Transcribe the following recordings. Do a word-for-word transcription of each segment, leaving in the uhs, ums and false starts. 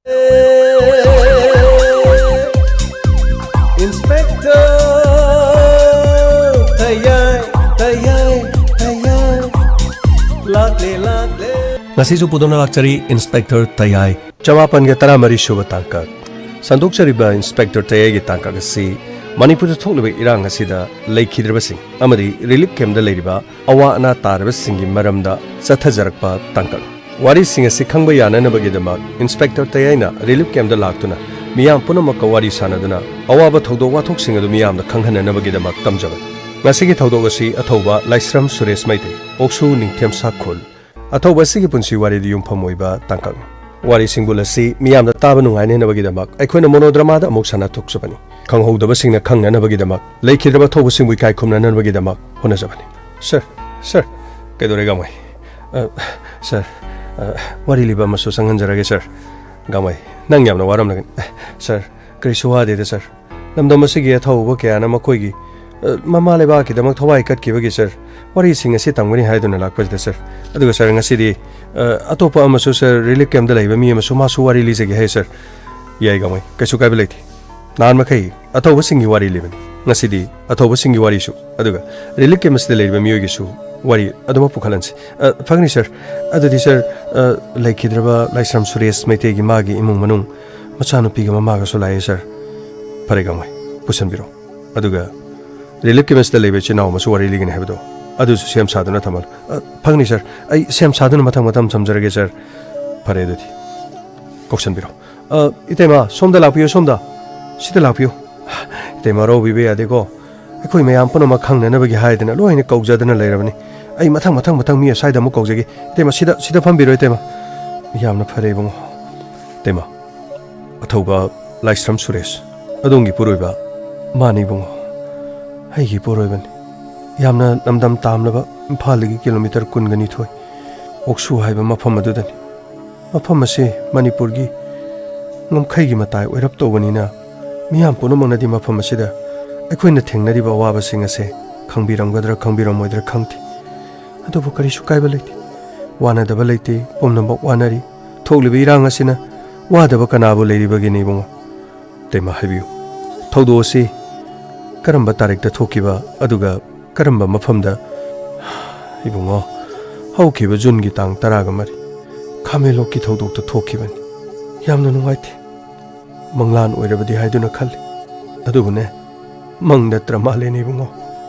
Inspector ꯇꯌꯥꯏ, ꯇꯌꯥꯏ, ꯇꯌꯥꯏ꯫ ꯂꯥꯛꯂꯦ, ꯂꯥꯛꯂꯦ꯫ ꯉꯁꯤꯁꯨ ꯄꯨꯗꯨꯅ ꯂꯥꯛꯆꯔꯤ Inspector ꯇꯌꯥꯏ꯫ ꯆꯃꯥꯄꯟꯒ ꯇꯔꯥꯃꯔꯤ ꯁꯨꯕ ꯇꯥꯡꯀꯛ꯫ ꯁꯟꯗꯣꯛꯆꯔꯤꯕ Inspector ꯇꯌꯥꯏꯒꯤ ꯇꯥꯡꯀꯛ ꯑꯁꯤ ꯃꯅꯤꯄꯨꯔꯗ ꯊꯣꯛꯂꯤꯕ ꯏꯔꯥꯡ ꯑꯁꯤꯗ ꯂꯩꯈꯤꯗ꯭ꯔꯕꯁꯤꯡ ꯑꯃꯗꯤ relief campꯇ ꯂꯩꯔꯤꯕ ꯑꯋꯥ ꯑꯅꯥ ꯇꯥꯔꯕꯁꯤꯡꯒꯤ ꯃꯔꯝꯗ ꯆꯠꯊꯖꯔꯛꯄ ꯇꯥꯡꯀꯛꯅꯤ꯫ ꯋꯥꯔꯤꯁꯤꯡ ꯑꯁꯤ ꯈꯪꯕ ꯌꯥꯅꯅꯕꯒꯤꯗꯃꯛ Inspector ꯇꯌꯥꯏꯅ relief campꯇ ꯂꯥꯛꯇꯨꯅ ꯃꯤꯌꯥꯝ ꯄꯨꯝꯅꯃꯛꯀ ꯋꯥꯔꯤ ꯁꯥꯅꯗꯨꯅ ꯑꯋꯥꯕ ꯊꯧꯗꯣꯛ ꯋꯥꯊꯣꯛꯁꯤꯡ ꯑꯗꯨ ꯃꯤꯌꯥꯝꯗ ꯈꯪꯍꯟꯅꯅꯕꯒꯤꯗꯃꯛ ꯇꯝꯖꯕꯅꯤ꯫ ꯉꯁꯤꯒꯤ ꯊꯧꯗꯣꯛ ꯑꯁꯤ ꯑꯊꯧꯕ ꯂꯥꯏꯁ꯭ꯔꯝ ꯁꯨꯔꯦꯁ ꯃꯩꯇꯩ, ꯑꯣꯛꯁꯨ ꯅꯤꯡꯊꯦꯝ ꯁꯥꯈꯨꯜ, ꯑꯊꯧꯕ ꯑꯁꯤꯒꯤ ꯄꯨꯟꯁꯤ ꯋꯥꯔꯤꯗ ꯌꯨꯝꯐꯝ ꯑꯣꯏꯕ ꯇꯥꯡꯀꯛꯅꯤ꯫ ꯋꯥꯔꯤ ꯁꯤꯡꯕꯨꯜ ꯑꯁꯤ ꯃꯤꯌꯥꯝꯗ ꯇꯥꯕ ꯅꯨꯡꯉꯥꯏꯅꯅꯕꯒꯤꯗꯃꯛ ꯑꯩꯈꯣꯏꯅ monodramaꯗ ꯑꯃꯨꯛ ꯁꯥꯟꯅꯊꯣꯛꯆꯕꯅꯤ꯫ ꯈꯪꯍꯧꯗꯕꯁꯤꯡꯅ ꯈꯪꯅꯅꯕꯒꯤꯗꯃꯛ, ꯂꯩꯈꯤꯗ꯭ꯔꯕ ꯑꯊꯧꯕꯁꯤꯡꯕꯨ ꯏꯀꯥꯏ ꯈꯨꯝꯅꯅꯕꯒꯤꯗꯃꯛ ꯍꯣꯠꯅꯖꯕꯅꯤ꯫ Sir, sir, ꯀꯩꯗꯧꯔꯦ ꯒꯥꯡꯃꯩ? ꯑ, sir, ꯑ, ꯋꯥꯔꯤ ꯂꯤꯕ ꯑꯃꯁꯨ ꯆꯪꯍꯟꯖꯔꯒꯦ, sir꯫ ꯒꯥꯡꯃꯩ, ꯅꯪ ꯌꯥꯝꯅ ꯋꯥꯔꯝꯂꯒꯅꯤ꯫ Sir, ꯀꯔꯤꯁꯨ ꯋꯥꯗꯦꯗ, sir꯫ ꯂꯝꯗꯝ ꯑꯁꯤꯒꯤ ꯑꯊꯧꯕ ꯀꯌꯥꯅ ꯃꯈꯣꯏꯒꯤ, ꯑ, ꯃꯃꯥ ꯂꯩꯕꯥꯛꯀꯤꯗꯃꯛ ꯊꯋꯥꯏ ꯀꯠꯈꯤꯕꯒꯤ, sir, ꯋꯥꯔꯤꯁꯤꯡ ꯑꯁꯤ ꯇꯝꯒꯅꯤ ꯍꯥꯏꯗꯨꯅ ꯂꯥꯛꯄꯁꯤꯗ, sir꯫ ꯑꯗꯨꯒ, sir, ꯉꯁꯤꯗꯤ, ꯑ, ꯑꯇꯣꯞꯄ ꯑꯃꯁꯨ, sir, relief campꯇ ꯂꯩꯕ ꯃꯤ ꯑꯃꯁꯨ ꯃꯥꯁꯨ ꯋꯥꯔꯤ ꯂꯤꯖꯒꯦ ꯍꯥꯏ, sir꯫ ꯌꯥꯏ ꯒꯥꯡꯃꯩ, ꯀꯩꯁꯨ ꯀꯥꯏꯕ ꯂꯩꯇꯦ꯫ ꯅꯍꯥꯟ ꯃꯈꯩ ꯑꯊꯧꯕꯁꯤꯡꯒꯤ ꯋꯥꯔꯤ ꯂꯤꯕꯅꯤ꯫ ꯉꯁꯤꯗꯤ ꯑꯊꯧꯕꯁꯤꯡꯒꯤ ꯋꯥꯔꯤꯁꯨ, ꯑꯗꯨꯒ relief camp ꯑꯁꯤꯗ ꯂꯩꯔꯤꯕ ꯃꯤꯑꯣꯏꯒꯤꯁꯨ ꯋꯥꯔꯤ ꯑꯗꯨꯃꯛ ꯄꯨꯈꯠꯍꯟꯁꯤ꯫ ꯑ, ꯐꯒꯅꯤ, sir꯫ ꯑꯗꯨꯗꯤ, sir, ꯑ, ꯂꯩꯈꯤꯗ꯭ꯔꯕ ꯂꯥꯏꯁ꯭ꯔꯝ ꯁꯨꯔꯦꯁ ꯃꯩꯇꯩꯒꯤ ꯃꯥꯒꯤ ꯏꯃꯨꯡ ꯃꯅꯨꯡ, ꯃꯆꯥꯅꯨꯄꯤꯒ ꯃꯃꯥꯒꯁꯨ ꯂꯥꯛꯑꯦ, sir꯫ ꯐꯔꯦ, ꯒꯥꯡꯃꯩ, ꯄꯨꯁꯟꯕꯤꯔꯣ꯫ ꯑꯗꯨꯒ relief camp ꯑꯁꯤꯗ ꯂꯩꯕ ꯏꯆꯤꯟ ꯏꯅꯥꯎ ꯑꯃꯁꯨ ꯋꯥꯔꯤ ꯂꯤꯒꯅꯤ ꯍꯥꯏꯕꯗꯣ, ꯑꯗꯨꯁꯨ ꯁꯦꯝ ꯁꯥꯗꯨꯅ ꯊꯝꯍꯜꯂꯨ꯫ ꯑ, ꯐꯒꯅꯤ, sir꯫ ꯑꯩ ꯁꯦꯝ ꯁꯥꯗꯨꯅ ꯃꯊꯪ ꯃꯊꯪ ꯊꯝꯖꯔꯒꯦ, sir꯫ ꯐꯔꯦ, ꯑꯗꯨꯗꯤ ꯀꯧꯁꯟꯕꯤꯔꯣ꯫ ꯑ, ꯏꯇꯩꯃ, ꯁꯣꯝꯗ ꯂꯥꯛꯄꯤꯌꯨ, ꯁꯣꯝꯗ꯫ ꯁꯤꯗ ꯂꯥꯛꯄꯤꯌꯨ꯫ ꯏꯇꯩꯃ, ꯍꯔꯥꯎꯕꯤꯕ ꯌꯥꯗꯦꯀꯣ꯫ ꯑꯩꯈꯣꯏ ꯃꯌꯥꯝ ꯄꯨꯝꯅꯃꯛ ꯈꯪꯅꯅꯕꯒꯤ ꯍꯥꯏꯗꯅ ꯂꯣꯏꯅ ꯀꯧꯖꯗꯅ ꯂꯩꯔꯕꯅꯤ꯫ ꯑꯩ ꯃꯊꯪ, ꯃꯊꯪ, ꯃꯊꯪ ꯃꯤ ꯑꯁ꯭ꯋꯥꯏꯗ ꯑꯃꯨꯛ ꯀꯧꯖꯒꯦ꯫ ꯏꯇꯩꯃ, ꯁꯤꯗ, ꯁꯤꯗ ꯐꯝꯕꯤꯔꯣ, ꯏꯇꯩꯃ꯫ ꯌꯥꯝꯅ ꯐꯔꯦ, ꯏꯕꯨꯡꯉꯣ꯫ ꯏꯇꯩꯃ, ꯑꯊꯧꯕ ꯂꯥꯏꯁ꯭ꯔꯝ ꯁꯨꯔꯦꯁ, ꯑꯗꯣꯝꯒꯤ ꯏꯄꯨꯔꯣꯏꯕ? ꯃꯥꯅꯤ, ꯏꯕꯨꯡꯉꯣ, ꯑꯩꯒꯤ ꯏꯄꯨꯔꯣꯏꯕꯅꯤ꯫ ꯌꯥꯝꯅ ꯂꯝꯗꯝ ꯇꯥꯝꯂꯕ ꯏꯝꯐꯥꯜꯗꯒꯤ ꯀꯤꯂꯣꯃꯤꯇꯔ ꯀꯨꯟꯒ ꯅꯤꯊꯣꯏ, ꯑꯣꯛꯁꯨ ꯍꯥꯏꯕ ꯃꯐꯝ ꯑꯗꯨꯗꯅꯤ꯫ ꯃꯐꯝ ꯑꯁꯤ ꯃꯅꯤꯄꯨꯔꯒꯤ ꯉꯝꯈꯩꯒꯤ ꯃꯇꯥꯏ ꯑꯣꯏꯔꯞ ꯇꯧꯕꯅꯤꯅ, ꯃꯤꯌꯥꯝ ꯄꯨꯝꯅꯃꯛꯅꯗꯤ ꯃꯐꯝ ꯑꯁꯤꯗ ꯑꯩꯈꯣꯏꯅ ꯊꯦꯡꯅꯔꯤꯕ ꯑꯋꯥꯕꯁꯤꯡ ꯑꯁꯦ ꯈꯪꯕꯤꯔꯝꯒꯗ꯭ꯔꯥ ꯈꯪꯕꯤꯔꯝꯃꯣꯏꯗ꯭ꯔꯥ ꯈꯪꯗꯦ꯫ ꯑꯗꯨꯕꯨ ꯀꯔꯤꯁꯨ ꯀꯥꯏꯕ ꯂꯩꯇꯦ꯫ ꯋꯥꯅꯗꯕ ꯂꯩꯇꯦ, ꯄꯨꯝꯅꯃꯛ ꯋꯥꯅꯔꯤ꯫ ꯊꯣꯛꯂꯤꯕ ꯏꯔꯥꯡ ꯑꯁꯤꯅ ꯋꯥꯗꯕ ꯀꯅꯥꯕꯨ ꯂꯩꯔꯤꯕꯒꯦꯅꯦ ꯏꯕꯨꯡꯉꯣ? ꯇꯦꯃ ꯍꯥꯏꯕꯤꯌꯨ, ꯊꯧꯗꯣꯛ ꯑꯁꯤ ꯀꯔꯝꯕ ꯇꯥꯔꯤꯛꯇ ꯊꯣꯛꯈꯤꯕ, ꯑꯗꯨꯒ ꯀꯔꯝꯕ ꯃꯐꯝꯗ? ꯏꯕꯨꯡꯉꯣ, ꯍꯧꯈꯤꯕ ꯖꯨꯟꯒꯤ ꯇꯥꯡ ꯇꯔꯥꯒ ꯃꯔꯤ, ꯈꯥꯃꯦꯟꯂꯣꯛꯀꯤ ꯊꯧꯗꯣꯛꯇ ꯊꯣꯛꯈꯤꯕꯅꯤ꯫ ꯌꯥꯝꯅ ꯅꯨꯡꯉꯥꯏꯇꯦ꯫ ꯃꯪꯂꯥꯟ ꯑꯣꯏꯔꯕꯗꯤ ꯍꯥꯏꯗꯨꯅ ꯈꯜꯂꯤ꯫ ꯑꯗꯨꯕꯨꯅꯦ, ꯃꯪ ꯅꯠꯇ꯭ꯔ ꯃꯥꯜꯂꯦꯅꯦ ꯏꯕꯨꯡꯉꯣ,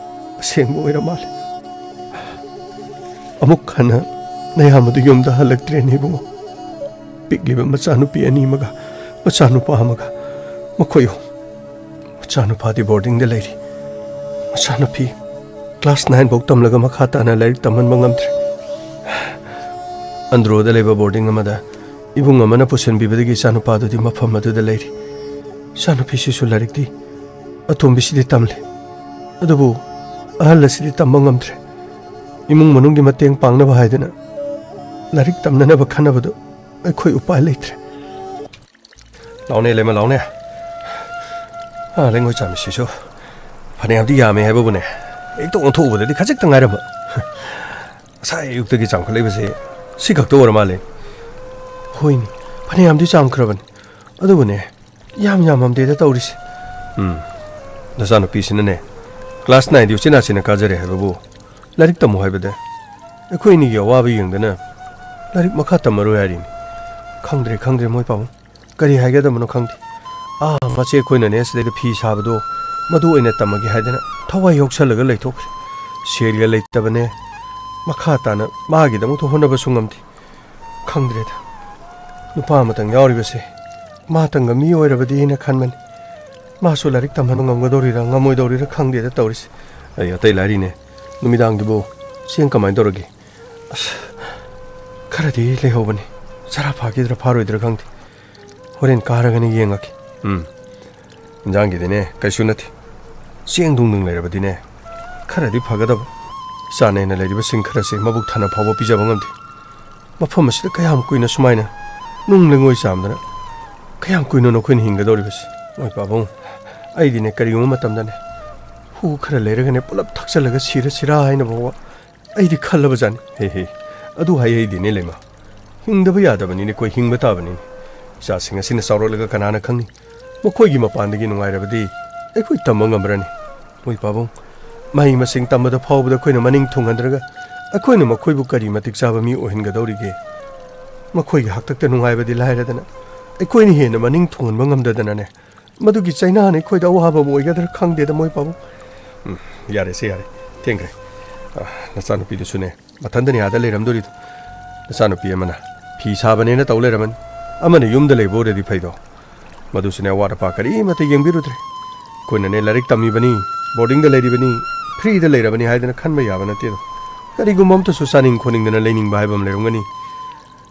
ꯑꯁꯦꯡꯕ ꯑꯣꯏꯔ ꯃꯥꯜꯂꯦ꯫ ꯑꯃꯨꯛ ꯍꯟꯅ ꯅꯌꯥꯝꯕꯗꯨ ꯌꯨꯝꯗ ꯍꯜꯂꯛꯇ꯭ꯔꯦꯅꯦ ꯏꯕꯨꯡꯉꯣ꯫ ꯄꯤꯛꯂꯤꯕ ꯃꯆꯥꯅꯨꯄꯤ ꯑꯅꯤ ꯑꯃꯒ ꯃꯆꯥꯅꯨꯄꯥ ꯑꯃꯒ, ꯃꯈꯣꯏ ꯑꯍꯨꯝ꯫ ꯃꯆꯥꯅꯨꯄꯥꯗꯤ ꯕꯣꯔꯗꯤꯡꯗ ꯂꯩꯔꯤ꯫ ꯃꯆꯥꯅꯨꯄꯤ ꯀ꯭ꯂꯥꯁ ꯅꯥꯏꯟ ꯐꯥꯎ ꯇꯝꯂꯒ ꯃꯈꯥ ꯇꯥꯅ ꯂꯥꯏꯔꯤꯛ ꯇꯝꯍꯟꯕ ꯉꯝꯗ꯭ꯔꯦ꯫ ꯑꯟꯗ꯭ꯔꯣꯗ ꯂꯩꯕ ꯕꯣꯔꯗꯤꯡ ꯑꯃꯗ ꯏꯕꯨꯡ ꯑꯃꯅ ꯄꯨꯁꯤꯟꯕꯤꯕꯗꯒꯤ ꯏꯆꯥꯅꯨꯄꯥꯗꯨꯗꯤ ꯃꯐꯝ ꯑꯗꯨꯗ ꯂꯩꯔꯤ꯫ ꯏꯆꯥꯅꯨꯄꯤꯁꯤꯁꯨ ꯂꯥꯏꯔꯤꯛꯇꯤ, ꯑꯇꯣꯝꯕꯤꯁꯤꯗꯤ ꯇꯝꯂꯤ, ꯑꯗꯨꯕꯨ ꯑꯍꯜ ꯑꯁꯤꯗꯤ ꯇꯝꯕ ꯉꯝꯗ꯭ꯔꯦ꯫ ꯏꯃꯨꯡ ꯃꯅꯨꯡꯒꯤ ꯃꯇꯦꯡ ꯄꯥꯡꯅꯕ ꯍꯥꯏꯗꯅ ꯂꯥꯏꯔꯤꯛ ꯇꯝꯅꯅꯕ ꯈꯟꯅꯕꯗꯨ ꯑꯩꯈꯣꯏ ꯎꯄꯥꯏ ꯂꯩꯇ꯭ꯔꯦ꯫ ꯂꯥꯎꯅꯦ, ꯂꯩꯃ, ꯂꯥꯎꯅꯦ꯫ ꯑꯥ, ꯂꯩꯉꯣꯏ ꯆꯥꯝꯃꯤꯁꯤꯁꯨ ꯐꯅꯌꯥꯝꯗꯤ ꯌꯥꯝꯃꯦ ꯍꯥꯏꯕꯕꯨꯅꯦ, ꯍꯦꯛꯇ ꯑꯣꯟꯊꯣꯛꯎꯕꯗꯗꯤ ꯈꯖꯤꯛꯇ ꯉꯥꯏꯔꯝꯕ꯫ ꯉꯁꯥꯏ ꯑꯌꯨꯛꯇꯒꯤ ꯆꯥꯝꯈꯠꯂꯛꯏꯕꯁꯦ ꯁꯤ ꯈꯛꯇ ꯑꯣꯏꯔ ꯃꯥꯜꯂꯦ꯫ ꯍꯣꯏꯅꯦ, ꯐꯅꯌꯥꯝꯗꯤ ꯆꯥꯝꯈ꯭ꯔꯕꯅꯤ, ꯑꯗꯨꯕꯨꯅꯦ, ꯌꯥꯝ ꯌꯥꯝꯃꯝꯗꯦꯗ ꯇꯧꯔꯤꯁꯦ꯫ ꯎꯝ, ꯅꯆꯥꯅꯨꯄꯤꯁꯤꯅꯅꯦ, ꯀ꯭ꯂꯥꯁ ꯅꯥꯏꯟꯗꯤ ꯎꯆꯤꯟ ꯅꯥꯆꯤꯟꯅ ꯀꯥꯖꯔꯦ ꯍꯥꯏꯕꯕꯨ, ꯂꯥꯏꯔꯤꯛ ꯇꯝꯃꯨ ꯍꯥꯏꯕꯗ ꯑꯩꯈꯣꯏ ꯑꯅꯤꯒꯤ ꯑꯋꯥꯕ ꯌꯦꯡꯗꯅ ꯂꯥꯏꯔꯤꯛ ꯃꯈꯥ ꯇꯝꯃꯔꯣꯏ ꯍꯥꯏꯔꯤꯅꯤ꯫ ꯈꯪꯗ꯭ꯔꯦ, ꯈꯪꯗ꯭ꯔꯦ ꯃꯣꯏ ꯄꯥꯕꯨꯡ, ꯀꯔꯤ ꯍꯥꯏꯒꯗꯕꯅꯣ ꯈꯪꯗꯦ꯫ ꯑꯥ, ꯃꯆꯦ ꯑꯩꯈꯣꯏꯅꯅꯦ ꯁꯤꯗꯩꯗ ꯐꯤ ꯁꯥꯕꯗꯣ, ꯃꯗꯨ ꯑꯣꯏꯅ ꯇꯝꯃꯒꯦ ꯍꯥꯏꯗꯅ ꯊꯋꯥꯏ ꯌꯥꯎꯁꯜꯂꯒ ꯂꯩꯊꯣꯛꯈ꯭ꯔꯦ꯫ ꯁꯦꯜꯒ ꯂꯩꯇꯕꯅꯦ, ꯃꯈꯥ ꯇꯥꯅ ꯃꯥꯒꯤꯗꯃꯛꯇ ꯍꯣꯠꯅꯕꯁꯨ ꯉꯝꯗꯦ꯫ ꯈꯪꯗ꯭ꯔꯦꯗ, ꯅꯨꯄꯥ ꯑꯃꯇꯪ ꯌꯥꯎꯔꯤꯕꯁꯦ ꯃꯥꯇꯪꯒ ꯃꯤ ꯑꯣꯏꯔꯕꯗꯤ ꯍꯥꯏꯅ ꯈꯟꯕꯅꯤ꯫ ꯃꯥꯁꯨ ꯂꯥꯏꯔꯤꯛ ꯇꯝꯍꯟꯕ ꯉꯝꯒꯗꯧꯔꯤꯔꯥ ꯉꯝꯃꯣꯏꯗꯧꯔꯤꯔꯥ ꯈꯪꯗꯦꯗ ꯇꯧꯔꯤꯁꯦ꯫ ꯑꯩ ꯑꯇꯩ ꯂꯥꯏꯔꯤꯅꯦ, ꯅꯨꯃꯤꯗꯥꯡꯒꯤꯕꯨ ꯆꯦꯡ ꯀꯃꯥꯏꯅ ꯇꯧꯔꯒꯦ? ꯑꯁ, ꯈꯔꯗꯤ ꯂꯩꯍꯧꯕꯅꯤ, ꯆꯔꯥ ꯐꯥꯈꯤꯗ꯭ꯔꯥ ꯐꯥꯔꯣꯏꯗ꯭ꯔꯥ ꯈꯪꯗꯦ꯫ ꯍꯣꯔꯦꯟ ꯀꯥꯔꯒꯅ ꯌꯦꯡꯉꯒꯦ꯫ ꯎꯝ, ꯏꯟꯖꯥꯡꯒꯤꯗꯤꯅꯦ ꯀꯩꯁꯨ ꯅꯠꯇꯦ, ꯆꯦꯡ ꯗꯨꯡꯗꯨꯡ ꯂꯩꯔꯕꯗꯤꯅꯦ ꯈꯔꯗꯤ ꯐꯒꯗꯕ꯫ ꯆꯥꯅꯦꯅ ꯂꯩꯔꯤꯕꯁꯤꯡ ꯈꯔꯁꯦ ꯃꯕꯨꯛ ꯊꯟꯅ ꯐꯥꯎꯕ ꯄꯤꯖꯕ ꯉꯝꯗꯦ꯫ ꯃꯐꯝ ꯑꯁꯤꯗ ꯀꯌꯥꯝ ꯀꯨꯏꯅ ꯁꯨꯃꯥꯏꯅ ꯅꯨꯡ ꯂꯩꯉꯣꯏ ꯆꯥꯝꯗꯅ ꯀꯌꯥꯝ ꯀꯨꯏꯅꯅꯣ ꯑꯩꯈꯣꯏꯅ ꯍꯤꯡꯒꯗꯧꯔꯤꯕꯁꯤ? ꯃꯣꯏ ꯄꯥꯕꯨꯡ, ꯑꯩꯗꯤꯅꯦ ꯀꯔꯤꯒꯨꯝꯕ ꯃꯇꯝꯗꯅꯦ ꯍꯨ ꯈꯔ ꯂꯩꯔꯒꯅꯦ ꯄꯨꯂꯞ ꯊꯛꯆꯜꯂꯒ ꯁꯤꯔ ꯁꯤꯔꯥ ꯍꯥꯏꯅ ꯐꯥꯎꯕ ꯑꯩꯗꯤ ꯈꯜꯂꯕ ꯖꯥꯠꯅꯤ꯫ ꯍꯦ ꯍꯦ, ꯑꯗꯨ ꯍꯥꯏ ꯍꯩꯗꯤꯅꯦ ꯂꯩꯃ꯫ ꯍꯤꯡꯗꯕ ꯌꯥꯗꯕꯅꯤꯅꯦ, ꯑꯩꯈꯣꯏ ꯍꯤꯡꯕ ꯇꯥꯕꯅꯤꯅꯦ꯫ ꯏꯆꯥꯁꯤꯡ ꯑꯁꯤꯅ ꯆꯥꯎꯔꯛꯂꯒ ꯀꯅꯥꯅ ꯈꯪꯅꯤ? ꯃꯈꯣꯏꯒꯤ ꯃꯄꯥꯟꯗꯒꯤ ꯅꯨꯡꯉꯥꯏꯔꯕꯗꯤ ꯑꯩꯈꯣꯏ ꯇꯝꯕ ꯉꯝꯕ꯭ꯔꯅꯤ? ꯃꯣꯏ ꯄꯥꯕꯨꯡ, ꯃꯍꯩ ꯃꯁꯤꯡ ꯇꯝꯕꯗ ꯐꯥꯎꯕꯗ ꯑꯩꯈꯣꯏꯅ ꯃꯅꯤꯡ ꯊꯨꯡꯍꯟꯗ꯭ꯔꯒ ꯑꯩꯈꯣꯏꯅ ꯃꯈꯣꯏꯕꯨ ꯀꯔꯤ ꯃꯇꯤꯛ ꯆꯥꯕ ꯃꯤ ꯑꯣꯏꯍꯟꯒꯗꯧꯔꯤꯒꯦ? ꯃꯈꯣꯏꯒꯤ ꯍꯥꯛꯇꯛꯇ ꯅꯨꯡꯉꯥꯏꯕꯗꯤ ꯂꯥꯏꯔꯗꯅ ꯑꯩꯈꯣꯏꯅ ꯍꯦꯟꯅ ꯃꯅꯤꯡ ꯊꯨꯡꯍꯟꯕ ꯉꯝꯗꯗꯅꯅꯦ꯫ ꯃꯗꯨꯒꯤ ꯆꯩꯅꯥꯅ ꯑꯩꯈꯣꯏꯗ ꯑꯋꯥꯕ ꯑꯃ ꯑꯣꯏꯒꯗ꯭ꯔꯥ ꯈꯪꯗꯦꯗ, ꯃꯣꯏ ꯄꯥꯕꯨꯡ꯫ ꯎꯝ, ꯌꯥꯔꯦꯁꯦ, ꯌꯥꯔꯦ꯫ ꯊꯦꯡꯈ꯭ꯔꯦ꯫ ꯑ, ꯅꯆꯥꯅꯨꯄꯤꯗꯨꯁꯨꯅꯦ, ꯃꯊꯟꯗꯅꯤ ꯑꯥꯗ ꯂꯩꯔꯝꯗꯣꯔꯤꯗꯣ꯫ ꯅꯆꯥꯅꯨꯄꯤ ꯑꯃꯅ ꯐꯤ ꯁꯥꯕꯅꯦꯅ ꯇꯧ ꯂꯩꯔꯝꯃꯅꯤ, ꯑꯃꯅ ꯌꯨꯝꯗ ꯂꯩꯕ ꯑꯣꯏꯔꯗꯤ ꯐꯩꯗꯣ꯫ ꯃꯗꯨꯁꯨꯅꯦ, ꯑꯋꯥꯠ ꯑꯄꯥ ꯀꯔꯤꯃꯠꯇ ꯌꯦꯡꯕꯤꯔꯨꯗ꯭ꯔꯦ꯫ ꯑꯩꯈꯣꯏꯅꯅꯦ, ꯂꯥꯏꯔꯤꯛ ꯇꯝꯃꯤꯕꯅꯤ, ꯕꯣꯔꯗꯤꯡꯗ ꯂꯩꯔꯤꯕꯅꯤ, ꯐ꯭ꯔꯤꯗ ꯂꯩꯔꯕꯅꯤ ꯍꯥꯏꯗꯅ ꯈꯟꯕ ꯌꯥꯕ ꯅꯠꯇꯦꯗꯣ꯫ ꯀꯔꯤꯒꯨꯝꯕ ꯑꯝꯇꯁꯨ ꯆꯥꯅꯤꯡ ꯈꯣꯠꯅꯤꯡꯗꯅ ꯂꯩꯅꯤꯡꯕ ꯍꯥꯏꯕ ꯑꯃ ꯂꯩꯔꯝꯒꯅꯤ꯫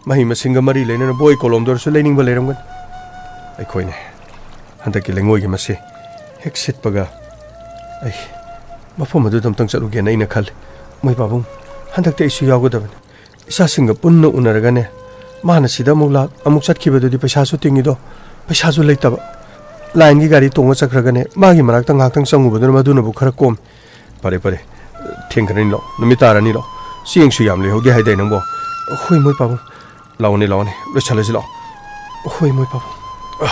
ꯃꯍꯩ ꯃꯁꯤꯡꯒ ꯃꯔꯤ ꯂꯩꯅꯅ ꯕꯣꯏ ꯀꯣꯂꯣꯝꯗ ꯑꯣꯏꯔꯁꯨ ꯂꯩꯅꯤꯡꯕ ꯂꯩꯔꯝꯒꯅꯤ꯫ ꯑꯩꯈꯣꯏꯅꯦ, ꯍꯟꯗꯛꯀꯤ ꯂꯩꯉꯣꯏꯒꯤ ꯃꯁꯦ ꯍꯦꯛ ꯁꯤꯠꯄꯒ ꯑꯩ ꯃꯐꯝ ꯑꯗꯨꯗ ꯑꯝꯇꯪ ꯆꯠꯂꯨꯒꯦꯅ ꯑꯩꯅ ꯈꯜꯂꯤ꯫ ꯃꯣꯏ ꯄꯥꯕꯨꯡ, ꯍꯟꯗꯛꯇꯤ ꯑꯩꯁꯨ ꯌꯥꯎꯒꯗꯕꯅꯤ꯫ ꯏꯆꯥꯁꯤꯡꯒ ꯄꯨꯟꯅ ꯎꯅꯔꯒꯅꯦ, ꯃꯥꯅ ꯁꯤꯗ ꯑꯃꯨꯛ ꯂꯥꯛ, ꯑꯃꯨꯛ ꯆꯠꯈꯤꯕꯗꯨꯗꯤ ꯄꯩꯁꯥꯁꯨ ꯇꯤꯡꯉꯤꯗꯣ, ꯄꯩꯁꯥꯁꯨ ꯂꯩꯇꯕ꯫ ꯂꯥꯏꯟꯒꯤ ꯒꯥꯔꯤ ꯇꯣꯡꯉ ꯆꯠꯈ꯭ꯔꯒꯅꯦ, ꯃꯥꯒꯤ ꯃꯅꯥꯛꯇ ꯉꯥꯏꯍꯥꯛꯇꯪ ꯆꯪꯉꯨꯕꯗꯨꯅ ꯃꯗꯨꯅꯕꯨ ꯈꯔ ꯀꯣꯝꯃꯤ꯫ ꯐꯔꯦ, ꯐꯔꯦ, ꯊꯦꯡꯈ꯭ꯔꯅꯤ ꯂꯥꯛꯑꯣ, ꯅꯨꯃꯤꯠ ꯇꯥꯔꯅꯤ ꯂꯥꯛꯑꯣ, ꯆꯦꯡꯁꯨ ꯌꯥꯝ ꯂꯩꯍꯧꯗꯦ ꯍꯥꯏꯗꯥꯏ ꯅꯪꯕꯣ? ꯍꯣꯏ, ꯃꯣꯏ ꯄꯥꯕꯨꯡ꯫ ꯂꯥꯛꯑꯣꯅꯦ, ꯂꯥꯛꯑꯣꯅꯦ, ꯂꯣꯏꯁꯜꯂꯁꯤ ꯂꯥꯛꯑꯣ꯫ ꯍꯣꯏ, ꯃꯣꯏ ꯄꯥꯕꯨꯡ꯫ ꯑ,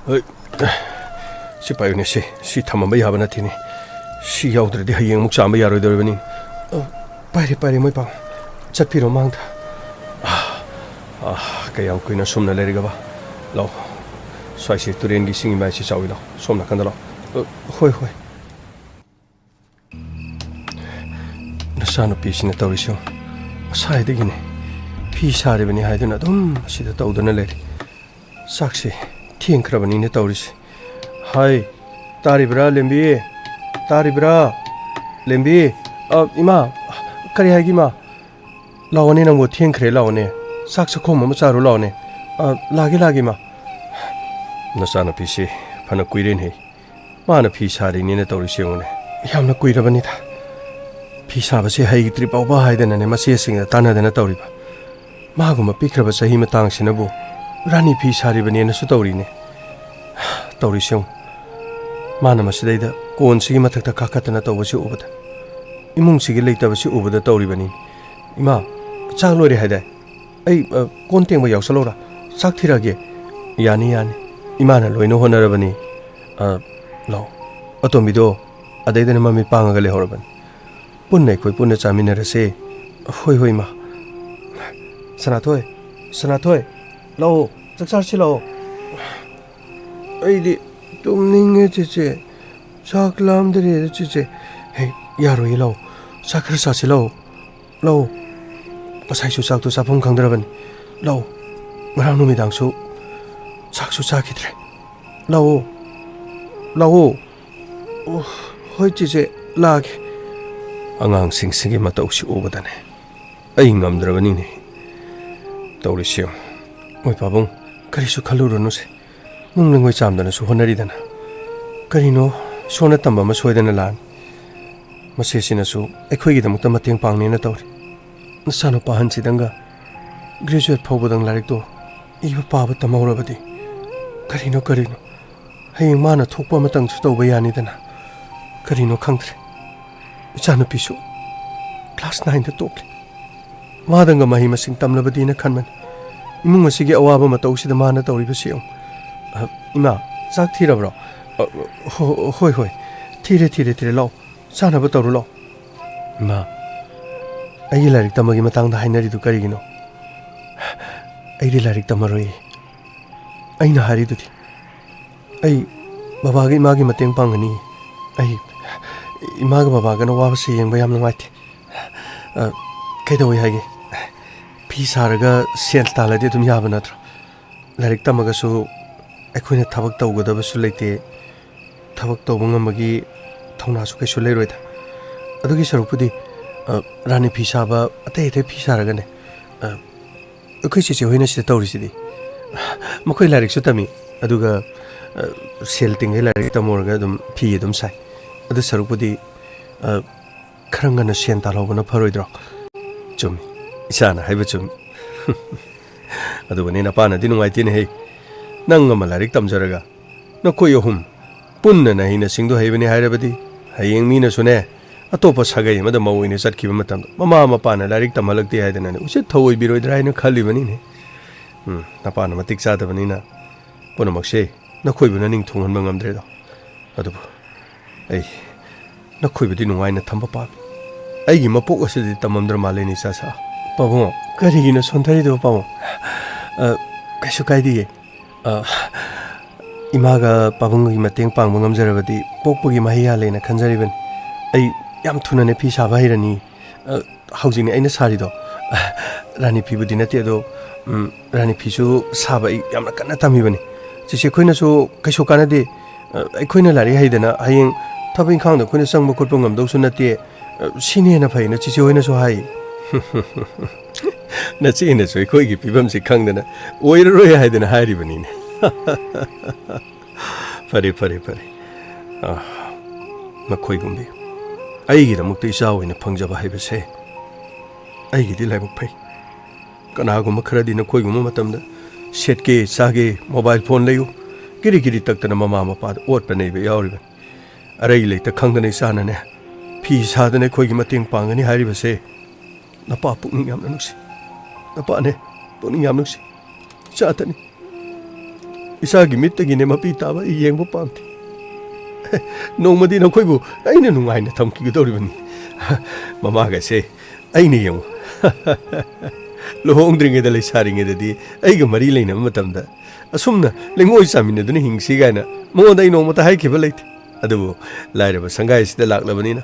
ꯍꯣꯏ꯫ ꯁꯤ ꯄꯥꯏꯌꯨꯅꯦ, ꯁꯤ, ꯁꯤ ꯊꯝꯃꯝꯕ ꯌꯥꯕ ꯅꯠꯇꯦꯅꯦ꯫ ꯁꯤ ꯌꯥꯎꯗ꯭ꯔꯗꯤ ꯍꯌꯦꯡ ꯑꯃꯨꯛ ꯆꯥꯝꯕ ꯌꯥꯔꯣꯏꯗꯧꯔꯤꯕꯅꯤ꯫ ꯑ, ꯄꯥꯏꯔꯦ, ꯄꯥꯏꯔꯦ, ꯃꯣꯏ ꯄꯥꯕꯨꯡ꯫ ꯆꯠꯄꯤꯔꯣ ꯃꯥꯡꯗ꯫ ꯑ, ꯑ, ꯀꯌꯥꯝ ꯀꯨꯏꯅ ꯁꯨꯝꯅ ꯂꯩꯔꯒꯕ? ꯂꯥꯛꯑꯣ꯫ ꯁ꯭ꯋꯥꯏꯁꯦ ꯇꯨꯔꯦꯟꯒꯤ ꯏꯁꯤꯡ ꯏꯃꯥꯏꯁꯤ ꯆꯥꯎꯏ, ꯂꯥꯛꯑꯣ꯫ ꯁꯣꯝ ꯅꯥꯀꯟꯗ ꯂꯥꯛꯑꯣ꯫ ꯑ, ꯍꯣꯏ, ꯍꯣꯏ꯫ ꯅꯆꯥꯅꯨꯄꯤꯁꯤꯅ ꯇꯧꯔꯤꯁꯤ ꯌꯦꯡꯉꯨ꯫ ꯉꯁꯥꯏꯗꯒꯤꯅꯦ ꯐꯤ ꯁꯥꯔꯤꯕꯅꯤ ꯍꯥꯏꯗꯨꯅ ꯑꯗꯨꯝ ꯑꯁꯤꯗ ꯇꯧꯗꯨꯅ ꯂꯩꯔꯦ꯫ ꯆꯥꯛꯁꯦ ꯊꯦꯡꯈ꯭ꯔꯕꯅꯤꯅꯦ ꯇꯧꯔꯤꯁꯦ꯫ ꯍꯥꯏ, ꯇꯥꯔꯤꯕ꯭ꯔꯥ ꯂꯦꯝꯕꯤ? ꯇꯥꯔꯤꯕ꯭ꯔꯥ? ꯂꯦꯝꯕꯤ? ꯑ, ꯏꯃꯥ, ꯀꯔꯤ ꯍꯥꯏꯒꯦ ꯏꯃꯥ? ꯂꯥꯛꯑꯣꯅꯦ ꯅꯪꯕꯨ, ꯊꯦꯡꯈ꯭ꯔꯦ, ꯂꯥꯛꯑꯣꯅꯦ꯫ ꯆꯥꯛ ꯆꯥꯛꯈꯣꯝ ꯑꯃ ꯆꯥꯔꯨ ꯂꯥꯛꯑꯣꯅꯦ꯫ ꯑ, ꯂꯥꯛꯑꯒꯦ, ꯂꯥꯛꯑꯒꯦ ꯏꯃꯥ꯫ ꯅꯆꯥꯅꯨꯄꯤꯁꯤ ꯐꯅ ꯀꯨꯏꯔꯦꯅꯦ꯫ ꯃꯥꯅ ꯐꯤ ꯁꯥꯔꯤꯅꯦꯅ ꯇꯧꯔꯤꯁꯤ ꯌꯦꯡꯉꯨꯅꯦ꯫ ꯌꯥꯝꯅ ꯀꯨꯏꯔꯕꯅꯤꯗ꯫ ꯐꯤ ꯁꯥꯕꯁꯦ ꯍꯩꯇ꯭ꯔꯤ ꯐꯥꯎꯕ ꯍꯥꯏꯗꯅꯅꯦ ꯃꯆꯦꯁꯤꯡꯗ ꯇꯥꯟꯅꯗꯅ ꯇꯧꯔꯤꯕ꯫ ꯃꯥꯒꯨꯝꯕ ꯄꯤꯛꯈ꯭ꯔꯕ ꯆꯍꯤ ꯃꯇꯥꯡꯁꯤꯅꯕꯨ ꯔꯥꯅꯤ ꯐꯤ ꯁꯥꯔꯤꯕꯅꯦꯅꯁꯨ ꯇꯧꯔꯤꯅꯦ꯫ ꯇꯧꯔꯤꯁꯤ ꯌꯦꯡꯉꯨ꯫ ꯃꯥꯅ ꯃꯁꯤꯗꯩꯗ ꯀꯣꯟꯁꯤꯒꯤ ꯃꯊꯛꯇ ꯀꯥꯈꯠꯇꯅ ꯇꯧꯕꯁꯤ ꯎꯕꯗ, ꯏꯃꯨꯡꯁꯤꯒꯤ ꯂꯩꯇꯕꯁꯤ ꯎꯕꯗ ꯇꯧꯔꯤꯕꯅꯤ꯫ ꯏꯃꯥ, ꯆꯥꯛ ꯂꯣꯏꯔꯦ ꯍꯥꯏꯗꯥꯏ? ꯑꯩ, ꯑ, ꯀꯣꯟ ꯇꯦꯡꯕ ꯌꯥꯎꯁꯜꯂꯧꯔꯥ? ꯆꯥꯛ ꯊꯤꯔꯛꯑꯒꯦ꯫ ꯌꯥꯅꯤ, ꯌꯥꯅꯤ꯫ ꯏꯃꯥꯅ ꯂꯣꯏꯅ ꯍꯣꯠꯅꯔꯕꯅꯤ꯫ ꯑ, ꯂꯥꯛꯑꯣ꯫ ꯑꯇꯣꯝꯕꯤꯗꯣ ꯑꯗꯩꯗꯅ ꯃꯃꯤꯠ ꯄꯥꯡꯉꯒ ꯂꯩꯍꯧꯔꯕꯅꯤ꯫ ꯄꯨꯟꯅ ꯑꯩꯈꯣꯏ ꯄꯨꯟꯅ ꯆꯥꯃꯤꯟꯅꯔꯁꯦ꯫ ꯍꯣꯏ, ꯍꯣꯏ, ꯏꯃꯥ꯫ ꯁꯅꯥꯊꯣꯏ, ꯁꯅꯥꯊꯣꯏ, ꯂꯥꯛꯑꯣ, ꯆꯥꯛ ꯆꯥꯔꯁꯤ ꯂꯥꯛꯑꯣ꯫ ꯑꯩꯗꯤ ꯇꯨꯝꯅꯤꯡꯉꯦ, ꯆꯦꯆꯦ꯫ ꯆꯥꯛ ꯂꯥꯝꯗꯔꯦꯗ, ꯆꯦꯆꯦ꯫ ꯍꯦ, ꯌꯥꯔꯣꯏꯌꯦ, ꯂꯥꯛꯑꯣ꯫ ꯆꯥꯛ ꯈꯔ ꯆꯥꯁꯤ ꯂꯥꯛꯑꯣ꯫ ꯂꯥꯛꯑꯣ꯫ ꯉꯁꯥꯏꯁꯨ ꯆꯥꯛꯇꯣ ꯆꯥꯐꯝ ꯈꯪꯗ꯭ꯔꯕꯅꯤ꯫ ꯂꯥꯛꯑꯣ꯫ ꯉꯔꯥꯡ ꯅꯨꯃꯤꯗꯥꯡꯁꯨ ꯆꯥꯛꯁꯨ ꯆꯥꯈꯤꯗ꯭ꯔꯦ꯫ ꯂꯥꯛꯑꯣ꯫ ꯂꯥꯛꯑꯣ꯫ ꯑꯣ, ꯍꯣꯏ, ꯆꯦꯆꯦ, ꯂꯥꯛꯑꯒꯦ꯫ ꯑꯉꯥꯡꯁꯤꯡꯁꯤꯒꯤ ꯃꯇꯧꯁꯤ ꯎꯕꯗꯅꯦ, ꯑꯩ ꯉꯝꯗ꯭ꯔꯕꯅꯤꯅꯦ꯫ ꯇꯧꯔꯤꯁꯤ ꯌꯦꯡꯉꯨ꯫ ꯃꯣꯏ ꯄꯥꯕꯨꯡ, ꯀꯔꯤꯁꯨ ꯈꯜꯂꯨꯔꯨꯅꯨꯁꯦ꯫ ꯅꯨꯡ ꯂꯩꯉꯣꯏ ꯆꯥꯝꯗꯅꯁꯨ ꯍꯣꯠꯅꯔꯤꯗꯅ꯫ ꯀꯔꯤꯅꯣ, ꯏꯁꯣꯔꯅ ꯇꯝꯕ ꯑꯃ ꯁꯣꯏꯗꯅ ꯂꯥꯛꯑꯅꯤ꯫ ꯃꯁꯤꯁꯤꯅꯁꯨ ꯑꯩꯈꯣꯏꯒꯤꯗꯃꯛꯇ ꯃꯇꯦꯡ ꯄꯥꯡꯅꯦꯅ ꯇꯧꯔꯤ꯫ ꯅꯆꯥꯅꯨꯄꯥ ꯑꯍꯟꯁꯤꯗꯪꯒ graduate ꯐꯥꯎꯕꯗꯪ ꯂꯥꯏꯔꯤꯛꯇꯣ ꯏꯕ ꯄꯥꯕ ꯇꯝꯍꯧꯔꯕꯗꯤ꯫ ꯀꯔꯤꯅꯣ, ꯀꯔꯤꯅꯣ? ꯍꯌꯦꯡ ꯃꯥꯅ ꯊꯣꯛꯄ ꯑꯃꯇꯪꯁꯨ ꯇꯧꯕ ꯌꯥꯅꯤꯗꯅ꯫ ꯀꯔꯤꯅꯣ ꯈꯪꯗ꯭ꯔꯦ꯫ ꯏꯆꯥꯅꯨꯄꯤꯁꯨ class nineꯗ ꯇꯣꯛꯂꯦ꯫ ꯃꯥꯗꯪꯒ ꯃꯍꯩ ꯃꯁꯤꯡ ꯇꯝꯂꯕꯗꯤꯅ ꯈꯟꯕꯅꯤ꯫ ꯏꯃꯨꯡ ꯑꯁꯤꯒꯤ ꯑꯋꯥꯕ ꯃꯇꯧꯁꯤꯗ ꯃꯥꯅ ꯇꯧꯔꯤꯕꯁꯤ ꯌꯦꯡꯉꯨ꯫ ꯑ, ꯏꯃꯥ, ꯆꯥꯛ ꯊꯤꯔꯕ꯭ꯔꯣ? ꯑ, ꯍꯣ-, ꯍꯣꯏ, ꯍꯣꯏ꯫ ꯊꯤꯔꯦ, ꯊꯤꯔꯦ, ꯊꯤꯔꯦ꯫ ꯂꯥꯛꯑꯣ꯫ ꯆꯥꯅꯕ ꯇꯧꯔꯨ ꯂꯥꯛꯑꯣ꯫ ꯏꯃꯥ, ꯑꯩꯒꯤ ꯂꯥꯏꯔꯤꯛ ꯇꯝꯕꯒꯤ ꯃꯇꯥꯡꯗ ꯍꯥꯏꯅꯔꯤꯗꯨ ꯀꯔꯤꯒꯤꯅꯣ? ꯑꯩꯗꯤ ꯂꯥꯏꯔꯤꯛ ꯇꯝꯃꯔꯣꯏꯌꯦ꯫ ꯑꯩꯅ ꯍꯥꯏꯔꯤꯗꯨꯗꯤ꯫ ꯑꯩ ꯕꯕꯥꯒ ꯏꯃꯥꯒꯤ ꯃꯇꯦꯡ ꯄꯥꯡꯒꯅꯤ꯫ ꯑꯩ ꯏꯃꯥꯒ ꯕꯕꯥꯒꯅ ꯋꯥꯕꯁꯦ ꯌꯦꯡꯕ ꯌꯥꯝ ꯅꯨꯡꯉꯥꯏꯇꯦ꯫ ꯑ, ꯀꯩꯗꯧꯋꯦ ꯍꯥꯏꯒꯦ? ꯐꯤ ꯁꯥꯔꯒ ꯁꯦꯟ ꯇꯥꯜꯂꯗꯤ ꯑꯗꯨꯝ ꯌꯥꯕ ꯅꯠꯇ꯭ꯔꯣ? ꯂꯥꯏꯔꯤꯛ ꯇꯝꯃꯒꯁꯨ ꯑꯩꯈꯣꯏꯅ ꯊꯕꯛ ꯇꯧꯒꯗꯕꯁꯨ ꯂꯩꯇꯦ꯫ ꯊꯕꯛ ꯇꯧꯕ ꯉꯝꯕꯒꯤ ꯊꯧꯅꯥꯁꯨ ꯀꯩꯁꯨ ꯂꯩꯔꯣꯏꯗ꯫ ꯑꯗꯨꯒꯤ ꯁꯔꯨꯛꯄꯨꯗꯤ, ꯑ, ꯔꯥꯅꯤ ꯐꯤ ꯁꯥꯕ, ꯑꯇꯩ ꯑꯇꯩ ꯐꯤ ꯁꯥꯔꯒꯅꯦ, ꯑ, ꯑꯩꯈꯣꯏ ꯆꯦꯆꯦ ꯍꯣꯏꯅ ꯁꯤꯗ ꯇꯧꯔꯤꯁꯤꯗꯤ꯫ ꯃꯈꯣꯏ ꯂꯥꯏꯔꯤꯛꯁꯨ ꯇꯝꯃꯤ, ꯑꯗꯨꯒ, ꯑ, ꯁꯦꯜ ꯇꯤꯡꯒꯩ ꯂꯥꯏꯔꯤꯛ ꯇꯝꯃꯨꯔꯒ ꯑꯗꯨꯝ ꯐꯤ ꯑꯗꯨꯝ ꯁꯥꯏ꯫ ꯑꯗꯨ ꯁꯔꯨꯛꯄꯨꯗꯤ, ꯑ, ꯈꯔ ꯉꯟꯅ ꯁꯦꯟ ꯇꯥꯜꯍꯧꯕꯅ ꯐꯔꯣꯏꯗ꯭ꯔꯣ? ꯆꯨꯝꯃꯤ, ꯏꯆꯥꯅ ꯍꯥꯏꯕ ꯆꯨꯝꯃꯤ꯫ ꯑꯗꯨꯒꯅꯦ, ꯅꯄꯥꯅꯗꯤ ꯅꯨꯡꯉꯥꯏꯇꯦꯅꯦꯍꯦ꯫ ꯅꯪ ꯑꯃ ꯂꯥꯏꯔꯤꯛ ꯇꯝꯖꯔꯒ, ꯅꯈꯣꯏ ꯑꯍꯨꯝ ꯄꯨꯟꯅ ꯅꯍꯩ ꯅꯁꯤꯡꯗꯣ ꯍꯩꯕꯅꯤ ꯍꯥꯏꯔꯕꯗꯤ, ꯍꯌꯦꯡ ꯃꯤꯅꯁꯨꯅꯦ, ꯑꯇꯣꯞꯄ ꯁꯥꯒꯩ ꯑꯃꯗ ꯃꯧ ꯑꯣꯏꯅ ꯆꯠꯈꯤꯕ ꯃꯇꯝꯗ, ꯃꯃꯥ ꯃꯄꯥꯅ ꯂꯥꯏꯔꯤꯛ ꯇꯝꯍꯜꯂꯛꯇꯦ ꯍꯥꯏꯗꯅꯅꯦ, ꯎꯁꯤꯠ ꯊꯑꯣꯏꯕꯤꯔꯣꯏꯗ꯭ꯔꯥ ꯍꯥꯏꯅ ꯈꯜꯂꯤꯕꯅꯤꯅꯦ꯫ ꯎꯝ, ꯅꯄꯥꯅ ꯃꯇꯤꯛ ꯆꯥꯗꯕꯅꯤꯅ ꯄꯨꯝꯅꯃꯛꯁꯦ ꯅꯈꯣꯏꯕꯨꯅ ꯅꯤꯡ ꯊꯨꯡꯍꯟꯕ ꯉꯝꯗ꯭ꯔꯦꯗꯣ꯫ ꯑꯗꯨꯕꯨ ꯑꯩ ꯅꯈꯣꯏꯕꯨꯗꯤ ꯅꯨꯡꯉꯥꯏꯅ ꯊꯝꯕ ꯄꯥꯝꯃꯤ꯫ ꯑꯩꯒꯤ ꯃꯄꯣꯛ ꯑꯁꯤꯗꯤ ꯇꯝꯃꯝꯗ꯭ꯔ ꯃꯥꯜꯂꯦꯅꯦ, ꯏꯆꯥ ꯁꯥ꯫ ꯄꯥꯕꯨꯡ, ꯀꯔꯤꯒꯤꯅꯣ ꯁꯣꯟꯊꯔꯤꯗꯨꯕꯣ, ꯄꯥꯕꯨꯡ? ꯑ, ꯀꯩꯁꯨ ꯀꯥꯏꯗꯤꯌꯦ꯫ ꯑ, ꯏꯃꯥꯒ ꯄꯥꯕꯨꯡꯒꯤ ꯃꯇꯦꯡ ꯄꯥꯡꯕ ꯉꯝꯖꯔꯕꯗꯤ ꯄꯣꯛꯄꯒꯤ ꯃꯍꯩ ꯌꯥꯜꯂꯦꯅ ꯈꯟꯖꯔꯤꯕꯅꯤ꯫ ꯑꯩ ꯌꯥꯝ ꯊꯨꯅꯅꯦ ꯐꯤ ꯁꯥꯕ ꯍꯩꯔꯅꯤ꯫ ꯑ, ꯍꯧꯖꯤꯛꯅꯦ ꯑꯩꯅ ꯁꯥꯔꯤꯗꯣ꯫ ꯔꯥꯅꯤ ꯐꯤꯕꯨꯗꯤ ꯅꯠꯇꯦ ꯑꯗꯣ, ꯎꯝ, ꯔꯥꯅꯤ ꯐꯤꯁꯨ ꯁꯥꯕ ꯑꯩ ꯌꯥꯝꯅ ꯀꯟꯅ ꯇꯝꯃꯤꯕꯅꯤ꯫ ꯆꯦꯆꯦ ꯑꯩꯈꯣꯏꯅꯁꯨ ꯀꯩꯁꯨ ꯀꯥꯟꯅꯗꯦ꯫ ꯑ, ꯑꯩꯈꯣꯏꯅ ꯂꯥꯏꯔꯤꯛ ꯍꯩꯗꯅ ꯍꯌꯦꯡ ꯊꯕꯛ ꯏꯪꯈꯥꯡꯗ ꯑꯩꯈꯣꯏꯅ ꯆꯪꯕ ꯈꯣꯠꯄ ꯉꯝꯗꯧꯁꯨ ꯅꯠꯇꯦ꯫ ꯑ, ꯁꯤꯅ ꯍꯦꯟꯅ ꯐꯩꯅ ꯆꯦꯆꯦ ꯍꯣꯏꯅꯁꯨ ꯍꯥꯏ꯫ ꯅꯆꯦꯅꯁꯨ ꯑꯩꯈꯣꯏꯒꯤ ꯐꯤꯕꯝꯁꯤ ꯈꯪꯗꯅ ꯑꯣꯏꯔꯔꯣꯏ ꯍꯥꯏꯗꯅ ꯍꯥꯏꯔꯤꯕꯅꯤꯅꯦ꯫ ꯐꯔꯦ, ꯐꯔꯦ, ꯐꯔꯦ꯫ ꯑ, ꯃꯈꯣꯏꯒꯨꯝꯕꯤ꯫ ꯑꯩꯒꯤꯗꯃꯛꯇ ꯏꯆꯥ ꯑꯣꯏꯅ ꯐꯪꯖꯕ ꯍꯥꯏꯕꯁꯦ ꯑꯩꯒꯤꯗꯤ ꯂꯥꯏꯕꯛ ꯐꯩ꯫ ꯀꯅꯥꯒꯨꯝꯕ ꯈꯔꯗꯤ ꯅꯈꯣꯏꯒꯨꯝꯕ ꯃꯇꯝꯗ ꯁꯦꯠꯀꯦ, ꯆꯥꯒꯦ, mobile phone ꯂꯩꯌꯨ, ꯀꯤꯔꯤ ꯀꯤꯔꯤ ꯇꯛꯇꯅ ꯃꯃꯥ ꯃꯄꯥꯗ ꯑꯣꯠꯄ ꯅꯩꯕ ꯌꯥꯎꯔꯤꯕꯅꯤ꯫ ꯑꯔꯩ ꯂꯩꯇ ꯈꯪꯗꯅ ꯏꯆꯥꯅꯅꯦ, ꯐꯤ ꯁꯥꯗꯅ ꯑꯩꯈꯣꯏꯒꯤ ꯃꯇꯦꯡ ꯄꯥꯡꯒꯅꯤ ꯍꯥꯏꯔꯤꯕꯁꯦ, ꯅꯄꯥ ꯄꯨꯛꯅꯤꯡ ꯌꯥꯝꯅ ꯅꯨꯡꯁꯤ꯫ ꯅꯄꯥꯅꯦ, ꯄꯨꯛꯅꯤꯡ ꯌꯥꯝ ꯅꯨꯡꯁꯤ꯫ ꯏꯆꯥꯇꯅꯤ꯫ ꯏꯆꯥꯒꯤ ꯃꯤꯠꯇꯒꯤꯅꯦ ꯃꯄꯤ ꯇꯥꯕ ꯑꯩ ꯌꯦꯡꯕ ꯄꯥꯝꯗꯦ꯫ ꯅꯣꯡꯃꯗꯤ ꯅꯈꯣꯏꯕꯨ ꯑꯩꯅ ꯅꯨꯡꯉꯥꯏꯅ ꯊꯝꯈꯤꯒꯗꯧꯔꯤꯕꯅꯤ꯫ ꯃꯃꯥꯒꯁꯦ ꯑꯩꯅ ꯌꯦꯡꯉꯨ꯫ ꯂꯨꯍꯣꯡꯗ꯭ꯔꯤꯉꯩꯗ, ꯂꯩꯁꯥꯔꯤꯉꯩꯗꯗꯤ ꯑꯩꯒ ꯃꯔꯤ ꯂꯩꯅꯕ ꯃꯇꯝꯗ ꯑꯁꯨꯝꯅ ꯂꯩꯉꯣꯏ ꯆꯥꯃꯤꯟꯅꯗꯨꯅ ꯍꯤꯡꯁꯤ ꯀꯥꯏꯅ ꯃꯉꯣꯟꯗ ꯑꯩ ꯅꯣꯡꯃꯇ ꯍꯥꯏꯈꯤꯕ ꯂꯩꯇꯦ꯫ ꯑꯗꯨꯕꯨ ꯂꯥꯏꯔꯕ ꯁꯪꯒꯥꯏꯁꯤꯗ ꯂꯥꯛꯂꯕꯅꯤꯅ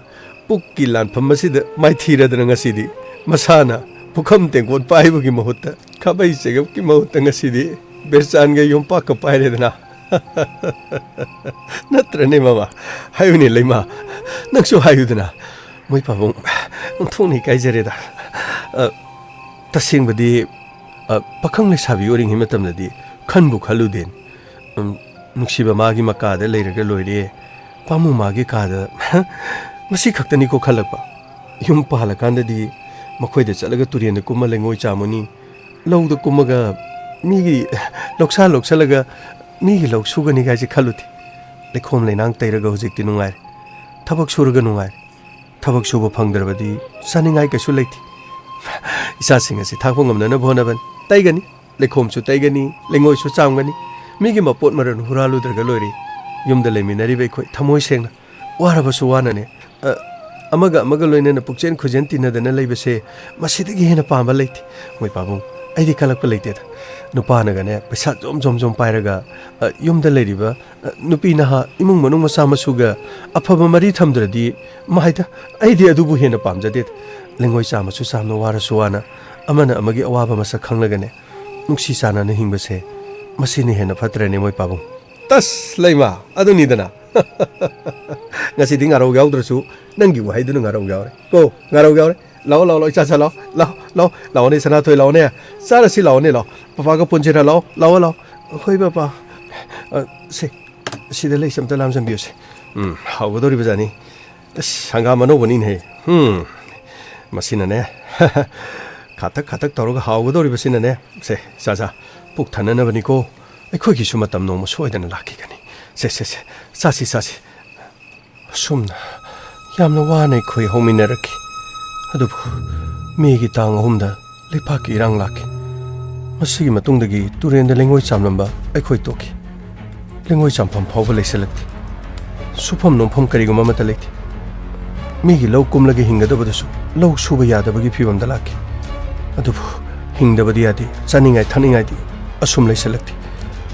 ꯄꯨꯛꯀꯤ ꯂꯥꯟꯐꯝ ꯑꯁꯤꯗ ꯃꯥꯏꯊꯤꯔꯗꯅ ꯉꯁꯤꯗꯤ ꯃꯁꯥꯅ ꯄꯨꯈꯝ ꯇꯦꯡꯀꯣꯠ ꯄꯥꯏꯕꯒꯤ ꯃꯍꯨꯠꯇ, ꯈꯥꯕꯩ ꯆꯦꯒꯞꯀꯤ ꯃꯍꯨꯠꯇ ꯉꯁꯤꯗꯤ ꯕꯦꯔꯆꯥꯟꯒ ꯌꯣꯝꯄꯥꯛꯀ ꯄꯥꯏꯔꯦꯗꯅ꯫ ꯅꯠꯇ꯭ꯔꯅꯦ ꯃꯃꯥ? ꯍꯥꯏꯌꯨꯅꯦ ꯂꯩꯃ, ꯅꯪꯁꯨ ꯍꯥꯏꯌꯨꯗꯅ꯫ ꯃꯣꯏ ꯄꯥꯕꯨꯡ, ꯑꯣꯟꯊꯣꯛꯅ ꯏꯀꯥꯏꯖꯔꯦꯗ꯫ ꯑ, ꯇꯁꯦꯡꯕꯗꯤ, ꯑ, ꯄꯥꯈꯪ ꯂꯩꯁꯥꯕꯤ ꯑꯣꯏꯔꯤꯉꯩ ꯃꯇꯝꯗꯗꯤ ꯈꯟꯕꯨ ꯈꯜꯂꯨꯗꯦ꯫ ꯎꯝ, ꯅꯨꯡꯁꯤꯕ ꯃꯥꯒꯤ ꯃꯀꯥꯗ ꯂꯩꯔꯒ ꯂꯣꯏꯔꯦ, ꯄꯥꯝꯃꯨ ꯃꯥꯒꯤ ꯀꯥꯗ꯫ ꯃꯁꯤ ꯈꯛꯇꯅꯤꯀꯣ ꯈꯜꯂꯛꯄ꯫ ꯌꯨꯝ ꯄꯥꯜꯂꯀꯥꯟꯗꯗꯤ ꯃꯈꯣꯏꯗ ꯆꯠꯂꯒ ꯇꯨꯔꯦꯟꯗ ꯀꯨꯝꯃ ꯂꯩꯉꯣꯏ ꯆꯥꯝꯃꯨꯅꯤ, ꯂꯧꯗ ꯀꯨꯝꯃꯒ ꯃꯤꯒꯤ ꯂꯧꯁꯥ ꯂꯧꯁꯜꯂꯒ ꯃꯤꯒꯤ ꯂꯧ ꯁꯨꯒꯅꯤ ꯀꯥꯏꯁꯦ ꯈꯜꯂꯨꯗꯦ꯫ ꯂꯩꯈꯣꯝ ꯂꯩꯅꯥꯡ ꯇꯩꯔꯒ ꯍꯧꯖꯤꯛꯇꯤ ꯅꯨꯡꯉꯥꯏꯔꯦ꯫ ꯊꯕꯛ ꯁꯨꯔꯒ ꯅꯨꯡꯉꯥꯏꯔꯦ꯫ ꯊꯕꯛ ꯁꯨꯕ ꯐꯪꯗ꯭ꯔꯕꯗꯤ ꯆꯥꯅꯤꯡꯉꯥꯏ ꯀꯩꯁꯨ ꯂꯩꯇꯦ꯫ ꯏꯆꯥꯁꯤꯡ ꯑꯁꯤ ꯊꯥꯛꯄ ꯉꯝꯅꯅꯕ ꯍꯣꯠꯅꯕꯅꯤ꯫ ꯇꯩꯒꯅꯤ, ꯂꯩꯈꯣꯝꯁꯨ ꯇꯩꯒꯅꯤ, ꯂꯩꯉꯣꯏꯁꯨ ꯆꯥꯝꯒꯅꯤ꯫ ꯃꯤꯒꯤ ꯃꯄꯣꯠ ꯃꯔꯟ ꯍꯨꯔꯥꯜꯂꯨꯗ꯭ꯔꯒ ꯂꯣꯏꯔꯦ꯫ ꯌꯨꯝꯗ ꯂꯩꯃꯤꯟꯅꯔꯤꯕ ꯑꯩꯈꯣꯏ ꯊꯃꯣꯏ ꯁꯦꯡꯅ ꯋꯥꯔꯕꯁꯨ ꯋꯥꯅꯅꯦ, ꯑ, ꯑꯃꯒ ꯑꯃꯒ ꯂꯣꯏꯅꯅ ꯄꯨꯛꯆꯦꯟ ꯈꯣꯏꯖꯦꯟ ꯇꯤꯟꯅꯗꯅ ꯂꯩꯕꯁꯦ ꯃꯁꯤꯗꯒꯤ ꯍꯦꯟꯅ ꯄꯥꯝꯕ ꯂꯩꯇꯦ꯫ ꯃꯣꯏ ꯄꯥꯕꯨꯡ, ꯑꯩꯗꯤ ꯀꯜꯂꯛꯄ ꯂꯩꯇꯦꯗ꯫ ꯅꯨꯄꯥꯅꯒꯅꯦ ꯄꯩꯁꯥ ꯖꯣꯝ ꯖꯣꯝ ꯖꯣꯝ ꯄꯥꯏꯔꯒ, ꯑ, ꯌꯨꯝꯗ ꯂꯩꯔꯤꯕ, ꯑ, ꯅꯨꯄꯤ ꯅꯍꯥ ꯏꯃꯨꯡ ꯃꯅꯨꯡ ꯃꯆꯥ ꯃꯁꯨꯒ ꯑꯐꯕ ꯃꯔꯤ ꯊꯝꯗ꯭ꯔꯗꯤ ꯃꯥꯏꯗ, ꯑꯩꯗꯤ ꯑꯗꯨꯕꯨ ꯍꯦꯟꯅ ꯄꯥꯝꯖꯗꯦꯗ꯫ ꯂꯩꯉꯣꯏ ꯆꯥꯝꯃꯁꯨ ꯆꯥꯝꯅ ꯋꯥꯔꯁꯨ ꯋꯥꯅ ꯑꯃꯅ ꯑꯃꯒꯤ ꯑꯋꯥꯕ ꯃꯁꯛ ꯈꯪꯂꯒꯅꯦ ꯅꯨꯡꯁꯤ ꯆꯥꯟꯅꯅ ꯍꯤꯡꯕꯁꯦ ꯃꯁꯤꯅ ꯍꯦꯟꯅ ꯐꯠꯇ꯭ꯔꯅꯦ ꯃꯣꯏ ꯄꯥꯕꯨꯡ꯫ ꯇꯁ ꯂꯩꯃ, ꯑꯗꯨꯅꯤꯗꯅ꯫ ꯉꯁꯤꯗꯤ ꯉꯥꯔꯧ ꯌꯥꯎꯗ꯭ꯔꯁꯨ ꯅꯪꯒꯤ ꯋꯥꯍꯩꯗꯨꯅ ꯉꯥꯔꯧ ꯌꯥꯎꯔꯦ꯫ ꯀꯣ, ꯉꯥꯔꯧ ꯌꯥꯎꯔꯦ꯫ ꯂꯥꯛꯑꯣ, ꯂꯥꯛꯑꯣ, ꯂꯥꯛꯑꯣ, ꯏꯆꯥ, ꯏꯆꯥ, ꯂꯥꯛꯑꯣ, ꯂꯥꯛꯑꯣ, ꯂꯥꯛꯑꯣ, ꯂꯥꯛꯑꯣꯅꯦ, ꯁꯅꯥꯊꯣꯏ, ꯂꯥꯛꯑꯣꯅꯦ꯫ ꯆꯥꯔꯁꯤ, ꯂꯥꯛꯑꯣꯅꯦ, ꯂꯥꯛꯑꯣ꯫ ꯄꯄꯥꯒ ꯄꯨꯟꯁꯤꯔ, ꯂꯥꯛꯑꯣ, ꯂꯥꯛꯑꯣ, ꯂꯥꯛꯑꯣ꯫ ꯍꯣꯏ, ꯄꯄꯥ꯫ ꯑ, ꯁꯦ, ꯁꯤꯗ ꯂꯩꯁꯦ ꯑꯝꯇ ꯂꯥꯝꯖꯟꯕꯤꯌꯨꯁꯦ꯫ ꯎꯝ, ꯍꯥꯎꯒꯗꯧꯔꯤꯕꯖꯥꯠꯅꯤ꯫ ꯑꯁ, ꯍꯪꯒꯥꯝ ꯑꯅꯧꯕꯅꯤꯅꯦꯍꯦ꯫ ꯎꯝ, ꯃꯁꯤꯅꯅꯦ꯫ ꯈꯥꯇꯛ ꯈꯥꯇꯛ ꯇꯧꯔꯒ ꯍꯥꯎꯒꯗꯧꯔꯤꯕꯁꯤꯅꯅꯦ꯫ ꯁꯦ, ꯆꯥ, ꯆꯥ꯫ ꯄꯨꯛ ꯊꯟꯅꯅꯕꯅꯤꯀꯣ꯫ ꯑꯩꯈꯣꯏꯒꯤꯁꯨ ꯃꯇꯝ ꯅꯣꯡꯃ ꯁꯣꯏꯗꯅ ꯂꯥꯛꯈꯤꯒꯅꯤ꯫ ꯁꯦ, ꯁꯦ, ꯁꯦ꯫ ꯆꯥꯁꯤ, ꯆꯥꯁꯤ꯫ ꯑꯁꯨꯝꯅ ꯌꯥꯝꯅ ꯋꯥꯅ ꯑꯩꯈꯣꯏ ꯍꯧꯃꯤꯟꯅꯔꯛꯈꯤ꯫ ꯑꯗꯨꯕꯨ ꯃꯦꯒꯤ ꯇꯥꯡ ꯑꯍꯨꯝꯗ ꯂꯩꯄꯥꯛꯀꯤ ꯏꯔꯥꯡ ꯂꯥꯛꯈꯤ꯫ ꯃꯁꯤꯒꯤ ꯃꯇꯨꯡꯗꯒꯤ ꯇꯨꯔꯦꯟꯗ ꯂꯩꯉꯣꯏ ꯆꯥꯝꯂꯝꯕ ꯑꯩꯈꯣꯏ ꯇꯣꯛꯈꯤ꯫ ꯂꯩꯉꯣꯏ ꯆꯥꯝꯐꯝ ꯐꯥꯎꯕ ꯂꯩꯁꯤꯜꯂꯛꯇꯦ꯫ ꯁꯨꯐꯝ ꯅꯣꯝꯐꯝ ꯀꯔꯤꯒꯨꯝꯕ ꯑꯃꯠꯇ ꯂꯩꯇꯦ꯫ ꯃꯤꯒꯤ ꯂꯧ ꯀꯨꯝꯂꯒ ꯍꯤꯡꯒꯗꯕꯗꯨꯁꯨ ꯂꯧ ꯁꯨꯕ ꯌꯥꯗꯕꯒꯤ ꯐꯤꯕꯝꯗ ꯂꯥꯛꯈꯤ꯫ ꯑꯗꯨꯕꯨ ꯍꯤꯡꯗꯕꯗꯤ ꯌꯥꯗꯦ, ꯆꯥꯅꯤꯡꯉꯥꯏ ꯊꯛꯅꯤꯡꯉꯥꯏꯗꯤ ꯑꯁꯨꯝ ꯂꯩꯁꯤꯜꯂꯛꯇꯦ꯫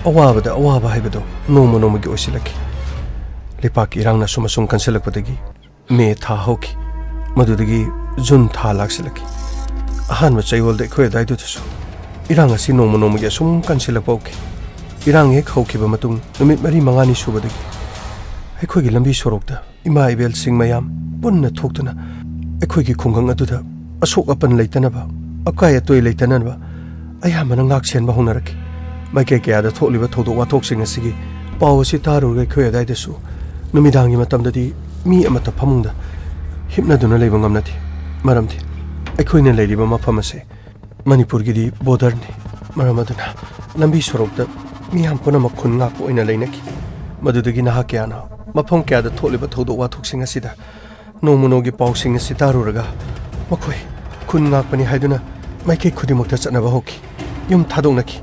ꯑꯋꯥꯕꯗ ꯑꯋꯥꯕ ꯍꯥꯏꯕꯗꯣ ꯅꯣꯡꯃ ꯅꯣꯡꯃꯒꯤ ꯑꯣꯏꯁꯤꯜꯂꯛꯈꯤ꯫ ꯂꯩꯄꯥꯛꯀꯤ ꯏꯔꯥꯡꯅ ꯑꯁꯨꯝ ꯑꯁꯨꯝ ꯀꯟꯁꯤꯜꯂꯛꯄꯗꯒꯤ ꯃꯦ ꯊꯥ ꯍꯧꯈꯤ꯫ ꯃꯗꯨꯗꯒꯤ ꯖꯨꯟ ꯊꯥ ꯂꯥꯛꯁꯤꯜꯂꯛꯈꯤ꯫ ꯑꯍꯥꯟꯕ ꯆꯌꯣꯜꯗ ꯑꯩꯈꯣꯏ ꯑꯗꯥꯏꯗꯨꯗꯁꯨ ꯏꯔꯥꯡ ꯑꯁꯤ ꯅꯣꯡꯃ ꯅꯣꯡꯃꯒꯤ ꯑꯁꯨꯝ ꯀꯟꯁꯤꯜꯂꯛꯄ ꯍꯧꯈꯤ꯫ ꯏꯔꯥꯡ ꯍꯦꯛ ꯍꯧꯈꯤꯕ ꯃꯇꯨꯡ ꯅꯨꯃꯤꯠ ꯃꯔꯤ ꯃꯉꯥꯅꯤ ꯁꯨꯕꯗꯒꯤ ꯑꯩꯈꯣꯏꯒꯤ ꯂꯝꯕꯤ ꯁꯣꯔꯣꯛꯇ ꯏꯃꯥ ꯏꯕꯦꯜꯁꯤꯡ ꯃꯌꯥꯝ ꯄꯨꯟꯅ ꯊꯣꯛꯇꯨꯅ ꯑꯩꯈꯣꯏꯒꯤ ꯈꯨꯡꯒꯪ ꯑꯗꯨꯗ ꯑꯁꯣꯛ ꯑꯄꯟ ꯂꯩꯇꯅꯕ, ꯑꯀꯥꯏ ꯑꯇꯣꯏ ꯂꯩꯇꯅꯕ ꯑꯌꯥꯝꯕꯅ ꯉꯥꯛ ꯁꯦꯟꯕ ꯍꯧꯅꯔꯛꯈꯤ꯫ ꯃꯥꯏꯀꯩ ꯀꯌꯥꯗ ꯊꯣꯛꯂꯤꯕ ꯊꯧꯗꯣꯛ ꯋꯥꯊꯣꯛꯁꯤꯡ ꯑꯁꯤꯒꯤ ꯄꯥꯎ ꯑꯁꯤ ꯇꯥꯔꯨꯔꯒ ꯑꯩꯈꯣꯏ ꯑꯗꯥꯏꯗꯁꯨ ꯅꯨꯃꯤꯗꯥꯡꯒꯤ ꯃꯇꯝꯗꯗꯤ ꯃꯤ ꯑꯃꯠꯇ ꯐꯃꯨꯡꯗ ꯍꯤꯞꯅꯗꯨꯅ ꯂꯩꯕ ꯉꯝꯅꯗꯦ꯫ ꯃꯔꯝꯗꯤ ꯑꯩꯈꯣꯏꯅ ꯂꯩꯔꯤꯕ ꯃꯐꯝ ꯑꯁꯦ ꯃꯅꯤꯄꯨꯔꯒꯤꯗꯤ ꯕꯣꯔꯗꯔꯅꯤ꯫ ꯃꯔꯝ ꯑꯗꯨꯅ ꯂꯝꯕꯤ ꯁꯣꯔꯣꯛꯇ ꯃꯤꯌꯥꯝ ꯄꯨꯝꯅꯃꯛ ꯈꯨꯟ ꯉꯥꯛꯄ ꯑꯣꯏꯅ ꯂꯩꯅꯈꯤ꯫ ꯃꯗꯨꯗꯒꯤ ꯅꯍꯥ ꯀꯌꯥꯅ ꯃꯐꯝ ꯀꯌꯥꯗ ꯊꯣꯛꯂꯤꯕ ꯊꯧꯗꯣꯛ ꯋꯥꯊꯣꯛꯁꯤꯡ ꯑꯁꯤꯗ ꯅꯣꯡꯃ ꯅꯣꯡꯃꯒꯤ ꯄꯥꯎꯁꯤꯡ ꯑꯁꯤ ꯇꯥꯔꯨꯔꯒ ꯃꯈꯣꯏ ꯈꯨꯟ ꯉꯥꯛꯄꯅꯤ ꯍꯥꯏꯗꯨꯅ ꯃꯥꯏꯀꯩ ꯈꯨꯗꯤꯡꯃꯛꯇ ꯆꯠꯅꯕ ꯍꯧꯈꯤ꯫ ꯌꯨꯝ ꯊꯥꯗꯣꯛꯅꯈꯤ꯫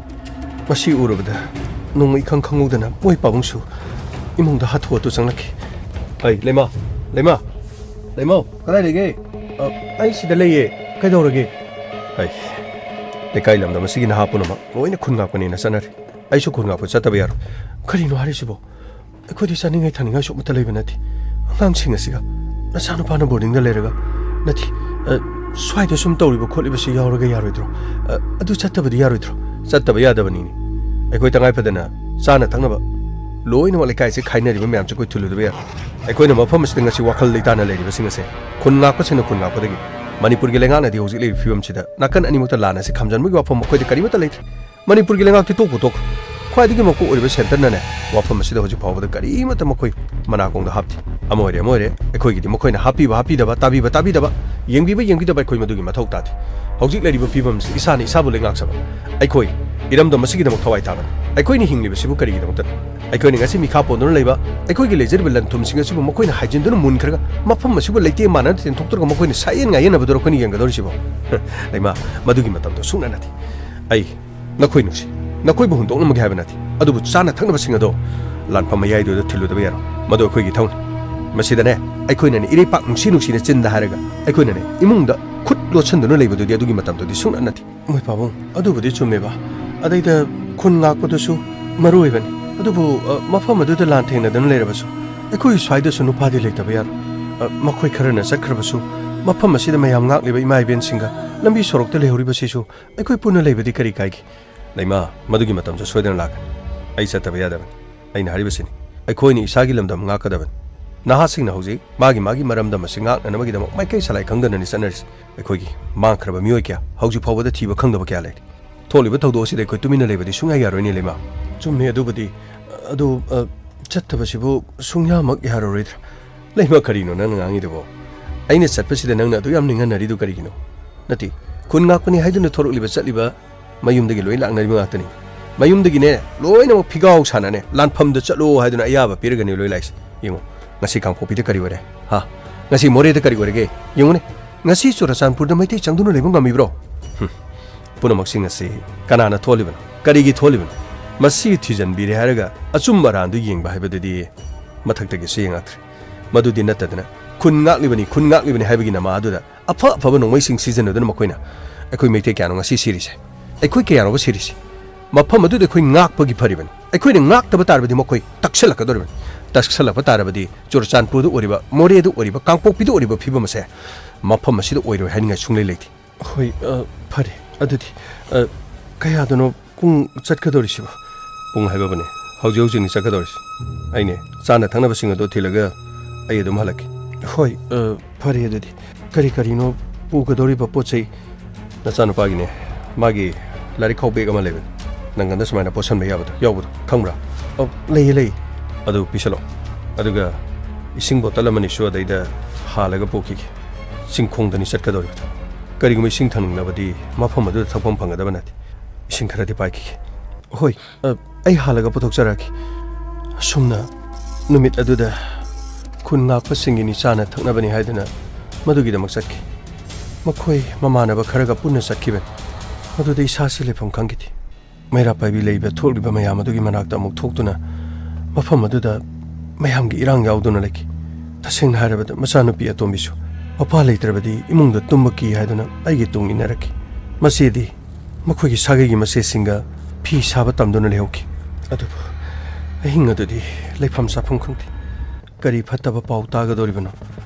ꯃꯁꯤ ꯎꯔꯨꯕꯗ ꯅꯣꯡꯃ ꯏꯈꯪ ꯈꯪꯍꯧꯗꯅ ꯃꯣꯏ ꯄꯥꯕꯨꯡꯁꯨ ꯏꯃꯨꯡꯗ ꯍꯥꯊꯨ ꯍꯥꯊꯨ ꯆꯪꯂꯛꯈꯤ꯫ "ꯑꯩ, ꯂꯩꯃꯥ, ꯂꯩꯃꯥ, ꯂꯩꯃꯥ, ꯀꯗꯥꯏ ꯂꯩꯒꯦ?" "ꯑ, ꯑꯩ ꯁꯤꯗ ꯂꯩꯌꯦ꯫ ꯀꯩꯗꯧꯔꯒꯦ?" ꯑꯩ, ꯂꯩꯀꯥꯏ ꯂꯝꯗꯝ ꯑꯁꯤꯒꯤ ꯅꯍꯥ ꯄꯨꯝꯅꯃꯛ ꯂꯣꯏꯅ ꯈꯨꯟ ꯉꯥꯛꯄꯅꯦꯅ ꯆꯠꯅꯔꯤ꯫ ꯑꯩꯁꯨ ꯈꯨꯟ ꯉꯥꯛꯄ ꯆꯠꯇꯕ ꯌꯥꯔꯣꯏ꯫ ꯀꯔꯤꯅꯣ ꯍꯥꯏꯔꯤꯁꯤꯕꯣ? ꯑꯩꯈꯣꯏꯗꯤ ꯆꯥꯅꯤꯡꯉꯥꯏ ꯊꯛꯅꯤꯡꯉꯥꯏꯁꯨ ꯑꯃꯠꯇ ꯂꯩꯕ ꯅꯠꯇꯦ꯫ ꯑꯉꯥꯡꯁꯤꯡ ꯑꯁꯤꯒ ꯅꯆꯥꯅꯨꯄꯥꯅ ꯕꯣꯔꯗꯤꯡꯗ ꯂꯩꯔꯒ, ꯅꯠꯇꯦ, ꯑ, ꯁ꯭ꯋꯥꯏꯗ ꯁꯨꯝ ꯇꯧꯔꯤꯕ ꯈꯣꯠꯂꯤꯕꯁꯤ ꯌꯥꯎꯔꯒ ꯌꯥꯔꯣꯏꯗ꯭ꯔꯣ? ꯑ, ꯑꯗꯨ ꯆꯠꯇꯕꯗꯤ ꯌꯥꯔꯣꯏꯗ꯭ꯔꯣ? ꯆꯠꯇꯕ ꯌꯥꯗꯕꯅꯤꯅꯦ꯫ ꯑꯩꯈꯣꯏ ꯇꯉꯥꯏ ꯐꯗꯅ ꯆꯥꯅ ꯊꯛꯅꯕ ꯂꯣꯏꯅꯃꯛ ꯂꯩꯀꯥꯏꯁꯦ ꯈꯥꯏꯅꯔꯤꯕ ꯃꯌꯥꯝꯁꯦ ꯑꯩꯈꯣꯏ ꯊꯤꯜꯂꯨꯗꯕ ꯌꯥꯔꯣꯏ꯫ ꯑꯩꯈꯣꯏꯅ ꯃꯐꯝ ꯑꯁꯤꯗ ꯉꯁꯤ ꯋꯥꯈꯜ ꯂꯩꯇꯥꯅ ꯂꯩꯔꯤꯕꯁꯤꯡ ꯑꯁꯦ ꯈꯨꯟ ꯉꯥꯛꯄꯁꯤꯡꯅ ꯈꯨꯟ ꯉꯥꯛꯄꯗꯒꯤ ꯃꯅꯤꯄꯨꯔꯒꯤ ꯂꯩꯉꯥꯛꯅꯗꯤ ꯍꯧꯖꯤꯛ ꯂꯩꯔꯤꯕ ꯐꯤꯕꯝꯁꯤꯗ ꯅꯥꯀꯟ ꯑꯅꯤꯃꯛꯇ ꯂꯥꯟ ꯑꯁꯤ ꯈꯥꯝꯖꯟꯕꯒꯤ ꯋꯥꯐꯝ ꯑꯩꯈꯣꯏꯗ ꯀꯔꯤꯃꯠꯇ ꯂꯩꯇ꯭ꯔꯦ꯫ ꯃꯅꯤꯄꯨꯔꯒꯤ ꯂꯩꯉꯥꯛꯇꯤ ꯇꯣꯛꯄꯨ ꯇꯣꯛꯈ꯭ꯔꯣ, ꯈ꯭ꯋꯥꯏꯗꯒꯤ ꯃꯀꯣꯛ ꯑꯣꯏꯔꯤꯕ ꯁꯦꯟꯇꯔꯅꯅꯦ, ꯋꯥꯐꯝ ꯑꯁꯤꯗ ꯍꯧꯖꯤꯛ ꯐꯥꯎꯕꯗ ꯀꯔꯤꯃꯠꯇ ꯃꯈꯣꯏ ꯃꯅꯥꯀꯣꯡꯗ ꯍꯥꯞꯇꯦ꯫ ꯑꯃ ꯑꯣꯏꯔꯦ, ꯑꯃ ꯑꯣꯏꯔꯦ, ꯑꯩꯈꯣꯏꯒꯤꯗꯤ ꯃꯈꯣꯏꯅ ꯍꯥꯞꯄꯤꯕ ꯍꯥꯞꯄꯤꯗꯕ, ꯇꯥꯕꯤꯕ ꯇꯥꯕꯤꯗꯕ, ꯌꯦꯡꯕꯤꯕ ꯌꯦꯡꯕꯤꯗꯕ ꯑꯩꯈꯣꯏ ꯃꯗꯨꯒꯤ ꯃꯊꯧ ꯇꯥꯗꯦ꯫ ꯍꯧꯖꯤꯛ ꯂꯩꯔꯤꯕ ꯐꯤꯕꯝꯁꯤ ꯏꯁꯥꯅ ꯏꯁꯥꯕꯨ ꯂꯩꯉꯥꯛꯆꯕ, ꯑꯩꯈꯣꯏ ꯏꯔꯝꯗꯝ ꯑꯁꯤꯒꯤꯗꯃꯛ ꯊꯋꯥꯏ ꯊꯥꯕꯅꯤ꯫ ꯑꯩꯈꯣꯏꯅ ꯍꯤꯡꯂꯤꯕꯁꯤꯕꯨ ꯀꯔꯤꯒꯤꯗꯃꯛꯇꯅꯣ? ꯑꯩꯈꯣꯏꯅ ꯉꯁꯤ ꯃꯤꯈꯥ ꯄꯣꯟꯗꯨꯅ ꯂꯩꯕ, ꯑꯩꯈꯣꯏꯒꯤ ꯂꯩꯖꯔꯤꯕ ꯂꯟ ꯊꯨꯝꯁꯤꯡ ꯑꯁꯤꯕꯨ ꯃꯈꯣꯏꯅ ꯍꯥꯏꯖꯤꯟꯗꯨꯅ ꯃꯨꯟꯈ꯭ꯔꯒ, ꯃꯐꯝ ꯑꯁꯤꯕꯨ ꯂꯩꯇꯦꯝ ꯃꯥꯟꯅꯅ ꯇꯦꯟꯊꯣꯛꯇ꯭ꯔꯒ ꯃꯈꯣꯏꯅ ꯁꯥꯏꯌꯦꯟ ꯉꯥꯏꯌꯦꯟꯅꯕꯗꯨꯔ ꯑꯩꯈꯣꯏꯅ ꯌꯦꯡꯒꯗꯧꯔꯤꯁꯤꯕꯣ? ꯂꯩꯃꯥ, ꯃꯗꯨꯒꯤ ꯃꯇꯝꯗꯣ ꯁꯨꯡꯅ ꯅꯠꯇꯦ꯫ ꯑꯩ ꯅꯈꯣꯏ ꯅꯨꯡꯁꯤ꯫ ꯅꯈꯣꯏꯕꯨ ꯍꯨꯟꯗꯣꯛꯂꯝꯃꯒꯦ ꯍꯥꯏꯕ ꯅꯠꯇꯦ, ꯑꯗꯨꯕꯨ ꯆꯥꯅ ꯊꯛꯅꯕꯁꯤꯡ ꯑꯗꯣ ꯂꯥꯟꯐꯝ ꯃꯌꯥꯏꯗꯨꯗ ꯊꯤꯜꯂꯨꯗꯕ ꯌꯥꯔꯣꯏ꯫ ꯃꯗꯨ ꯑꯩꯈꯣꯏꯒꯤ ꯊꯧꯅꯤ꯫ ꯃꯁꯤꯗꯅꯦ, ꯑꯩꯈꯣꯏꯅꯅꯦ ꯏꯔꯩꯄꯥꯛ ꯅꯨꯡꯁꯤ ꯅꯨꯡꯁꯤꯅ ꯆꯤꯟꯗ ꯍꯥꯏꯔꯒ, ꯑꯩꯈꯣꯏꯅꯅꯦ ꯏꯃꯨꯡꯗ ꯈꯨꯠ ꯂꯣꯠꯁꯤꯟꯗꯨꯅ ꯂꯩꯕꯗꯨꯗꯤ ꯑꯗꯨꯒꯤ ꯃꯇꯝꯗꯨꯗꯤ ꯁꯨꯡꯅ ꯅꯠꯇꯦ꯫ ꯃꯣꯏ ꯄꯥꯕꯨꯡ, ꯑꯗꯨꯕꯨꯗꯤ ꯆꯨꯝꯃꯦꯕ꯫ ꯑꯗꯩꯗ ꯈꯨꯟ ꯉꯥꯛꯄꯗꯨꯁꯨ ꯃꯔꯨ ꯑꯣꯏꯕꯅꯤ꯫ ꯑꯗꯨꯕꯨ, ꯑ, ꯃꯐꯝ ꯑꯗꯨꯗ ꯂꯥꯟ ꯊꯦꯡꯅꯗꯨꯅ ꯂꯩꯔꯕꯁꯨ, ꯑꯩꯈꯣꯏ ꯁ꯭ꯋꯥꯏꯗꯁꯨ ꯅꯨꯄꯥꯗꯤ ꯂꯩꯇꯕ ꯌꯥꯔꯣꯏ꯫ ꯑ, ꯃꯈꯣꯏ ꯈꯔꯅ ꯆꯠꯈ꯭ꯔꯕꯁꯨ, ꯃꯐꯝ ꯑꯁꯤꯗ ꯃꯌꯥꯝ ꯉꯥꯛꯂꯤꯕ ꯏꯃꯥ ꯏꯕꯦꯟꯁꯤꯡꯒ ꯂꯝꯕꯤ ꯁꯣꯔꯣꯛꯇ ꯂꯩꯍꯧꯔꯤꯕꯁꯤꯁꯨ ꯑꯩꯈꯣꯏ ꯄꯨꯟꯅ ꯂꯩꯕꯗꯤ ꯀꯔꯤ ꯀꯥꯏꯒꯦ? ꯂꯩꯃꯥ, ꯃꯗꯨꯒꯤ ꯃꯇꯝꯁꯨ ꯁꯣꯏꯗꯅ ꯂꯥꯛꯀꯅꯤ꯫ ꯑꯩ ꯆꯠꯇꯕ ꯌꯥꯗꯕꯅꯤ꯫ ꯑꯩꯅ ꯍꯥꯏꯔꯤꯕꯁꯤꯅꯤ, ꯑꯩꯈꯣꯏꯅ ꯏꯁꯥꯒꯤ ꯂꯝꯗꯝ ꯉꯥꯛꯀꯗꯕꯅꯤ꯫ ꯅꯍꯥꯁꯤꯡꯅ ꯍꯧꯖꯤꯛ ꯃꯥꯒꯤ ꯃꯥꯒꯤ ꯃꯔꯝꯗꯝ ꯑꯁꯤ ꯉꯥꯛꯅꯅꯕꯒꯤꯗꯃꯛ ꯃꯥꯏꯀꯩ ꯁꯂꯥꯏ ꯈꯪꯗꯅꯅꯤ ꯆꯠꯅꯔꯤꯁꯤ꯫ ꯑꯩꯈꯣꯏꯒꯤ ꯃꯥꯡꯈ꯭ꯔꯕ ꯃꯤꯑꯣꯏ ꯀꯌꯥ ꯍꯧꯖꯤꯛ ꯐꯥꯎꯕꯗ ꯊꯤꯕ ꯈꯪꯗꯕ ꯀꯌꯥ ꯂꯩꯔꯤ꯫ ꯊꯣꯛꯂꯤꯕ ꯊꯧꯗꯣꯛ ꯑꯁꯤꯗ ꯑꯩꯈꯣꯏ ꯇꯨꯃꯤꯟꯅ ꯂꯩꯕꯗꯤ ꯁꯨꯡꯌꯥ ꯌꯥꯔꯣꯏꯅꯦ, ꯂꯩꯃꯥ꯫ ꯆꯨꯝꯃꯤ ꯑꯗꯨꯕꯨꯗꯤ꯫ ꯑꯗꯨ, ꯑ, ꯆꯠꯇꯕꯁꯤꯕꯨ ꯁꯨꯡꯌꯥꯃꯛ ꯌꯥꯔꯔꯣꯏꯗ꯭ꯔꯥ? ꯂꯩꯃꯥ, ꯀꯔꯤꯅꯣ ꯅꯪꯅ ꯉꯥꯡꯉꯤꯗꯨꯕꯣ? ꯑꯩꯅ ꯆꯠꯄꯁꯤꯗ ꯅꯪꯅ ꯑꯗꯨ ꯌꯥꯝ ꯅꯤꯡꯍꯟꯅꯔꯤꯗꯨ ꯀꯔꯤꯒꯤꯅꯣ? ꯅꯠꯇꯦ, ꯈꯨꯟ ꯉꯥꯛꯄꯅꯤ ꯍꯥꯏꯗꯨꯅ ꯊꯣꯔꯛꯂꯤꯕ ꯆꯠꯂꯤꯕ ꯃꯌꯨꯝꯗꯒꯤ ꯂꯣꯏ ꯂꯥꯛꯅꯔꯤꯕ ꯉꯥꯛꯇꯅꯤ꯫ ꯃꯌꯨꯝꯗꯒꯤꯅꯦ, ꯂꯣꯏꯅꯃꯛ ꯐꯤꯒꯥꯎ ꯁꯥꯟꯅꯅꯦ, ꯂꯥꯟꯐꯝꯗ ꯆꯠꯂꯣ ꯍꯥꯏꯗꯨꯅ ꯑꯌꯥꯕ ꯄꯤꯔꯒꯅꯤ ꯂꯣꯏ ꯂꯥꯛꯏꯁꯦ꯫ ꯌꯦꯡꯉꯣ, ꯉꯁꯤ ꯀꯥꯡꯄꯣꯛꯄꯤꯗ ꯀꯔꯤ ꯑꯣꯏꯔꯦ? ꯍꯥ? ꯉꯁꯤ ꯃꯣꯔꯦꯗ ꯀꯔꯤ ꯑꯣꯏꯔꯒꯦ? ꯌꯦꯡꯉꯨꯅꯦ, ꯉꯁꯤ ꯆꯨꯔꯆꯥꯟꯄꯨꯔꯗ ꯃꯩꯇꯩ ꯆꯪꯗꯨꯅ ꯂꯩꯕ ꯉꯝꯃꯤꯕ꯭ꯔꯣ? ꯍꯨꯝ꯫ ꯄꯨꯝꯅꯃꯛꯁꯤꯡ ꯑꯁꯤ ꯀꯅꯥꯅ ꯊꯣꯛꯍꯜꯂꯤꯕꯅꯣ? ꯀꯔꯤꯒꯤ ꯊꯣꯛꯍꯜꯂꯤꯕꯅꯣ? ꯃꯁꯤ ꯊꯤꯖꯤꯟꯕꯤꯔꯦ ꯍꯥꯏꯔꯒ ꯑꯆꯨꯝꯕ ꯑꯔꯥꯟꯗꯨ ꯌꯦꯡꯕ ꯍꯥꯏꯕꯗꯨꯗꯤ ꯃꯊꯛꯇꯒꯤꯁꯨ ꯌꯦꯡꯉꯛꯇ꯭ꯔꯦ꯫ ꯃꯗꯨꯗꯤ ꯅꯠꯇꯗꯅ ꯈꯨꯟ ꯉꯥꯛꯂꯤꯕꯅꯤ, ꯈꯨꯟ ꯉꯥꯛꯂꯤꯕꯅꯤ ꯍꯥꯏꯕꯒꯤ ꯅꯃꯥ ꯑꯗꯨꯗ ꯑꯐ ꯑꯐꯕ ꯅꯣꯡꯃꯩꯁꯤꯡ ꯁꯤꯖꯤꯟꯅꯗꯨꯅ ꯃꯈꯣꯏꯅ ꯑꯩꯈꯣꯏ ꯃꯩꯇꯩ ꯀꯌꯥꯅꯣ ꯉꯁꯤ ꯁꯤꯔꯤꯁꯦ? ꯑꯩꯈꯣꯏ ꯀꯌꯥꯅꯣꯕ ꯁꯤꯔꯤꯁꯦ? ꯃꯐꯝ ꯑꯗꯨꯗ ꯑꯩꯈꯣꯏ ꯉꯥꯛꯄꯒꯤ ꯐꯔꯤꯕꯅꯤ꯫ ꯑꯩꯈꯣꯏꯅ ꯉꯥꯛꯇꯕ ꯇꯥꯔꯕꯗꯤ ꯃꯈꯣꯏ ꯇꯛꯁꯜꯂꯛꯀꯗꯧꯔꯤꯕꯅꯤ꯫ ꯇꯛꯁꯜꯂꯛꯄ ꯇꯥꯔꯕꯗꯤ ꯆꯨꯔꯆꯥꯟꯄꯨꯔꯗ ꯑꯣꯏꯔꯤꯕ, ꯃꯣꯔꯦꯗ ꯑꯣꯏꯔꯤꯕ, ꯀꯥꯡꯄꯣꯛꯄꯤꯗ ꯑꯣꯏꯔꯤꯕ ꯐꯤꯕꯝ ꯑꯁꯦ ꯃꯐꯝ ꯑꯁꯤꯗ ꯑꯣꯏꯔꯣꯏ ꯍꯥꯏꯅꯤꯡꯉꯥꯏ ꯁꯨꯡꯂꯩ ꯂꯩꯇꯦ꯫ ꯍꯣꯏ, ꯑ, ꯐꯔꯦ꯫ ꯑꯗꯨꯗꯤ, ꯑ, ꯀꯌꯥꯗꯅꯣ ꯄꯨꯡ ꯆꯠꯀꯗꯧꯔꯤꯁꯤꯕꯣ? ꯄꯨꯡ ꯍꯥꯏꯕꯕꯨꯅꯦ, ꯍꯧꯖꯤꯛ ꯍꯧꯖꯤꯛꯅꯤ ꯆꯠꯀꯗꯧꯔꯤꯁꯤ꯫ ꯑꯩꯅꯦ, ꯆꯥꯅ ꯊꯛꯅꯕꯁꯤꯡ ꯑꯗꯣ ꯊꯤꯜꯂꯒ ꯑꯩ ꯑꯗꯨꯝ ꯍꯜꯂꯛꯀꯦ꯫ ꯍꯣꯏ, ꯑ, ꯐꯔꯦ ꯑꯗꯨꯗꯤ꯫ ꯀꯔꯤ ꯀꯔꯤꯅꯣ ꯄꯨꯒꯗꯧꯔꯤꯕ ꯄꯣꯠ ꯆꯩ? ꯅꯆꯥꯅꯨꯄꯥꯒꯤꯅꯦ, ꯃꯥꯒꯤ ꯂꯥꯏꯔꯤꯛ ꯈꯥꯎ ꯕꯦꯒ ꯑꯃ ꯂꯩꯕꯅꯤ꯫ ꯅꯪꯒꯟꯗ ꯁꯨꯃꯥꯏꯅ ꯄꯣꯠꯁꯟꯕ ꯌꯥꯕꯗꯣ, ꯌꯥꯎꯕꯗꯣ, ꯈꯪꯕ꯭ꯔꯥ? ꯑ, ꯂꯩꯌꯦ, ꯂꯩꯌꯦ꯫ ꯑꯗꯨ ꯄꯤꯁꯜꯂꯣ꯫ ꯑꯗꯨꯒ ꯏꯁꯤꯡ ꯕꯣꯇꯜ ꯑꯃꯅꯤꯁꯨ ꯑꯗꯩꯗ ꯍꯥꯜꯂꯒ ꯄꯨꯈꯤꯒꯦ꯫ ꯆꯤꯡꯈꯣꯡꯗꯅꯤ ꯆꯠꯀꯗꯧꯔꯤꯕꯗꯣ꯫ ꯀꯔꯤꯒꯨꯝꯕ ꯏꯁꯤꯡ ꯊꯛꯅꯤꯡꯂꯕꯗꯤ ꯃꯐꯝ ꯑꯗꯨꯗ ꯊꯛꯐꯝ ꯐꯪꯒꯗꯕ ꯅꯠꯇꯦ꯫ ꯏꯁꯤꯡ ꯈꯔꯗꯤ ꯄꯥꯏꯈꯤꯒꯦ꯫ ꯍꯣꯏ, ꯑ, ꯑꯩ ꯍꯥꯜꯂꯒ ꯄꯨꯊꯣꯛꯆꯔꯛꯀꯦ꯫ ꯑꯁꯨꯝꯅ ꯅꯨꯃꯤꯠ ꯑꯗꯨꯗ ꯈꯨꯟ ꯉꯥꯛꯄꯁꯤꯡꯒꯤꯅꯤ ꯆꯥꯅ ꯊꯛꯅꯕꯅꯤ ꯍꯥꯏꯗꯨꯅ ꯃꯗꯨꯒꯤꯗꯃꯛ ꯆꯠꯈꯤ꯫ ꯃꯈꯣꯏ ꯃꯃꯥꯟꯅꯕ ꯈꯔꯒ ꯄꯨꯟꯅ ꯆꯠꯈꯤꯕꯅꯤ꯫ ꯃꯗꯨꯗ ꯏꯁꯥꯁꯤ ꯂꯩꯐꯝ ꯈꯪꯈꯤꯗꯦ꯫ ꯃꯩꯔꯥ ꯄꯥꯏꯕꯤ ꯂꯩꯕ ꯊꯣꯛꯂꯤꯕ ꯃꯌꯥꯝ ꯑꯗꯨꯒꯤ ꯃꯅꯥꯛꯇ ꯑꯃꯨꯛ ꯊꯣꯛꯇꯨꯅ ꯃꯐꯝ ꯑꯗꯨꯗ ꯃꯌꯥꯝꯒꯤ ꯏꯔꯥꯡ ꯌꯥꯎꯗꯨꯅ ꯂꯩꯈꯤ꯫ ꯇꯁꯦꯡꯅ ꯍꯥꯏꯔꯕꯗ ꯃꯆꯥꯅꯨꯄꯤ ꯑꯇꯣꯝꯕꯤꯁꯨ ꯃꯄꯥ ꯂꯩꯇ꯭ꯔꯕꯗꯤ ꯏꯃꯨꯡꯗ ꯇꯨꯝꯕ ꯀꯤ ꯍꯥꯏꯗꯨꯅ ꯑꯩꯒꯤ ꯇꯨꯡ ꯏꯟꯅꯔꯛꯈꯤ꯫ ꯃꯆꯦꯗꯤ ꯃꯈꯣꯏꯒꯤ ꯁꯥꯒꯩꯒꯤ ꯃꯆꯦꯁꯤꯡꯒ ꯐꯤ ꯁꯥꯕ ꯇꯝꯗꯨꯅ ꯂꯩꯍꯧꯈꯤ꯫ ꯑꯗꯨꯕꯨ ꯑꯍꯤꯡ ꯑꯗꯨꯗꯤ ꯂꯩꯐꯝ ꯆꯥꯐꯝ ꯈꯪꯗꯦ꯫ ꯀꯔꯤ ꯐꯠꯇꯕ ꯄꯥꯎ ꯇꯥꯒꯗꯧꯔꯤꯕꯅꯣ?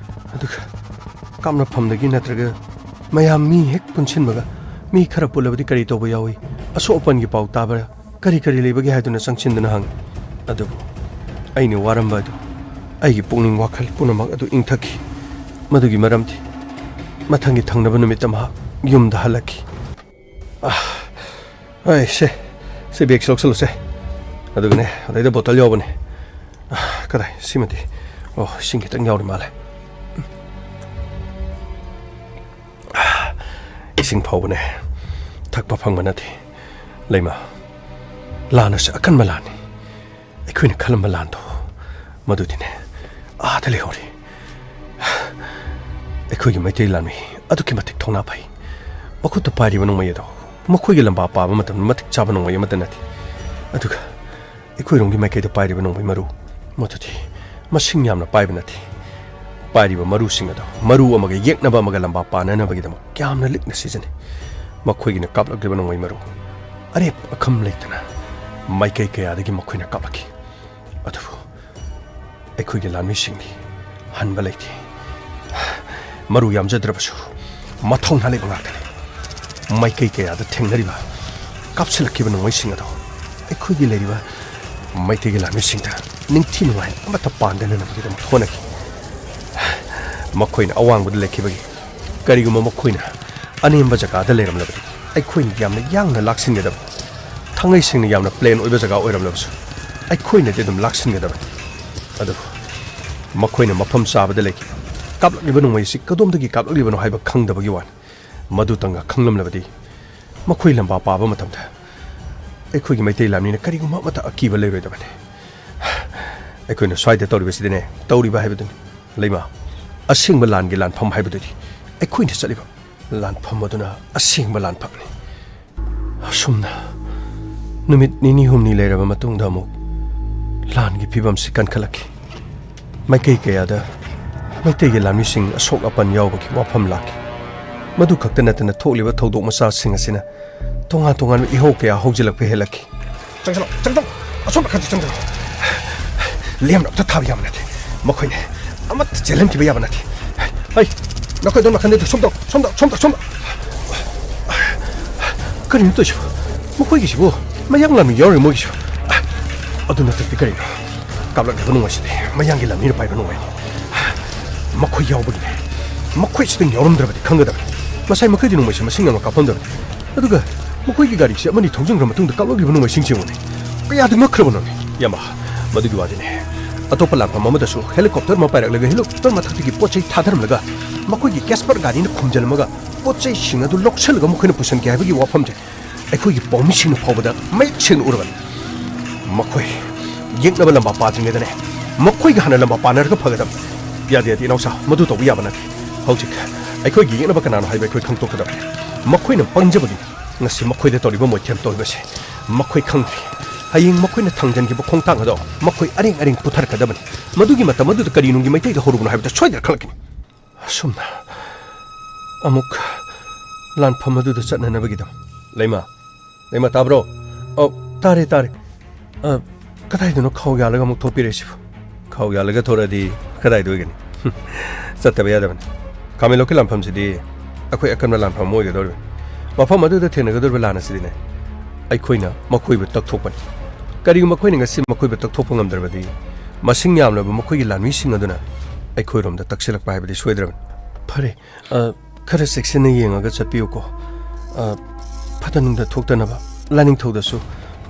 ꯑꯗꯨꯒ ꯀꯥꯞꯅꯐꯝꯗꯒꯤ ꯅꯠꯇ꯭ꯔꯒ ꯃꯌꯥꯝ ꯃꯤ ꯍꯦꯛ ꯄꯨꯟꯁꯤꯟꯕꯒ ꯃꯤ ꯈꯔ ꯄꯨꯜꯂꯕꯗꯤ ꯀꯔꯤ ꯇꯧꯕ ꯌꯥꯎꯏ? ꯑꯁꯣꯛ ꯑꯄꯟꯒꯤ ꯄꯥꯎ ꯇꯥꯕ꯭ꯔꯥ? ꯀꯔꯤ ꯀꯔꯤ ꯂꯩꯕꯒꯦ ꯍꯥꯏꯗꯨꯅ ꯆꯪꯁꯤꯟꯗꯨꯅ ꯍꯪꯉꯤ꯫ ꯑꯗꯨꯕꯨ ꯑꯩꯅ ꯋꯥꯔꯝꯕ ꯑꯗꯨ, ꯑꯩꯒꯤ ꯄꯨꯛꯅꯤꯡ ꯋꯥꯈꯜ ꯄꯨꯝꯅꯃꯛ ꯑꯗꯨ ꯏꯪꯊꯈꯤ꯫ ꯃꯗꯨꯒꯤ ꯃꯔꯝꯗꯤ ꯃꯊꯪꯒꯤ ꯊꯪꯅꯕ ꯅꯨꯃꯤꯠꯇ ꯃꯍꯥꯛ ꯌꯨꯝꯗ ꯍꯜꯂꯛꯈꯤ꯫ ꯑꯥ, ꯑꯩ ꯁꯦ, ꯁꯤ ꯕꯦꯒꯁꯤ ꯂꯧꯁꯜꯂꯨꯁꯦ꯫ ꯑꯗꯨꯒꯅꯦ, ꯑꯗꯩꯗ ꯕꯣꯇꯜ ꯌꯥꯎꯕꯅꯦ꯫ ꯑꯥ, ꯀꯗꯥꯏ? ꯁꯤꯃꯗꯤ, ꯑꯣ, ꯏꯁꯤꯡ ꯈꯤꯇꯪ ꯌꯥꯎꯔꯤ ꯃꯥꯜꯂꯦ꯫ ꯑꯥ, ꯏꯁꯤꯡ ꯐꯥꯎꯕꯅꯦ ꯊꯛꯄ ꯐꯪꯕ ꯅꯠꯇꯦ꯫ ꯂꯩꯃ, ꯂꯥꯟ ꯑꯁꯤ ꯑꯀꯟꯕ ꯂꯥꯟꯅꯤ꯫ ꯑꯩꯈꯣꯏꯅ ꯈꯜꯂꯝꯕ ꯂꯥꯟꯗꯣ ꯃꯗꯨꯗꯤꯅꯦ, ꯑꯥꯗ ꯂꯩꯍꯧꯔꯦ꯫ ꯑꯩꯈꯣꯏꯒꯤ ꯃꯩꯇꯩ ꯂꯥꯟꯃꯤ ꯑꯗꯨꯛꯀꯤ ꯃꯇꯤꯛ ꯊꯧꯅꯥ ꯐꯩ꯫ ꯃꯈꯨꯠꯇ ꯄꯥꯏꯔꯤꯕ ꯅꯣꯡꯃꯩ ꯑꯗꯣ ꯃꯈꯣꯏꯒꯤ ꯂꯝꯕꯥ ꯄꯥꯕ ꯃꯇꯝꯗ ꯃꯇꯤꯛ ꯆꯥꯕ ꯅꯣꯡꯃꯩ ꯑꯃꯠꯇ ꯅꯠꯇꯦ꯫ ꯑꯗꯨꯒ ꯑꯩꯈꯣꯏꯔꯣꯝꯒꯤ ꯃꯥꯏꯀꯩꯗ ꯄꯥꯏꯔꯤꯕ ꯅꯣꯡꯃꯩ ꯃꯔꯨ, ꯃꯗꯨꯗꯤ ꯃꯁꯤꯡ ꯌꯥꯝꯅ ꯄꯥꯏꯕ ꯅꯠꯇꯦ꯫ ꯄꯥꯏꯔꯤꯕ ꯃꯔꯨꯁꯤꯡ ꯑꯗꯨ ꯃꯔꯨ ꯑꯃꯒ ꯌꯦꯛꯅꯕ ꯑꯃꯒ ꯂꯝꯕꯥ ꯄꯥꯅꯅꯕꯒꯤꯗꯃꯛ ꯌꯥꯝꯅ ꯂꯤꯛꯅ ꯁꯤꯖꯤꯟꯅꯩ꯫ ꯃꯈꯣꯏꯒꯤꯅ ꯀꯥꯞꯂꯛꯂꯤꯕ ꯅꯣꯡꯃꯩ ꯃꯔꯨ ꯑꯔꯦꯞ ꯑꯈꯝ ꯂꯩꯇꯅ ꯃꯥꯏꯀꯩ ꯀꯌꯥꯗꯒꯤ ꯃꯈꯣꯏꯅ ꯀꯥꯞꯂꯛꯈꯤ꯫ ꯑꯗꯨꯕꯨ ꯑꯩꯈꯣꯏꯒꯤ ꯂꯥꯟꯃꯤꯁꯤꯡꯗꯤ ꯍꯟꯕ ꯂꯩꯇꯦ꯫ ꯃꯔꯨ ꯌꯥꯝꯖꯗ꯭ꯔꯕꯁꯨ ꯃꯊꯧꯅꯥ ꯂꯩꯕ ꯉꯥꯛꯇꯅꯤ꯫ ꯃꯥꯏꯀꯩ ꯀꯌꯥꯗ ꯊꯦꯡꯅꯔꯤꯕ ꯀꯥꯞꯁꯤꯜꯂꯛꯈꯤꯕ ꯅꯣꯡꯃꯩꯁꯤꯡ ꯑꯗꯣ ꯑꯩꯈꯣꯏꯒꯤ ꯂꯩꯔꯤꯕ ꯃꯩꯇꯩꯒꯤ ꯂꯥꯟꯃꯤꯁꯤꯡꯗ ꯅꯤꯡꯊꯤ ꯅꯨꯡꯉꯥꯏ ꯑꯃꯠꯇ ꯄꯥꯟꯗꯅꯅꯕꯒꯤꯗꯃꯛ ꯍꯣꯠꯅꯈꯤ꯫ ꯃꯈꯣꯏꯅ ꯑꯋꯥꯡꯕꯗ ꯂꯩꯈꯤꯕꯒꯤ, ꯀꯔꯤꯒꯨꯝꯕ ꯃꯈꯣꯏꯅ ꯑꯅꯦꯝꯕ ꯖꯒꯥꯗ ꯂꯩꯔꯝꯂꯕꯗꯤ ꯑꯩꯈꯣꯏꯅ ꯌꯥꯝꯅ ꯌꯥꯡꯅ ꯂꯥꯛꯁꯤꯟꯒꯗꯕ, ꯊꯥꯡꯉꯩꯁꯤꯡꯅ ꯌꯥꯝꯅ ꯄ꯭ꯂꯦꯟ ꯑꯣꯏꯕ ꯖꯒꯥ ꯑꯣꯏꯔꯝꯂꯕꯁꯨ ꯑꯩꯈꯣꯏꯅꯗꯤ ꯑꯗꯨꯝ ꯂꯥꯛꯁꯤꯟꯒꯗꯕꯅꯤ꯫ ꯑꯗꯨꯕꯨ ꯃꯈꯣꯏꯅ ꯃꯐꯝ ꯆꯥꯕꯗ ꯂꯩꯈꯤ꯫ ꯀꯥꯞꯂꯛꯂꯤꯕ ꯅꯣꯡꯃꯩ ꯑꯁꯤ ꯀꯗꯣꯝꯗꯒꯤ ꯀꯥꯞꯂꯛꯂꯤꯕꯅꯣ ꯍꯥꯏꯕ ꯈꯪꯗꯕꯒꯤ ꯋꯥꯅꯤ꯫ ꯃꯗꯨꯇꯪꯒ ꯈꯪꯂꯝꯂꯕꯗꯤ ꯃꯈꯣꯏ ꯂꯝꯕꯥ ꯄꯥꯕ ꯃꯇꯝꯗ ꯑꯩꯈꯣꯏꯒꯤ ꯃꯩꯇꯩ ꯂꯥꯟꯃꯤꯅ ꯀꯔꯤꯒꯨꯝꯕ ꯑꯃꯠꯇ ꯑꯀꯤꯕ ꯂꯩꯔꯣꯏꯗꯕꯅꯤ꯫ ꯑꯩꯈꯣꯏꯅ ꯁ꯭ꯋꯥꯏꯗ ꯇꯧꯔꯤꯕꯁꯤꯗꯤꯅꯦ, ꯇꯧꯔꯤꯕ ꯍꯥꯏꯕꯗꯨꯅꯤ꯫ ꯂꯩꯃ, ꯑꯁꯦꯡꯕ ꯂꯥꯟꯒꯤ ꯂꯥꯟꯐꯝ ꯍꯥꯏꯕꯗꯨꯗꯤ ꯑꯩꯈꯣꯏꯅ ꯆꯠꯂꯤꯕ ꯂꯥꯟꯐꯝ ꯑꯗꯨꯅ ꯑꯁꯦꯡꯕ ꯂꯥꯟꯐꯝꯅꯤ꯫ ꯑꯁꯨꯝꯅ ꯅꯨꯃꯤꯠ ꯅꯤꯅꯤ ꯍꯨꯝꯅꯤ ꯂꯩꯔꯕ ꯃꯇꯨꯡꯗ ꯑꯃꯨꯛ ꯂꯥꯟꯒꯤ ꯐꯤꯕꯝꯁꯤ ꯀꯟꯈꯠꯂꯛꯈꯤ꯫ ꯃꯥꯏꯀꯩ ꯀꯌꯥꯗ ꯃꯩꯇꯩꯒꯤ ꯂꯥꯟꯃꯤꯁꯤꯡ ꯑꯁꯣꯛ ꯑꯄꯟ ꯌꯥꯎꯕꯒꯤ ꯋꯥꯐꯝ ꯂꯥꯛꯈꯤ꯫ ꯃꯗꯨ ꯈꯛꯇ ꯅꯠꯇꯅ ꯊꯣꯛꯂꯤꯕ ꯊꯧꯗꯣꯛ ꯃꯆꯥꯁꯤꯡ ꯑꯁꯤꯅ ꯇꯣꯉꯥꯟ ꯇꯣꯉꯥꯟꯕ ꯏꯍꯧ ꯀꯌꯥ ꯍꯧꯖꯤꯜꯂꯛꯄ ꯍꯦꯜꯂꯛꯈꯤ꯫ "ꯆꯪꯁꯤꯜꯂꯣ, ꯆꯪꯁꯤꯜꯂꯣ, ꯑꯁꯣꯝ ꯅꯥꯀꯟꯗ ꯆꯪꯁꯤꯜꯂꯣ꯫ ꯂꯦꯝꯅ ꯑꯝꯇ ꯊꯥꯕ ꯌꯥꯕ ꯅꯠꯇꯦ꯫ ꯃꯈꯣꯏꯅ ꯑꯃꯠꯇ ꯆꯦꯜꯍꯟꯈꯤꯕ ꯌꯥꯕ ꯅꯠꯇꯦ꯫ ꯍꯩ, ꯅꯈꯣꯏ ꯑꯗꯣꯝ ꯅꯥꯀꯟꯗ, ꯁꯣꯝꯗ, ꯁꯣꯝꯗ, ꯁꯣꯝꯗ, ꯁꯣꯝꯗ꯫ ꯀꯔꯤꯅꯣ ꯇꯧꯔꯤꯁꯤꯕꯣ? ꯃꯈꯣꯏꯒꯤꯁꯤꯕꯨ ꯃꯌꯥꯡ ꯂꯥꯟꯃꯤ ꯌꯥꯎꯔꯤ ꯃꯣꯏꯒꯤꯁꯨ꯫ ꯑꯗꯨ ꯅꯠꯇ꯭ꯔꯗꯤ ꯀꯔꯤꯅꯣ? ꯀꯥꯞꯂꯛꯂꯤꯕ ꯅꯣꯡꯃꯩꯁꯤꯗꯤ ꯃꯌꯥꯡꯒꯤ ꯂꯥꯟꯃꯤꯅ ꯄꯥꯏꯕ ꯅꯣꯡꯃꯩꯅꯤ꯫ ꯃꯈꯣꯏ ꯌꯥꯎꯕꯒꯤꯅꯦ꯫ ꯃꯈꯣꯏꯁꯤꯗꯪ ꯌꯥꯎꯔꯝꯗ꯭ꯔꯕꯗꯤ ꯈꯪꯒꯗꯕꯅꯤ꯫ ꯉꯁꯥꯏ ꯃꯈꯩꯗꯤ ꯅꯣꯡꯃꯩꯁꯦ ꯃꯁꯤꯡ ꯌꯥꯝꯅ ꯀꯥꯞꯐꯝꯗꯕꯅꯤ꯫ ꯑꯗꯨꯒ ꯃꯈꯣꯏꯒꯤ ꯒꯥꯔꯤꯁꯦ ꯑꯃꯅꯤ ꯊꯧꯖꯤꯟꯈ꯭ꯔ ꯃꯇꯨꯡꯗ ꯀꯥꯞꯂꯛꯂꯤꯕ ꯅꯣꯡꯃꯩꯁꯤꯡꯁꯤ ꯌꯦꯡꯉꯨꯅꯦ꯫ ꯀꯌꯥꯗ ꯉꯛꯈ꯭ꯔꯕꯅꯣꯅꯦ? ꯏꯌꯥꯝꯕ, ꯃꯗꯨꯒꯤ ꯋꯥꯗꯤꯅꯦ꯫ ꯑꯇꯣꯞꯄ ꯂꯥꯟꯐꯝ ꯑꯃꯗꯁꯨ ꯍꯦꯂꯤꯀꯣꯞꯇꯔ ꯑꯃ ꯄꯥꯏꯔꯛꯂꯒ ꯍꯦꯂꯤꯀꯣꯞꯇꯔ ꯃꯊꯛꯇꯒꯤ ꯄꯣꯠ ꯆꯩ ꯊꯥꯗꯔꯝꯂꯒ ꯃꯈꯣꯏꯒꯤ ꯀꯦꯁꯄꯔ ꯒꯥꯔꯤꯅ ꯈꯨꯝꯖꯤꯜꯂꯝꯃꯒ ꯄꯣꯠ ꯆꯩꯁꯤꯡ ꯑꯗꯨ ꯂꯧꯁꯤꯜꯂꯒ ꯃꯈꯣꯏꯅ ꯄꯨꯁꯤꯟꯈꯤ ꯍꯥꯏꯕꯒꯤ ꯋꯥꯐꯝꯁꯦ ꯑꯩꯈꯣꯏꯒꯤ ꯄꯥꯎꯃꯤꯁꯤꯡꯅ ꯐꯥꯎꯕꯗ ꯃꯌꯦꯛ ꯁꯦꯡꯅ ꯎꯔꯕꯅꯤ꯫ ꯃꯈꯣꯏ ꯌꯦꯛꯅꯕ ꯂꯝꯕꯥ ꯄꯥꯗ꯭ꯔꯤꯉꯩꯗꯅꯦ, ꯃꯈꯣꯏꯒ ꯍꯥꯟꯅ ꯂꯝꯕꯥ ꯄꯥꯅꯔꯒ ꯐꯒꯗꯕꯅꯤ꯫ ꯌꯥꯗꯦ, ꯌꯥꯗꯦ, ꯏꯅꯥꯎꯆꯥ, ꯃꯗꯨ ꯇꯧꯕ ꯌꯥꯕ ꯅꯠꯇꯦ꯫ ꯍꯧꯖꯤꯛ ꯑꯩꯈꯣꯏꯒꯤ ꯌꯦꯛꯅꯕ ꯀꯅꯥꯅꯣ ꯍꯥꯏꯕ ꯑꯩꯈꯣꯏ ꯈꯪꯗꯣꯛꯀꯗꯕꯅꯤ꯫ ꯃꯈꯣꯏꯅ ꯄꯪꯖꯕꯒꯤꯅꯤ ꯉꯁꯤ ꯃꯈꯣꯏꯗ ꯇꯧꯔꯤꯕ ꯃꯣꯏꯊꯦꯝ ꯇꯧꯔꯤꯕꯁꯦ꯫ ꯃꯈꯣꯏ ꯈꯪꯗ꯭ꯔꯤ꯫ ꯍꯌꯦꯡ ꯃꯈꯣꯏꯅ ꯊꯥꯡꯖꯟꯈꯤꯕ ꯈꯣꯡꯊꯥꯡ ꯑꯗꯣ ꯃꯈꯣꯏ ꯑꯔꯦꯡ ꯑꯔꯦꯡ ꯄꯨꯊꯔꯛꯀꯗꯕꯅꯤ꯫ ꯃꯗꯨꯒꯤ ꯃꯇꯝ ꯑꯗꯨꯗ ꯀꯔꯤ ꯅꯨꯡꯒꯤ ꯃꯩꯇꯩꯗ ꯍꯧꯔꯨꯕꯅꯣ ꯍꯥꯏꯕꯗꯨ ꯁꯣꯏꯗꯅ ꯈꯪꯂꯛꯀꯅꯤ꯫ ꯑꯁꯨꯝꯅ ꯑꯃꯨꯛ ꯂꯥꯟꯐꯝ ꯑꯗꯨꯗ ꯆꯠꯅꯅꯕꯒꯤꯗꯃꯛ꯫ ꯂꯩꯃ, ꯂꯩꯃ, ꯇꯥꯕ꯭ꯔꯣ? ꯑꯧ, ꯇꯥꯔꯦ, ꯇꯥꯔꯦ꯫ ꯑ, ꯀꯗꯥꯏꯗꯅꯣ ꯈꯥꯎ ꯌꯥꯜꯂꯒ ꯑꯃꯨꯛ ꯊꯣꯛꯄꯤꯔꯛꯏꯁꯤꯕꯨ? ꯈꯥꯎ ꯌꯥꯜꯂꯒ ꯊꯣꯔꯛꯑꯗꯤ ꯀꯗꯥꯏꯗ ꯑꯣꯏꯒꯅꯤ? ꯆꯠꯇꯕ ꯌꯥꯗꯕꯅꯤ꯫ ꯈꯥꯃꯦꯟꯂꯣꯛꯀꯤ ꯂꯥꯟꯐꯝꯁꯤꯗꯤ ꯑꯩꯈꯣꯏ ꯑꯀꯟꯕ ꯂꯥꯟꯐꯝ ꯑꯃ ꯑꯣꯏꯒꯗꯧꯔꯤꯕꯅꯤ꯫ ꯃꯐꯝ ꯑꯗꯨꯗ ꯊꯦꯡꯅꯒꯗꯧꯔꯤꯕ ꯂꯥꯟ ꯑꯁꯤꯗꯤꯅꯦ, ꯑꯩꯈꯣꯏꯅ ꯃꯈꯣꯏꯕꯨ ꯇꯛꯊꯣꯛꯄꯅꯤ꯫ ꯀꯔꯤꯒꯨꯝꯕ ꯑꯩꯈꯣꯏꯅ ꯉꯁꯤ ꯃꯈꯣꯏꯕꯨ ꯇꯛꯊꯣꯛꯄ ꯉꯝꯗ꯭ꯔꯕꯗꯤ, ꯃꯁꯤꯡ ꯌꯥꯝꯂꯕ ꯃꯈꯣꯏꯒꯤ ꯂꯥꯟꯃꯤꯁꯤꯡ ꯑꯗꯨꯅ ꯑꯩꯈꯣꯏꯔꯣꯝꯗ ꯇꯛꯁꯤꯜꯂꯛꯄ ꯍꯥꯏꯕꯗꯤ ꯁꯣꯏꯗ꯭ꯔꯕꯅꯤ꯫ ꯐꯔꯦ, ꯑ, ꯈꯔ ꯆꯦꯛꯁꯤꯟꯅ ꯌꯦꯡꯉꯒ ꯆꯠꯄꯤꯌꯨꯀꯣ꯫ ꯑ, ꯐꯠꯇ ꯅꯨꯡꯗ ꯊꯣꯛꯇꯅꯕ ꯂꯥꯏꯅꯤꯡꯊꯧꯗꯁꯨ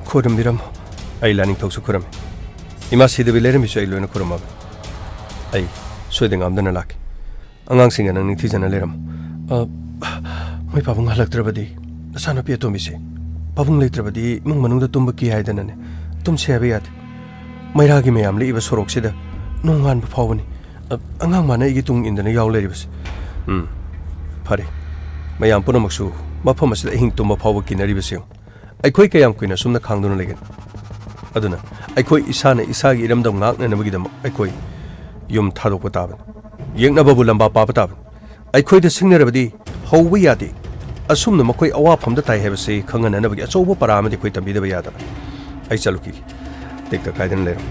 ꯈꯣꯏꯔꯝꯕꯤꯔꯝꯃꯣ꯫ ꯑꯩ ꯂꯥꯏꯅꯤꯡꯊꯧꯁꯨ ꯈꯨꯔꯨꯝꯃꯤ꯫ ꯏꯃꯥ ꯁꯤꯗꯕꯤ ꯂꯩꯔꯝꯃꯤꯁꯨ ꯑꯩ ꯂꯣꯏꯅ ꯈꯨꯔꯨꯝꯃꯕꯅꯤ꯫ ꯑꯩ ꯁꯣꯏꯗ ꯉꯥꯝꯗꯅ ꯂꯥꯛꯀꯦ꯫ ꯑꯉꯥꯡꯁꯤꯡꯒ ꯅꯪ ꯅꯤꯡꯊꯤꯖꯅ ꯂꯩꯔꯝꯃꯨ꯫ ꯑ, ꯃꯣꯏ ꯄꯥꯕꯨꯡ ꯍꯜꯂꯛꯇ꯭ꯔꯕꯗꯤ, ꯅꯆꯥꯅꯨꯄꯤ ꯑꯇꯣꯝꯕꯤꯁꯦ, ꯄꯥꯕꯨꯡ ꯂꯩꯇ꯭ꯔꯕꯗꯤ ꯏꯃꯨꯡ ꯃꯅꯨꯡꯗ ꯇꯨꯝꯕ ꯀꯤ ꯍꯥꯏꯗꯅꯅꯦ, ꯇꯨꯝꯁꯦ ꯍꯥꯏꯕ ꯌꯥꯗꯦ꯫ ꯃꯩꯔꯥꯒꯤ ꯃꯌꯥꯝ ꯂꯦꯛꯏꯕ ꯁꯣꯔꯣꯛꯁꯤꯗ ꯅꯣꯡꯉꯥꯟꯕ ꯐꯥꯎꯕꯅꯤ꯫ ꯑ, ꯑꯉꯥꯡ ꯃꯥꯅ ꯑꯩꯒꯤ ꯇꯨꯡ ꯏꯟꯗꯅ ꯌꯥꯎ ꯂꯩꯔꯤꯕꯁꯦ꯫ ꯎꯝ, ꯐꯔꯦ꯫ ꯃꯌꯥꯝ ꯄꯨꯝꯅꯃꯛꯁꯨ ꯃꯐꯝ ꯑꯁꯤꯗ ꯑꯍꯤꯡ ꯇꯨꯝꯕ ꯐꯥꯎꯕ ꯀꯤꯅꯔꯤꯕꯁꯦ ꯌꯦꯡꯉꯨ꯫ ꯑꯩꯈꯣꯏ ꯀꯌꯥꯝ ꯀꯨꯏꯅ ꯑꯁꯨꯝꯅ ꯈꯥꯡꯗꯨꯅ ꯂꯩꯒꯅꯤ? ꯑꯗꯨꯅ ꯑꯩꯈꯣꯏ ꯏꯁꯥꯅ ꯏꯁꯥꯒꯤ ꯏꯔꯝꯗꯝ ꯉꯥꯛꯅꯅꯕꯒꯤꯗꯃꯛ ꯑꯩꯈꯣꯏ ꯌꯨꯝ ꯊꯥꯗꯣꯛꯄ ꯇꯥꯕꯅꯤ꯫ ꯌꯦꯛꯅꯕꯕꯨ ꯂꯝꯕꯥ ꯄꯥꯕ ꯇꯥꯕꯅꯤ꯫ ꯑꯩꯈꯣꯏꯗ ꯁꯤꯡꯅꯔꯕꯗꯤ ꯍꯧꯕ ꯌꯥꯗꯦ꯫ ꯑꯁꯨꯝꯅ ꯃꯈꯣꯏ ꯑꯋꯥꯐꯝꯗ ꯇꯥꯏ ꯍꯥꯏꯕꯁꯤ ꯈꯪꯍꯟꯅꯅꯕꯒꯤ ꯑꯆꯧꯕ ꯄꯔꯥ ꯑꯃꯗꯤ ꯑꯩꯈꯣꯏ ꯇꯝꯕꯤꯗꯕ ꯌꯥꯗꯕꯅꯤ꯫ ꯑꯩ ꯆꯠꯂꯨꯈꯤꯒꯦ꯫ ꯇꯦꯛꯇ ꯀꯥꯏꯗꯅ ꯂꯩꯔꯝꯃꯨ꯫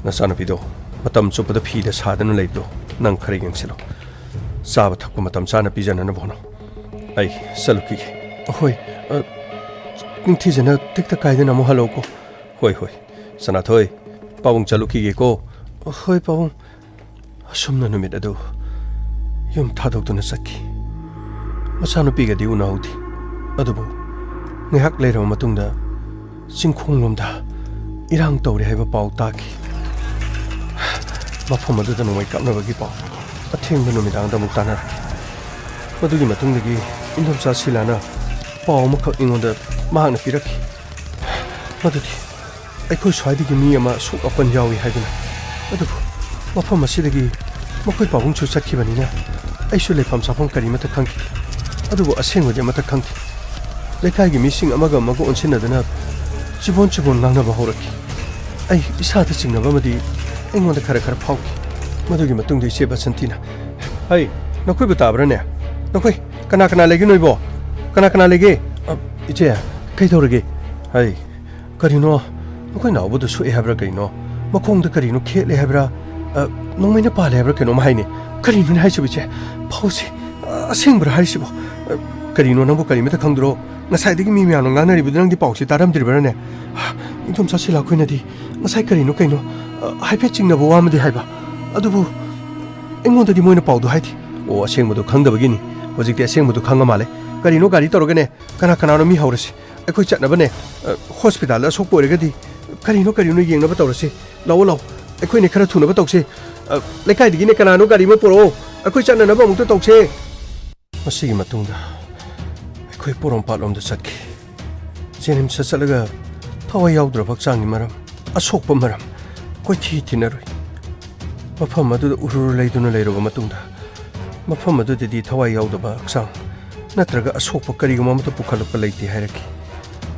ꯅꯆꯥꯅꯨꯄꯤꯗꯣ ꯃꯇꯝ ꯆꯨꯞꯄꯗ ꯐꯤꯗ ꯁꯥꯗꯨꯅ ꯂꯩꯕꯗꯣ ꯅꯪ ꯈꯔ ꯌꯦꯡꯁꯤꯜꯂꯨ꯫ ꯆꯥꯕ ꯊꯛꯄ ꯃꯇꯝ ꯆꯥꯅ ꯄꯤꯖꯅꯅꯕ ꯍꯣꯠꯅꯧ꯫ ꯑꯩ ꯆꯠꯂꯨꯈꯤꯒꯦ꯫ ꯍꯣꯏ, ꯑ, ꯅꯤꯡꯊꯤꯖꯅ ꯇꯦꯛꯇ ꯀꯥꯏꯗꯅ ꯑꯃꯨꯛ ꯍꯜꯂꯛꯎꯀꯣ꯫ ꯍꯣꯏ, ꯍꯣꯏ꯫ ꯁꯅꯥꯊꯣꯏ, ꯄꯥꯕꯨꯡ ꯆꯠꯂꯨꯈꯤꯒꯦꯀꯣ꯫ ꯍꯣꯏ, ꯄꯥꯕꯨꯡ꯫ ꯑꯁꯨꯝꯅ ꯅꯨꯃꯤꯠ ꯑꯗꯨ ꯌꯨꯝ ꯊꯥꯗꯣꯛꯇꯨꯅ ꯆꯠꯈꯤ꯫ ꯃꯆꯥꯅꯨꯄꯤꯒꯗꯤ ꯎꯅꯍꯧꯗꯦ꯫ ꯑꯗꯨꯕꯨ ꯉꯥꯏꯍꯥꯛ ꯂꯩꯔꯕ ꯃꯇꯨꯡꯗ ꯆꯤꯡꯈꯣꯡꯂꯣꯝꯗ ꯏꯔꯥꯡ ꯇꯧꯔꯦ ꯍꯥꯏꯕ ꯄꯥꯎ ꯇꯥꯈꯤ꯫ ꯃꯐꯝ ꯑꯗꯨꯗ ꯅꯣꯡꯃꯩ ꯀꯥꯞꯅꯕꯒꯤ ꯄꯥꯎ ꯑꯊꯦꯡꯕ ꯅꯨꯃꯤꯗꯥꯡꯗ ꯑꯃꯨꯛ ꯇꯥꯅꯔꯛꯈꯤ꯫ ꯃꯗꯨꯒꯤ ꯃꯇꯨꯡꯗꯒꯤ ꯏꯟꯗꯣꯝꯆꯥ ꯁꯤꯂꯥꯅ ꯄꯥꯎ ꯑꯃꯈꯛ ꯑꯩꯉꯣꯟꯗ ꯃꯍꯥꯛꯅ ꯄꯤꯔꯛꯈꯤ꯫ ꯃꯗꯨꯗꯤ ꯑꯩꯈꯣꯏ ꯁ꯭ꯋꯥꯏꯗꯒꯤ ꯃꯤ ꯑꯃ ꯑꯁꯣꯛ ꯑꯄꯟ ꯌꯥꯎꯏ ꯍꯥꯏꯗꯨꯅ꯫ ꯑꯗꯨꯕꯨ ꯃꯐꯝ ꯑꯁꯤꯗꯒꯤ ꯃꯈꯣꯏ ꯄꯥꯕꯨꯡꯁꯨ ꯆꯠꯈꯤꯕꯅꯤꯅ ꯑꯩꯁꯨ ꯂꯩꯐꯝ ꯆꯥꯐꯝ ꯀꯔꯤꯃꯠꯇ ꯈꯪꯈꯤꯗꯦ꯫ ꯑꯗꯨꯕꯨ ꯑꯁꯦꯡꯕꯗꯤ ꯑꯃꯠꯇ ꯈꯪꯗꯦ꯫ ꯂꯩꯀꯥꯏꯒꯤ ꯃꯤꯁꯤꯡ ꯑꯃꯒ ꯑꯃꯒ ꯑꯣꯟꯁꯤꯟꯅꯗꯨꯅ ꯆꯤꯕꯣꯟ ꯆꯤꯕꯣꯟ ꯉꯥꯡꯅꯕ ꯍꯧꯔꯛꯈꯤ꯫ ꯑꯩ ꯏꯁꯥꯗ ꯆꯤꯡꯅꯕ ꯑꯃꯗꯤ ꯑꯩꯉꯣꯟꯗ ꯈꯔ ꯈꯔ ꯐꯥꯎꯈꯤ꯫ ꯃꯗꯨꯒꯤ ꯃꯇꯨꯡꯗ ꯏꯆꯦ ꯕꯁꯟꯇꯤꯅ, "ꯍꯩ, ꯅꯈꯣꯏꯕꯨ ꯇꯥꯕ꯭ꯔꯥꯅꯦ? ꯅꯈꯣꯏ ꯀꯅꯥ ꯀꯅꯥ ꯂꯩꯒꯦ ꯅꯣꯏꯕꯣ? ꯀꯅꯥ ꯀꯅꯥ ꯂꯩꯒꯦ?" "ꯑ, ꯏꯆꯦ, ꯀꯩꯗꯧꯔꯒꯦ?" "ꯍꯩ, ꯀꯔꯤꯅꯣ? ꯅꯈꯣꯏ ꯅꯥꯎꯕꯗꯨ ꯁꯣꯛꯑꯦ ꯍꯥꯏꯕ꯭ꯔꯥ ꯀꯩꯅꯣ? ꯃꯈꯣꯡꯗ ꯀꯔꯤꯅꯣ ꯈꯦꯠꯂꯦ ꯍꯥꯏꯕ꯭ꯔꯥ? ꯑ, ꯅꯣꯡꯃꯩꯅ ꯄꯥꯜꯂꯦ ꯍꯥꯏꯕ꯭ꯔꯥ ꯀꯩꯅꯣꯝ ꯍꯥꯏꯅꯦ꯫ ꯀꯔꯤꯅꯣꯅꯦ ꯍꯥꯏꯁꯤꯕꯨ ꯏꯆꯦ? ꯄꯥꯎꯁꯦ, ꯑ, ꯑꯁꯦꯡꯕ꯭ꯔꯥ ꯍꯥꯏꯁꯤꯕꯣ? ꯑ, ꯀꯔꯤꯅꯣ ꯅꯪꯕꯨ ꯀꯔꯤꯃꯇ ꯈꯪꯗ꯭ꯔꯣ? ꯉꯁꯥꯏꯗꯒꯤ ꯃꯤ ꯃꯌꯥꯝꯅ ꯉꯥꯡꯅꯔꯤꯕꯗꯨ ꯅꯪꯗꯤ ꯄꯥꯎꯁꯦ ꯇꯥꯔꯝꯗ꯭ꯔꯤꯕ꯭ꯔꯥꯅꯦ?" "ꯏꯗꯣꯝꯆꯥ ꯁꯤꯂꯥ ꯈꯣꯏꯅꯗꯤ ꯉꯁꯥꯏ ꯀꯔꯤꯅꯣ ꯀꯩꯅꯣ, ꯑ, ꯍꯥꯏꯐꯦꯠ ꯆꯤꯡꯅꯕ ꯋꯥ ꯑꯃꯗꯤ ꯍꯥꯏꯕ꯫ ꯑꯗꯨꯕꯨ ꯑꯩꯉꯣꯟꯗꯗꯤ ꯃꯣꯏꯅ ꯄꯥꯎꯗꯨ ꯍꯥꯏꯗꯦ꯫" "ꯑꯣ, ꯑꯁꯦꯡꯕꯗꯨ ꯈꯪꯗꯕꯒꯤꯅꯤ꯫ ꯍꯧꯖꯤꯛꯇꯤ ꯑꯁꯦꯡꯕꯗꯨ ꯈꯪꯉ ꯃꯥꯜꯂꯦ꯫ ꯀꯔꯤꯅꯣ ꯒꯥꯔꯤ ꯇꯧꯔꯒꯅꯦ, ꯀꯅꯥ ꯀꯅꯥꯅꯣ ꯃꯤ ꯍꯧꯔꯁꯤ꯫ ꯑꯩꯈꯣꯏ ꯆꯠꯅꯕꯅꯦ, ꯑ, ꯍꯣꯁꯄꯤꯇꯥꯜꯗ ꯑꯁꯣꯛꯄ ꯑꯣꯏꯔꯒꯗꯤ ꯀꯔꯤꯅꯣ ꯀꯔꯤꯅꯣ ꯌꯦꯡꯅꯕ ꯇꯧꯔꯁꯤ꯫ ꯂꯥꯛꯑꯣ, ꯂꯥꯛꯑꯣ, ꯑꯩꯈꯣꯏꯅꯦ ꯈꯔ ꯊꯨꯅꯕ ꯇꯧꯁꯦ꯫ ꯑ, ꯂꯩꯀꯥꯏꯗꯒꯤꯅꯦ ꯀꯅꯥꯅꯣ ꯒꯥꯔꯤ ꯑꯃ ꯄꯨꯔꯛꯑꯣ, ꯑꯩꯈꯣꯏ ꯆꯠꯅꯅꯕ ꯑꯃꯨꯛꯇ ꯇꯧꯁꯦ꯫" ꯃꯁꯤꯒꯤ ꯃꯇꯨꯡꯗ ꯑꯩꯈꯣꯏ ꯄꯣꯔꯣꯝꯄꯥꯠꯂꯣꯝꯗ ꯆꯠꯈꯤ꯫ ꯖꯦꯅꯤꯝꯁꯇ ꯆꯠꯂꯒ ꯊꯋꯥꯏ ꯌꯥꯎꯗ꯭ꯔꯕ ꯍꯛꯆꯥꯡꯒꯤ ꯃꯔꯝ, ꯑꯁꯣꯛꯄ ꯃꯔꯝ ꯀꯣꯏꯊꯤ ꯊꯤꯅꯔꯨꯏ꯫ ꯃꯐꯝ ꯑꯗꯨꯗ ꯎꯔꯨꯔꯨ ꯂꯩꯗꯨꯅ ꯂꯩꯔꯕ ꯃꯇꯨꯡꯗ, ꯃꯐꯝ ꯑꯗꯨꯗꯗꯤ ꯊꯋꯥꯏ ꯌꯥꯎꯗꯕ ꯍꯛꯆꯥꯡ ꯅꯠꯇ꯭ꯔꯒ ꯑꯁꯣꯛꯄ ꯀꯔꯤꯒꯨꯝꯕ ꯑꯃꯠꯇ ꯄꯨꯈꯠꯂꯛꯄ ꯂꯩꯇꯦ ꯍꯥꯏꯔꯛꯈꯤ꯫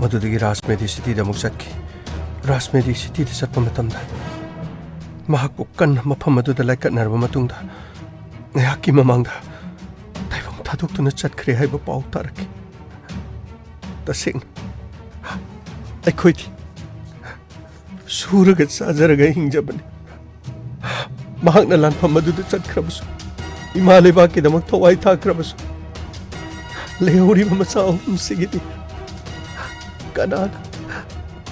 ꯃꯗꯨꯗꯒꯤ ꯔꯥꯖ ꯃꯦꯗꯤꯁꯤꯇꯤꯗ ꯑꯃꯨꯛ ꯆꯠꯈꯤ꯫ ꯔꯥꯖ ꯃꯦꯗꯤꯁꯤꯇꯤꯗ ꯆꯠꯄ ꯃꯇꯝꯗ ꯃꯍꯥꯛꯄꯨ ꯀꯟꯅ ꯃꯐꯝ ꯑꯗꯨꯗ ꯂꯥꯏꯀꯠꯅꯔꯕ ꯃꯇꯨꯡꯗ, ꯉꯥꯏꯍꯥꯛꯀꯤ ꯃꯃꯥꯡꯗ ꯇꯥꯏꯕꯪ ꯊꯥꯗꯣꯛꯇꯨꯅ ꯆꯠꯈ꯭ꯔꯦ ꯍꯥꯏꯕ ꯄꯥꯎ ꯇꯥꯔꯛꯈꯤ꯫ ꯇꯁꯦꯡꯅ, ꯑꯩꯈꯣꯏꯗꯤ ꯁꯨꯔꯒ ꯆꯥꯖꯔꯒ ꯍꯤꯡꯖꯕꯅꯤ꯫ ꯃꯍꯥꯛꯅ ꯂꯥꯟꯐꯝ ꯑꯗꯨꯗ ꯆꯠꯈ꯭ꯔꯕꯁꯨ, ꯏꯃꯥ ꯂꯩꯕꯥꯛꯀꯤꯗꯃꯛ ꯊꯋꯥꯏ ꯊꯥꯈ꯭ꯔꯕꯁꯨ, ꯂꯩꯍꯧꯔꯤꯕ ꯃꯆꯥ ꯑꯍꯨꯝꯁꯤꯒꯤꯗꯤ ꯀꯅꯥꯅ,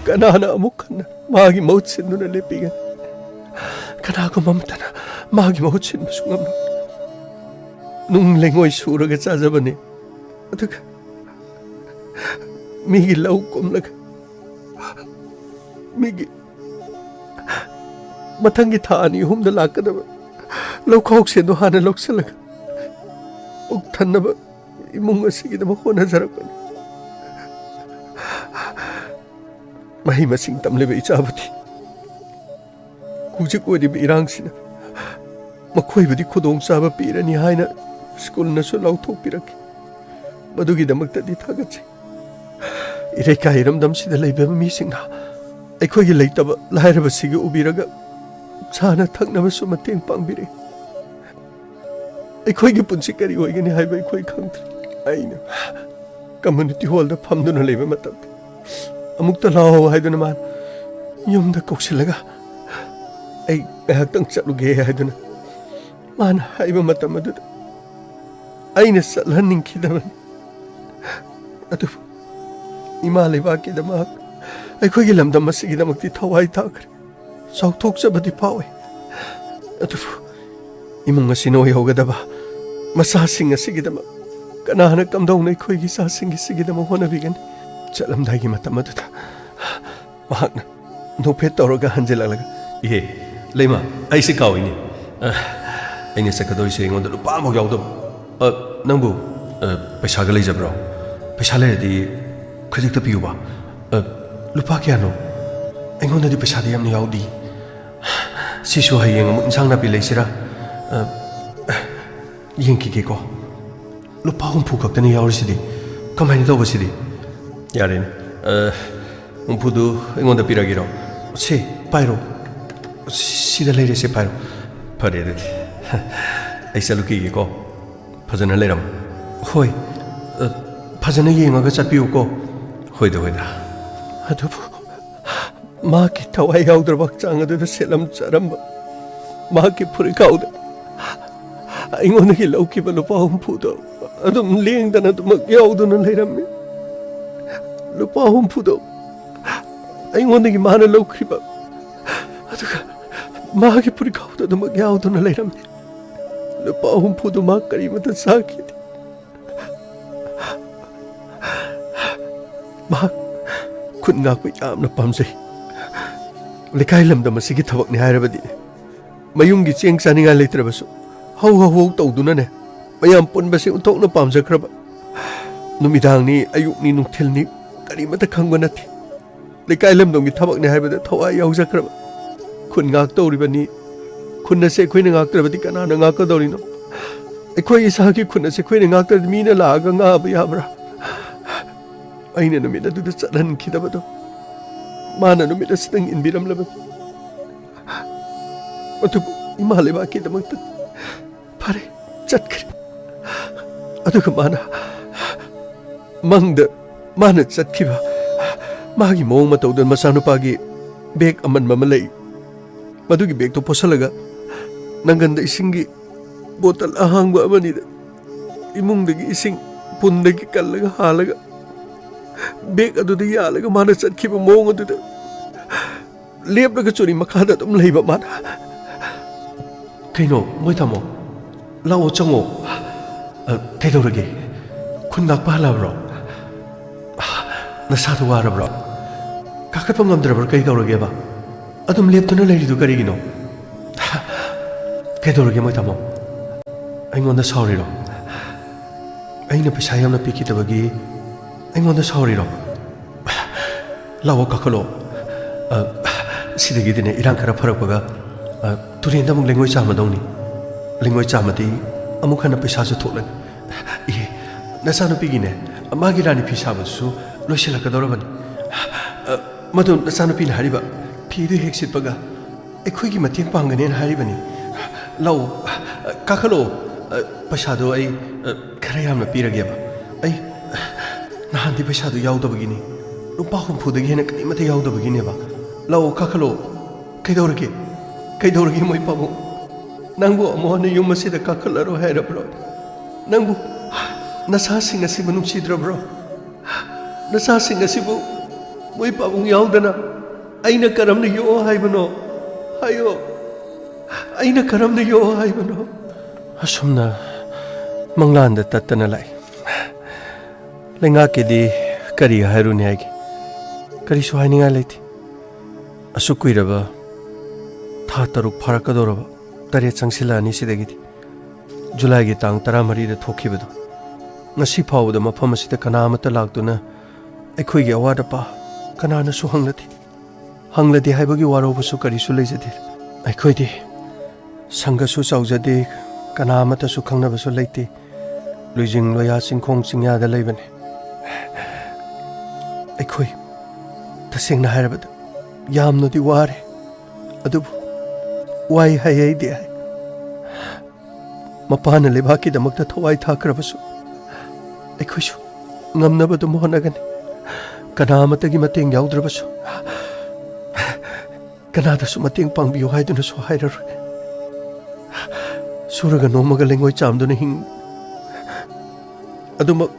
ꯀꯅꯥꯅ ꯑꯃꯨꯛ ꯍꯟꯅ ꯃꯥꯒꯤ ꯃꯍꯨꯠ ꯁꯤꯟꯗꯨꯅ ꯂꯦꯞꯄꯤꯒꯅꯤ? ꯀꯅꯥꯒꯨꯝꯕ ꯑꯃꯠꯇꯅ ꯃꯥꯒꯤ ꯃꯍꯨꯠ ꯁꯤꯟꯕꯁꯨ ꯉꯝꯂꯣꯏ꯫ ꯅꯨꯡ ꯂꯩꯉꯣꯏ ꯁꯨꯔꯒ ꯆꯥꯖꯕꯅꯤ, ꯑꯗꯨꯒ ꯃꯤꯒꯤ ꯂꯧ ꯀꯨꯝꯂꯒ ꯃꯤꯒꯤ ꯃꯊꯪꯒꯤ ꯊꯥ ꯑꯅꯤ ꯑꯍꯨꯝꯗ ꯂꯥꯛꯀꯗꯕ ꯂꯧꯈꯥꯎ ꯁꯦꯟꯗꯣ ꯍꯥꯟꯅ ꯂꯧꯁꯤꯜꯂꯒ ꯄꯨꯛ ꯊꯟꯅꯕ ꯏꯃꯨꯡ ꯑꯁꯤꯒꯤꯗꯃꯛ ꯍꯣꯠꯅꯖꯔꯛꯄꯅꯤ꯫ ꯃꯍꯩ ꯃꯁꯤꯡ ꯇꯝꯂꯤꯕ ꯏꯆꯥꯕꯨꯗꯤ ꯍꯧꯖꯤꯛ ꯑꯣꯏꯔꯤꯕ ꯏꯔꯥꯡꯁꯤꯅ ꯃꯈꯣꯏꯕꯨꯗꯤ ꯈꯨꯗꯣꯡꯆꯥꯕ ꯄꯤꯔꯅꯤ ꯍꯥꯏꯅ ꯁ꯭ꯀꯨꯜꯅꯁꯨ ꯂꯥꯎꯊꯣꯛꯄꯤꯔꯛꯈꯤ꯫ ꯃꯗꯨꯒꯤꯗꯃꯛꯇꯗꯤ ꯊꯥꯒꯠꯆꯩ꯫ ꯏꯔꯩꯀꯥꯏ ꯏꯔꯝꯗꯝꯁꯤꯗ ꯂꯩꯕ ꯃꯤꯁꯤꯡꯅ ꯑꯩꯈꯣꯏꯒꯤ ꯂꯩꯇꯕ ꯂꯥꯏꯔꯕꯁꯤꯒꯤ ꯎꯕꯤꯔꯒ ꯆꯥꯅ ꯊꯛꯅꯕꯁꯨ ꯃꯇꯦꯡ ꯄꯥꯡꯕꯤꯔꯛꯏ꯫ ꯑꯩꯈꯣꯏꯒꯤ ꯄꯨꯟꯁꯤ ꯀꯔꯤ ꯑꯣꯏꯒꯅꯤ ꯍꯥꯏꯕ ꯑꯩꯈꯣꯏ ꯈꯪꯗ꯭ꯔꯦ꯫ ꯑꯩꯅ ꯀꯝꯃ꯭ꯌꯨꯅꯤꯇꯤ ꯍꯣꯜꯗ ꯐꯝꯗꯨꯅ ꯂꯩꯕ ꯃꯇꯝꯗ ꯑꯃꯨꯛꯇ ꯂꯥꯛꯑꯣ ꯍꯥꯏꯗꯨꯅ ꯃꯥꯅ ꯌꯨꯝꯗ ꯀꯧꯁꯤꯜꯂꯒ ꯑꯩ ꯉꯥꯏꯍꯥꯛꯇꯪ ꯆꯠꯂꯨꯒꯦ ꯍꯥꯏꯗꯨꯅ ꯃꯥꯅ ꯍꯥꯏꯕ ꯃꯇꯝ ꯑꯗꯨꯗ ꯑꯩꯅ ꯆꯠꯍꯟꯅꯤꯡꯈꯤꯗꯕꯅꯤ꯫ ꯑꯗꯨꯕꯨ ꯏꯃꯥ ꯂꯩꯕꯥꯛꯀꯤꯗꯃꯛ, ꯑꯩꯈꯣꯏꯒꯤ ꯂꯝꯗꯝ ꯑꯁꯤꯒꯤꯗꯃꯛꯇꯤ ꯊꯋꯥꯏ ꯇꯥꯈ꯭ꯔꯦ꯫ ꯆꯥꯎꯊꯣꯛꯆꯕꯗꯤ ꯐꯥꯎꯏ꯫ ꯑꯗꯨꯕꯨ ꯏꯃꯨꯡ ꯑꯁꯤꯅ ꯑꯣꯏꯍꯧꯒꯗꯕ, ꯃꯆꯥꯁꯤꯡ ꯑꯁꯤꯒꯤꯗꯃꯛ ꯀꯅꯥꯅ ꯀꯝꯗꯧꯅ ꯑꯩꯈꯣꯏꯒꯤ ꯏꯆꯥꯁꯤꯡꯒꯤꯁꯤꯒꯤꯗꯃꯛ ꯍꯣꯠꯅꯕꯤꯒꯅꯤ? ꯆꯠꯂꯝꯗꯥꯏꯒꯤ ꯃꯇꯝ ꯑꯗꯨꯗ ꯃꯍꯥꯛꯅ ꯅꯣꯛꯐꯦꯠ ꯇꯧꯔꯒ ꯍꯟꯖꯤꯜꯂꯛꯂꯒ, "ꯏꯍꯦ, ꯂꯩꯃ, ꯑꯩꯁꯦ ꯀꯥꯎꯏꯅꯦ꯫ ꯑ, ꯑꯩꯅ ꯆꯠꯀꯗꯧꯔꯤꯁꯦ ꯑꯩꯉꯣꯟꯗ ꯂꯨꯄꯥ ꯑꯃꯐꯥꯎ ꯌꯥꯎꯗꯕ꯫ ꯑ, ꯅꯪꯕꯨ, ꯑ, ꯄꯩꯁꯥꯒ ꯂꯩꯖꯕ꯭ꯔꯣ? ꯄꯩꯁꯥ ꯂꯩꯔꯗꯤ ꯈꯖꯤꯛꯇ ꯄꯤꯌꯨꯕ꯫ ꯑ, ꯂꯨꯄꯥ ꯀꯌꯥꯅꯣ? ꯑꯩꯉꯣꯟꯗꯗꯤ ꯄꯩꯁꯥꯗꯤ ꯌꯥꯝꯅ ꯌꯥꯎꯗꯦ꯫ ꯁꯤꯁꯨ ꯍꯌꯦꯡ ꯑꯃꯨꯛ ꯏꯟꯁꯥꯡ ꯅꯥꯄꯤ ꯂꯩꯁꯤꯔꯥ? ꯑ, ꯌꯦꯡꯈꯤꯒꯦꯀꯣ꯫ ꯂꯨꯄꯥ ꯍꯨꯝꯐꯨ ꯈꯛꯇꯅꯤ ꯌꯥꯎꯔꯤꯁꯤꯗꯤ꯫ ꯀꯃꯥꯏꯅ ꯇꯧꯕ ꯁꯤꯗꯤ?" "ꯌꯥꯔꯦꯅꯦ꯫ ꯑ, ꯍꯨꯝꯐꯨꯗꯨ ꯑꯩꯉꯣꯟꯗ ꯄꯤꯔꯒꯦꯔꯣ? ꯁꯦ, ꯄꯥꯏꯔꯣ꯫ ꯁꯤꯗ ꯂꯩꯔꯦ, ꯁꯦ ꯄꯥꯏꯔꯣ꯫" "ꯐꯔꯦ ꯑꯗꯨꯗꯤ꯫ ꯑꯩ ꯆꯠꯂꯨꯈꯤꯒꯦꯀꯣ꯫ ꯐꯖꯅ ꯂꯩꯔꯝꯃꯨ꯫" "ꯍꯣꯏ꯫ ꯑ, ꯐꯖꯅ ꯌꯦꯡꯉꯒ ꯆꯠꯄꯤꯌꯨꯀꯣ꯫" "ꯍꯣꯏꯗ, ꯍꯣꯏꯗ꯫" ꯑꯗꯨꯕꯨ ꯃꯍꯥꯛꯀꯤ ꯊꯋꯥꯏ ꯌꯥꯎꯗ꯭ꯔꯕ ꯍꯛꯆꯥꯡ ꯑꯗꯨꯗ ꯁꯦꯠꯂꯝ ꯆꯥꯔꯝꯕ ꯃꯍꯥꯛꯀꯤ ꯐꯨꯔꯤꯠꯈꯥꯎꯗ ꯑꯩꯉꯣꯟꯗꯒꯤ ꯂꯧꯈꯤꯕ ꯂꯨꯄꯥ ꯍꯨꯝꯐꯨꯗꯣ ꯑꯗꯨꯝ ꯂꯦꯡꯗꯅ ꯑꯗꯨꯃꯛ ꯌꯥꯎꯗꯨꯅ ꯂꯩꯔꯝꯃꯤ꯫ ꯂꯨꯄꯥ ꯍꯨꯝꯐꯨꯗꯣ ꯑꯩꯉꯣꯟꯗꯒꯤ ꯃꯥꯅ ꯂꯧꯈ꯭ꯔꯤꯕ, ꯑꯗꯨꯒ ꯃꯥꯒꯤ ꯐꯨꯔꯤꯠꯈꯥꯎꯗ ꯑꯗꯨꯃꯛ ꯌꯥꯎꯗꯨꯅ ꯂꯩꯔꯝꯃꯤ꯫ ꯂꯨꯄꯥ ꯍꯨꯝꯐꯨꯗꯣ ꯃꯥ ꯀꯔꯤꯃꯇ ꯆꯥꯈꯤꯗꯦ꯫ ꯃꯍꯥꯛ ꯈꯨꯟ ꯉꯥꯛꯄ ꯌꯥꯝꯅ ꯄꯥꯝꯖꯩ꯫ ꯂꯩꯀꯥꯏ ꯂꯝꯗꯝ ꯑꯁꯤꯒꯤ ꯊꯕꯛꯅꯤ ꯍꯥꯏꯔꯕꯗꯤ ꯃꯌꯨꯝꯒꯤ ꯆꯦꯡ ꯆꯥꯅꯤꯡꯉꯥꯏ ꯂꯩꯇ꯭ꯔꯕꯁꯨ ꯍꯧ ꯍꯧ ꯍꯧ ꯇꯧꯗꯨꯅꯅꯦ, ꯃꯌꯥꯝ ꯄꯨꯟꯕꯁꯦ ꯑꯣꯟꯊꯣꯛꯅ ꯄꯥꯝꯖꯈ꯭ꯔꯕ꯫ ꯅꯨꯃꯤꯗꯥꯡꯅꯤ, ꯑꯌꯨꯛꯅꯤ, ꯅꯨꯡꯊꯤꯜꯅꯤ, ꯀꯔꯤꯃꯠꯇ ꯈꯪꯕ ꯅꯠꯇꯦ꯫ ꯂꯩꯀꯥꯏ ꯂꯝꯗꯝꯒꯤ ꯊꯕꯛꯅꯤ ꯍꯥꯏꯕꯗ ꯊꯋꯥꯏ ꯌꯥꯎꯖꯈ꯭ꯔꯕ꯫ ꯈꯨꯟ ꯉꯥꯛꯇꯧꯔꯤꯕꯅꯤ꯫ ꯈꯨꯟ ꯑꯁꯦ ꯑꯩꯈꯣꯏꯅ ꯉꯥꯛꯇ꯭ꯔꯕꯗꯤ ꯀꯅꯥꯅ ꯉꯥꯛꯀꯗꯧꯔꯤꯅꯣ? ꯑꯩꯈꯣꯏ ꯏꯁꯥꯒꯤ ꯈꯨꯟ ꯑꯁꯦ ꯑꯩꯈꯣꯏꯅ ꯉꯥꯛꯇ꯭ꯔꯗꯤ ꯃꯤꯅ ꯂꯥꯛꯑꯒ ꯉꯥꯛꯑꯕ ꯌꯥꯕ꯭ꯔꯥ? ꯑꯩꯅ ꯅꯨꯃꯤꯠ ꯑꯗꯨꯗ ꯆꯠꯍꯟꯈꯤꯗꯕꯗꯣ ꯃꯥꯅ ꯅꯨꯃꯤꯠ ꯑꯁꯤꯗꯪ ꯏꯟꯕꯤꯔꯝꯂꯕꯅꯤ꯫ ꯑꯗꯨꯕꯨ ꯏꯃꯥ ꯂꯩꯕꯥꯛꯀꯤꯗꯃꯛꯇ ꯐꯔꯦ, ꯆꯠꯈ꯭ꯔꯦ꯫ ꯑꯗꯨꯒ ꯃꯥꯅ ꯃꯪꯗ ꯃꯥꯅ ꯆꯠꯈꯤꯕ ꯃꯥꯒꯤ ꯃꯑꯣꯡ ꯃꯇꯧꯗ ꯃꯆꯥꯅꯨꯄꯥꯒꯤ ꯕꯦꯒ ꯑꯃꯟꯕ ꯑꯃ ꯂꯩ꯫ ꯃꯗꯨꯒꯤ ꯕꯦꯒꯇꯣ ꯄꯣꯠꯁꯜꯂꯒ ꯅꯪꯒꯟꯗ ꯏꯁꯤꯡꯒꯤ ꯕꯣꯇꯜ ꯑꯍꯥꯡꯕ ꯑꯃꯅꯤꯗ ꯏꯃꯨꯡꯗꯒꯤ ꯏꯁꯤꯡ ꯄꯨꯟꯗꯒꯤ ꯀꯜꯂꯒ ꯍꯥꯜꯂꯒ ꯕꯦꯒ ꯑꯗꯨꯗ ꯌꯥꯜꯂꯒ ꯃꯥꯅ ꯆꯠꯈꯤꯕ ꯃꯑꯣꯡ ꯑꯗꯨꯗ ꯂꯦꯞꯂꯒ ꯆꯨꯔꯤ ꯃꯈꯥꯗ ꯑꯗꯨꯝ ꯂꯩꯕ ꯃꯥꯅ꯫ "ꯀꯩꯅꯣ, ꯃꯣꯏ ꯇꯥꯃꯣ? ꯂꯥꯛꯑꯣ, ꯆꯪꯉꯣ꯫ ꯑ, ꯀꯩꯗꯧꯔꯒꯦ? ꯈꯨꯟ ꯉꯥꯛꯄ ꯍꯜꯂꯛꯑꯕ꯭ꯔꯣ? ꯅꯁꯥꯗꯣ ꯋꯥꯔꯕ꯭ꯔꯣ? ꯀꯥꯈꯠꯄ ꯉꯝꯗ꯭ꯔꯕ꯭ꯔꯣ? ꯀꯩꯗꯧꯔꯒꯦꯕ? ꯑꯗꯨꯝ ꯂꯦꯞꯇꯨꯅ ꯂꯩꯔꯤꯗꯨ ꯀꯔꯤꯒꯤꯅꯣ? ꯀꯩꯗꯧꯔꯒꯦ, ꯃꯣꯏ ꯇꯥꯃꯣ? ꯑꯩꯉꯣꯟꯗ ꯁꯥꯎꯔꯤꯔꯣ? ꯑꯩꯅ ꯄꯩꯁꯥ ꯌꯥꯝꯅ ꯄꯤꯈꯤꯗꯕꯒꯤ ꯑꯩꯉꯣꯟꯗ ꯁꯥꯎꯔꯤꯔꯣ? ꯂꯥꯛꯑꯣ, ꯀꯥꯈꯠꯂꯣ꯫ ꯑ, ꯁꯤꯗꯒꯤꯗꯤꯅꯦ, ꯏꯔꯥꯡ ꯈꯔ ꯐꯔꯛꯄꯒ, ꯑ, ꯇꯨꯔꯦꯟꯗ ꯑꯃꯨꯛ ꯂꯩꯉꯣꯏ ꯆꯥꯝꯃꯗꯧꯅꯤ꯫ ꯂꯩꯉꯣꯏ ꯆꯥꯝꯃꯗꯤ ꯑꯃꯨꯛ ꯍꯟꯅ ꯄꯩꯁꯥꯁꯨ ꯊꯣꯛꯂꯅꯤ꯫ ꯏꯍꯦ, ꯅꯆꯥꯅꯨꯄꯤꯒꯤꯅꯦ, ꯃꯥꯒꯤ ꯔꯥꯅꯤ ꯐꯤ ꯁꯥꯕꯗꯨꯁꯨ ꯂꯣꯏꯁꯤꯜꯂꯛꯀꯗꯧꯔꯕꯅꯤ꯫ ꯑ, ꯃꯗꯨ ꯅꯆꯥꯅꯨꯄꯤꯅ ꯍꯥꯏꯔꯤꯕ ꯐꯤꯗꯨ ꯍꯦꯛ ꯁꯤꯠꯄꯒ ꯑꯩꯈꯣꯏꯒꯤ ꯃꯇꯦꯡ ꯄꯥꯡꯒꯅꯦꯅ ꯍꯥꯏꯔꯤꯕꯅꯤ꯫ ꯂꯥꯛꯑꯣ, ꯀꯥꯈꯠꯂꯛꯑꯣ꯫ ꯄꯩꯁꯥꯗꯣ ꯑꯩ ꯈꯔ ꯌꯥꯝꯅ ꯄꯤꯔꯒꯦꯕ꯫ ꯑꯩ ꯅꯍꯥꯟꯗꯤ ꯄꯩꯁꯥꯗꯣ ꯌꯥꯎꯗꯕꯒꯤꯅꯤ꯫ ꯂꯨꯄꯥ ꯍꯨꯝꯐꯨꯗꯒꯤ ꯍꯦꯟꯅ ꯀꯔꯤꯃꯠꯇ ꯌꯥꯎꯗꯕꯒꯤꯅꯦꯕ꯫ ꯂꯥꯛꯑꯣ, ꯀꯥꯈꯠꯂꯛꯑꯣ꯫ ꯀꯩꯗꯧꯔꯒꯦ? ꯀꯩꯗꯧꯔꯒꯦ, ꯃꯣꯏ ꯄꯥꯕꯨꯡ? ꯅꯪꯕꯨ ꯑꯃꯨꯛ ꯍꯟꯅ ꯌꯨꯝ ꯑꯁꯤꯗ ꯀꯥꯈꯠꯂꯔꯣꯏ ꯍꯥꯏꯔꯕ꯭ꯔꯣ? ꯅꯪꯕꯨ ꯅꯆꯥꯁꯤꯡ ꯑꯁꯤꯕꯨ ꯅꯨꯡꯁꯤꯗ꯭ꯔꯕ꯭ꯔꯣ? ꯅꯆꯥꯁꯤꯡ ꯑꯁꯤꯕꯨ ꯃꯣꯏ ꯄꯥꯕꯨꯡ ꯌꯥꯎꯗꯅ ꯑꯩꯅ ꯀꯔꯝꯅ ꯌꯣꯛꯑꯣ ꯍꯥꯏꯕꯅꯣ? ꯍꯥꯏꯌꯣ, ꯑꯩꯅ ꯀꯔꯝꯅ ꯌꯣꯛꯑꯣ ꯍꯥꯏꯕꯅꯣ?" ꯑꯁꯨꯝꯅ ꯃꯪꯂꯥꯟꯗ ꯇꯠꯇꯅ ꯂꯥꯛꯏ꯫ ꯂꯩꯉꯥꯛꯀꯤꯗꯤ ꯀꯔꯤ ꯍꯥꯏꯔꯨꯅꯤ ꯍꯥꯏꯒꯦ? ꯀꯔꯤꯁꯨ ꯍꯥꯏꯅꯤꯡꯉꯥꯏ ꯂꯩꯇꯦ꯫ ꯑꯁꯨꯛ ꯀꯨꯏꯔꯕ, ꯊꯥ ꯇꯔꯨꯛ ꯐꯥꯔꯛꯀꯗꯧꯔꯕ, ꯇꯔꯦꯠ ꯆꯪꯁꯤꯜꯂꯛꯑꯅꯤ ꯁꯤꯗꯒꯤꯗꯤ꯫ ꯖꯨꯂꯥꯏꯒꯤ ꯇꯥꯡ ꯇꯔꯥꯃꯔꯤꯗ ꯊꯣꯛꯈꯤꯕꯗꯣ, ꯉꯁꯤ ꯐꯥꯎꯕꯗ ꯃꯐꯝ ꯑꯁꯤꯗ ꯀꯅꯥ ꯑꯃꯠꯇ ꯂꯥꯛꯇꯨꯅ ꯑꯩꯈꯣꯏꯒꯤ ꯑꯋꯥꯠ ꯑꯄꯥ ꯀꯅꯥꯅꯁꯨ ꯍꯪꯂꯗꯦ꯫ ꯍꯪꯂꯗꯦ ꯍꯥꯏꯕꯒꯤ ꯋꯥꯔꯧꯕꯁꯨ ꯀꯔꯤꯁꯨ ꯂꯩꯖꯗꯦ꯫ ꯑꯩꯈꯣꯏꯗꯤ ꯁꯪꯒꯁꯨ ꯆꯥꯎꯖꯗꯦ, ꯀꯅꯥ ꯑꯃꯠꯇꯁꯨ ꯈꯪꯅꯕꯁꯨ ꯂꯩꯇꯦ꯫ ꯂꯨꯏꯖꯤꯡ ꯂꯣꯌꯥ ꯆꯤꯡꯈꯣꯡ ꯆꯤꯡꯌꯥꯗ ꯂꯩꯕꯅꯤ꯫ ꯑꯩꯈꯣꯏ ꯇꯁꯦꯡꯅ ꯍꯥꯏꯔꯕꯗ ꯌꯥꯝꯅꯗꯤ ꯋꯥꯔꯦ, ꯑꯗꯨꯕꯨ ꯋꯥꯏ ꯍꯥꯏ ꯑꯩꯗꯤ ꯍꯥꯏ꯫ ꯃꯄꯥꯅ ꯂꯩꯕꯥꯛꯀꯤꯗꯃꯛꯇ ꯊꯋꯥꯏ ꯊꯥꯈ꯭ꯔꯕꯁꯨ ꯑꯩꯈꯣꯏꯁꯨ ꯉꯝꯅꯕ ꯑꯗꯨꯝ ꯍꯣꯠꯅꯒꯅꯤ꯫ ꯀꯅꯥ ꯑꯃꯠꯇꯒꯤ ꯃꯇꯦꯡ ꯌꯥꯎꯗ꯭ꯔꯕꯁꯨ, ꯀꯅꯥꯗꯁꯨ ꯃꯇꯦꯡ ꯄꯥꯡꯕꯤꯌꯨ ꯍꯥꯏꯗꯨꯅꯁꯨ ꯍꯥꯏꯔꯔꯣꯏ꯫ ꯁꯨꯔꯒ ꯅꯣꯝꯃꯒ ꯂꯩꯉꯣꯏ ꯆꯥꯝꯗꯨꯅ ꯍꯤꯡ ꯑꯗꯨꯃꯛ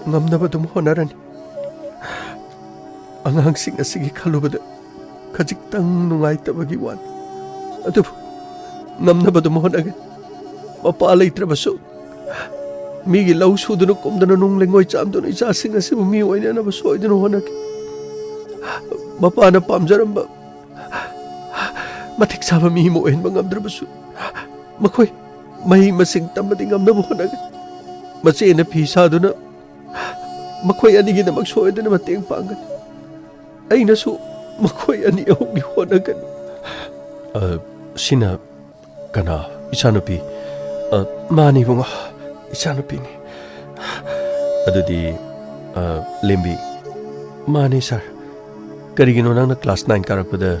ꯉꯝꯅꯕ ꯑꯗꯨꯝ ꯍꯣꯠꯅꯔꯅꯤ꯫ ꯑꯉꯥꯡꯁꯤꯡ ꯑꯁꯤꯒꯤ ꯈꯜꯂꯨꯕꯗ ꯈꯖꯤꯛꯇꯪ ꯅꯨꯡꯉꯥꯏꯇꯕꯒꯤ ꯋꯥꯅꯤ꯫ ꯑꯗꯨꯕꯨ ꯉꯝꯅꯕ ꯑꯗꯨꯝ ꯍꯣꯠꯅꯒꯅꯤ꯫ ꯃꯄꯥ ꯂꯩꯇ꯭ꯔꯕꯁꯨ ꯃꯤꯒꯤ ꯂꯧ ꯁꯨꯗꯨꯅ ꯀꯨꯝꯗꯨꯅ ꯅꯨꯡ ꯂꯩꯉꯣꯏ ꯆꯥꯝꯗꯨꯅ ꯏꯆꯥꯁꯤꯡ ꯑꯁꯤꯕꯨ ꯃꯤ ꯑꯣꯏꯅꯅꯕ ꯁꯣꯏꯗꯅ ꯍꯣꯠꯅꯒꯦ꯫ ꯃꯄꯥꯅ ꯄꯥꯝꯖꯔꯝꯕ ꯃꯇꯤꯛ ꯆꯥꯕ ꯃꯤ ꯑꯃ ꯑꯣꯏꯍꯟꯕ ꯉꯝꯗ꯭ꯔꯕꯁꯨ ꯃꯈꯣꯏ ꯃꯍꯩ ꯃꯁꯤꯡ ꯇꯝꯕꯗꯤ ꯉꯝꯅꯕ ꯍꯣꯠꯅꯒꯅꯤ꯫ ꯃꯆꯦꯅ ꯐꯤ ꯁꯥꯗꯨꯅ ꯃꯈꯣꯏ ꯑꯅꯤꯒꯤꯗꯃꯛ ꯁꯣꯏꯗꯅ ꯃꯇꯦꯡ ꯄꯥꯡꯒꯅꯤ꯫ ꯑꯩꯅꯁꯨ ꯃꯈꯣꯏ ꯑꯅꯤ ꯑꯍꯨꯝꯒꯤ ꯍꯣꯠꯅꯒꯅꯤ꯫ ꯑ, ꯁꯤꯅ ꯀꯅꯥ? ꯏꯆꯥꯅꯨꯄꯤ? ꯑ, ꯃꯥꯅꯤ ꯏꯕꯨꯡꯉꯣ, ꯏꯆꯥꯅꯨꯄꯤꯅꯤ꯫ ꯑꯗꯨꯗꯤ, ꯑ, ꯂꯦꯝꯕꯤ? ꯃꯥꯅꯤ ꯁꯥꯔ꯫ ꯀꯔꯤꯒꯤꯅꯣ ꯅꯪꯅ ꯀ꯭ꯂꯥꯁ ꯅꯥꯏꯟ ꯀꯥꯔꯛꯄꯗ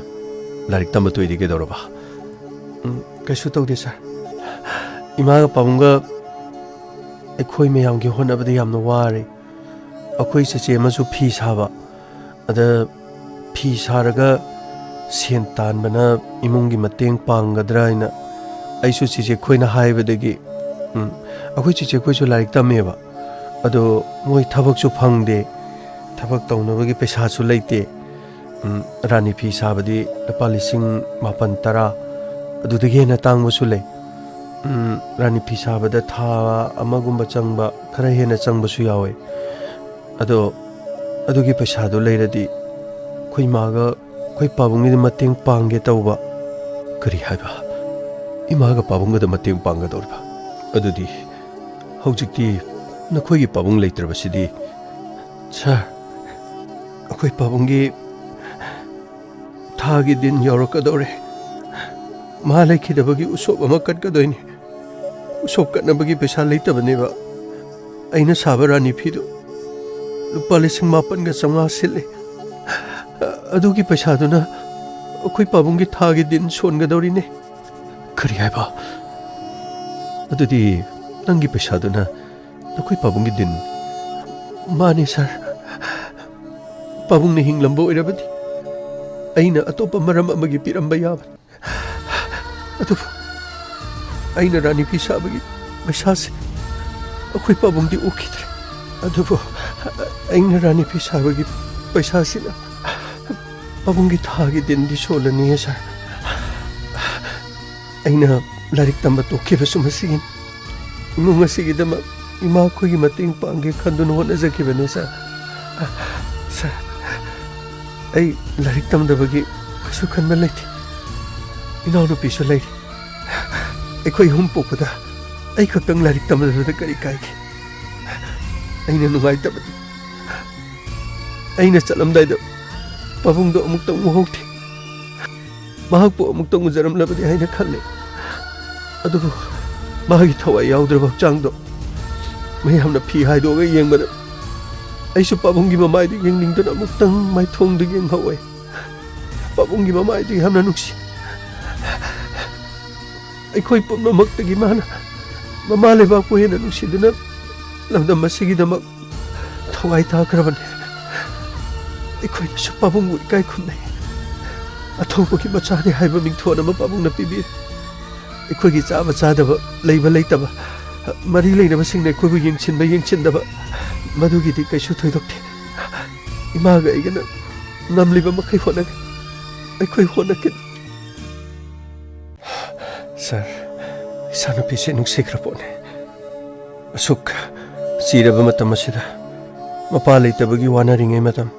ꯂꯥꯏꯔꯤꯛ ꯇꯝꯕ ꯇꯣꯛꯏꯗꯤ ꯀꯩꯗꯧꯔꯕ? ꯎꯝ, ꯀꯩꯁꯨ ꯇꯧꯗꯦ ꯁꯥꯔ꯫ ꯏꯃꯥꯒ ꯄꯥꯕꯨꯡꯒ ꯑꯩꯈꯣꯏ ꯃꯌꯥꯝꯒꯤ ꯍꯣꯠꯅꯕꯗ ꯌꯥꯝꯅ ꯋꯥꯔꯦ꯫ ꯑꯩꯈꯣꯏ ꯆꯦꯆꯦ ꯑꯃꯁꯨ ꯐꯤ ꯁꯥꯕ, ꯑꯗ ꯐꯤ ꯁꯥꯔꯒ ꯁꯦꯟ ꯇꯥꯟꯕꯅ ꯏꯃꯨꯡꯒꯤ ꯃꯇꯦꯡ ꯄꯥꯡꯒꯗ꯭ꯔꯥ ꯍꯥꯏꯅ ꯑꯩꯁꯨ ꯆꯦꯆꯦ ꯈꯣꯏꯅ ꯍꯥꯏꯕꯗꯒꯤ, ꯎꯝ, ꯑꯩꯈꯣꯏ ꯆꯦꯆꯦ ꯈꯣꯏꯁꯨ ꯂꯥꯏꯔꯤꯛ ꯇꯝꯃꯦꯕ, ꯑꯗꯣ ꯃꯣꯏ ꯊꯕꯛꯁꯨ ꯐꯪꯗꯦ, ꯊꯕꯛ ꯇꯧꯅꯕꯒꯤ ꯄꯩꯁꯥꯁꯨ ꯂꯩꯇꯦ꯫ ꯎꯝ, ꯔꯥꯅꯤ ꯐꯤ ꯁꯥꯕꯗꯤ ꯂꯨꯄꯥ ꯂꯤꯁꯤꯡ ꯃꯥꯄꯟ, ꯇꯔꯥ ꯑꯗꯨꯗꯒꯤ ꯍꯦꯟꯅ ꯇꯥꯡꯕꯁꯨ ꯂꯩ꯫ ꯎꯝ, ꯔꯥꯅꯤ ꯐꯤ ꯁꯥꯕꯗ ꯊꯥ ꯑꯃꯒꯨꯝꯕ ꯆꯪꯕ, ꯈꯔ ꯍꯦꯟꯅ ꯆꯪꯕꯁꯨ ꯌꯥꯎꯋꯦ꯫ ꯑꯗꯣ ꯑꯗꯨꯒꯤ ꯄꯩꯁꯥꯗꯣ ꯂꯩꯔꯗꯤ ꯑꯩꯈꯣꯏ ꯏꯃꯥꯒ ꯑꯩꯈꯣꯏ ꯄꯥꯕꯨꯡꯒꯤꯗ ꯃꯇꯦꯡ ꯄꯥꯡꯒꯦ ꯇꯧꯕ꯫ ꯀꯔꯤ ꯍꯥꯏꯕ? ꯏꯃꯥꯒ ꯄꯥꯕꯨꯡꯒꯗ ꯃꯇꯦꯡ ꯄꯥꯡꯒꯗꯧꯔꯤꯕ? ꯑꯗꯨꯗꯤ ꯍꯧꯖꯤꯛꯇꯤ ꯅꯈꯣꯏꯒꯤ ꯄꯥꯕꯨꯡ ꯂꯩꯇ꯭ꯔꯕꯁꯤꯗꯤ? ꯁꯥꯔ, ꯑꯩꯈꯣꯏ ꯄꯥꯕꯨꯡꯒꯤ ꯊꯥꯒꯤ ꯗꯤꯟ ꯌꯧꯔꯛꯀꯗꯧꯔꯦ꯫ ꯃꯥ ꯂꯩꯈꯤꯗꯕꯒꯤ ꯎꯁꯣꯞ ꯑꯃ ꯀꯠꯀꯗꯣꯏꯅꯤ꯫ ꯎꯁꯣꯞ ꯀꯠꯅꯕꯒꯤ ꯄꯩꯁꯥ ꯂꯩꯇꯕꯅꯦꯕ꯫ ꯑꯩꯅ ꯁꯥꯕ ꯔꯥꯅꯤ ꯐꯤꯗꯨ ꯂꯨꯄꯥ ꯂꯤꯁꯤꯡ ꯃꯥꯄꯟꯒ ꯆꯥꯝꯃꯉꯥ ꯁꯤꯠꯂꯤ꯫ ꯑꯗꯨꯒꯤ ꯄꯩꯁꯥꯗꯨꯅ ꯑꯩꯈꯣꯏ ꯄꯥꯕꯨꯡꯒꯤ ꯊꯥꯒꯤ ꯗꯤꯟ ꯁꯣꯟꯒꯗꯧꯔꯤꯅꯦ꯫ ꯀꯔꯤ ꯍꯥꯏꯕ? ꯑꯗꯨꯗꯤ ꯅꯪꯒꯤ ꯄꯩꯁꯥꯗꯨꯅ ꯅꯈꯣꯏ ꯄꯥꯕꯨꯡꯒꯤ ꯗꯤꯟ? ꯃꯥꯅꯤ ꯁꯥꯔ꯫ ꯄꯥꯕꯨꯡꯅ ꯍꯤꯡꯂꯝꯕ ꯑꯣꯏꯔꯕꯗꯤ ꯑꯩꯅ ꯑꯇꯣꯞꯄ ꯃꯔꯝ ꯑꯃꯒꯤ ꯄꯤꯔꯝꯕ ꯌꯥꯕꯅꯤ꯫ ꯑꯗꯨꯕꯨ ꯑꯩꯅ ꯔꯥꯅꯤ ꯐꯤ ꯁꯥꯕꯒꯤ ꯄꯩꯁꯥꯁꯦ ꯑꯩꯈꯣꯏ ꯄꯥꯕꯨꯡꯗꯤ ꯎꯈꯤꯗ꯭ꯔꯦ꯫ ꯑꯗꯨꯕꯨ ꯑꯩꯅ ꯔꯥꯅꯤ ꯐꯤ ꯁꯥꯕꯒꯤ ꯄꯩꯁꯥꯁꯤꯅ ꯄꯥꯕꯨꯡꯒꯤ ꯊꯥꯒꯤ ꯗꯤꯟꯗꯤ ꯁꯣꯜꯂꯅꯤꯌꯦ ꯁꯥꯔ꯫ ꯑꯩꯅ ꯂꯥꯏꯔꯤꯛ ꯇꯝꯕ ꯇꯣꯛꯈꯤꯕꯁꯨ ꯃꯁꯤꯒꯤꯅꯤ꯫ ꯏꯃꯨꯡ ꯑꯁꯤꯒꯤꯗꯃꯛ ꯏꯃꯥ ꯑꯩꯈꯣꯏꯒꯤ ꯃꯇꯦꯡ ꯄꯥꯡꯒꯦ ꯈꯟꯗꯨꯅ ꯍꯣꯠꯅꯖꯈꯤꯕꯅꯤ ꯁꯥꯔ꯫ ꯁꯥꯔ, ꯑꯩ ꯂꯥꯏꯔꯤꯛ ꯇꯝꯗꯕꯒꯤ ꯀꯩꯁꯨ ꯈꯟꯕ ꯂꯩꯇꯦ꯫ ꯏꯅꯥꯎꯅꯨꯄꯤꯁꯨ ꯂꯩꯔꯤ꯫ ꯑꯩꯈꯣꯏ ꯑꯍꯨꯝ ꯄꯣꯛꯄꯗ ꯑꯩ ꯈꯛꯇꯪ ꯂꯥꯏꯔꯤꯛ ꯇꯝꯗꯕꯗ ꯀꯔꯤ ꯀꯥꯏꯒꯦ? ꯑꯩꯅ ꯅꯨꯡꯉꯥꯏꯇꯕꯗꯤ ꯑꯩꯅ ꯆꯠꯂꯝꯗꯥꯏꯗ ꯄꯥꯕꯨꯡꯗꯣ ꯑꯃꯨꯛꯇꯪ ꯎꯍꯧꯗꯦ꯫ ꯃꯍꯥꯛꯄꯨ ꯑꯃꯨꯛꯇꯪ ꯎꯖꯔꯝꯂꯕꯗꯤ ꯍꯥꯏꯅ ꯈꯜꯂꯦ꯫ ꯑꯗꯨꯕꯨ ꯃꯥꯒꯤ ꯊꯋꯥꯏ ꯌꯥꯎꯗ꯭ꯔꯕ ꯍꯛꯆꯥꯡꯗꯣ ꯃꯌꯥꯝꯅ ꯐꯤ ꯍꯥꯏꯗꯣꯛꯑꯒ ꯌꯦꯡꯕꯗ ꯑꯩꯁꯨ ꯄꯥꯕꯨꯡꯒꯤ ꯃꯃꯥꯏꯗ ꯌꯦꯡꯅꯤꯡꯗꯨꯅ ꯑꯃꯨꯛꯇꯪ ꯃꯥꯏꯊꯣꯡꯗ ꯌꯦꯡꯍꯧꯋꯦ꯫ ꯄꯥꯕꯨꯡꯒꯤ ꯃꯃꯥꯏꯗꯨ ꯌꯥꯝꯅ ꯅꯨꯡꯁꯤ꯫ ꯑꯩꯈꯣꯏ ꯄꯨꯝꯅꯃꯛꯇꯒꯤ ꯃꯥꯅ ꯃꯃꯥ ꯂꯩꯕꯥꯛꯄꯨ ꯍꯦꯟꯅ ꯅꯨꯡꯁꯤꯗꯨꯅ ꯂꯝꯗꯝ ꯑꯁꯤꯒꯤꯗꯃꯛ ꯊꯋꯥꯏ ꯊꯥꯈ꯭ꯔꯕꯅꯤ꯫ ꯑꯩꯈꯣꯏꯅꯁꯨ ꯄꯥꯕꯨꯡꯕꯨ ꯏꯀꯥꯏ ꯈꯨꯝꯅꯩ꯫ ꯑꯊꯧꯕꯒꯤ ꯃꯆꯥꯅꯤ ꯍꯥꯏꯕ ꯃꯤꯡꯊꯣꯟ ꯑꯃ ꯄꯥꯕꯨꯡꯅ ꯄꯤꯕꯤꯔꯦ꯫ ꯑꯩꯈꯣꯏꯒꯤ ꯆꯥꯕ ꯆꯥꯗꯕ, ꯂꯩꯕ ꯂꯩꯇꯕ, ꯃꯔꯤ ꯂꯩꯅꯕꯁꯤꯡꯅ ꯑꯩꯈꯣꯏꯕꯨ ꯌꯦꯡꯁꯤꯟꯕ ꯌꯦꯡꯁꯤꯟꯗꯕ, ꯃꯗꯨꯒꯤꯗꯤ ꯀꯩꯁꯨ ꯊꯣꯏꯗꯣꯛꯇꯦ꯫ ꯏꯃꯥꯒ ꯑꯩꯒꯅ ꯉꯝꯂꯤꯕ ꯃꯈꯩ ꯍꯣꯠꯅꯒꯦ꯫ ꯑꯩꯈꯣꯏ ꯍꯣꯠꯅꯒꯦ꯫ ꯁꯥꯔ, ꯏꯆꯥꯅꯨꯄꯤꯁꯦ ꯅꯨꯡꯁꯤꯈ꯭ꯔ ꯄꯣꯠꯅꯤ꯫ ꯑꯁꯨꯛ ꯆꯤꯔꯕ ꯃꯇꯝ ꯑꯁꯤꯗ ꯃꯄꯥ ꯂꯩꯇꯕꯒꯤ ꯋꯥꯅꯔꯤꯉꯩ ꯃꯇꯝ,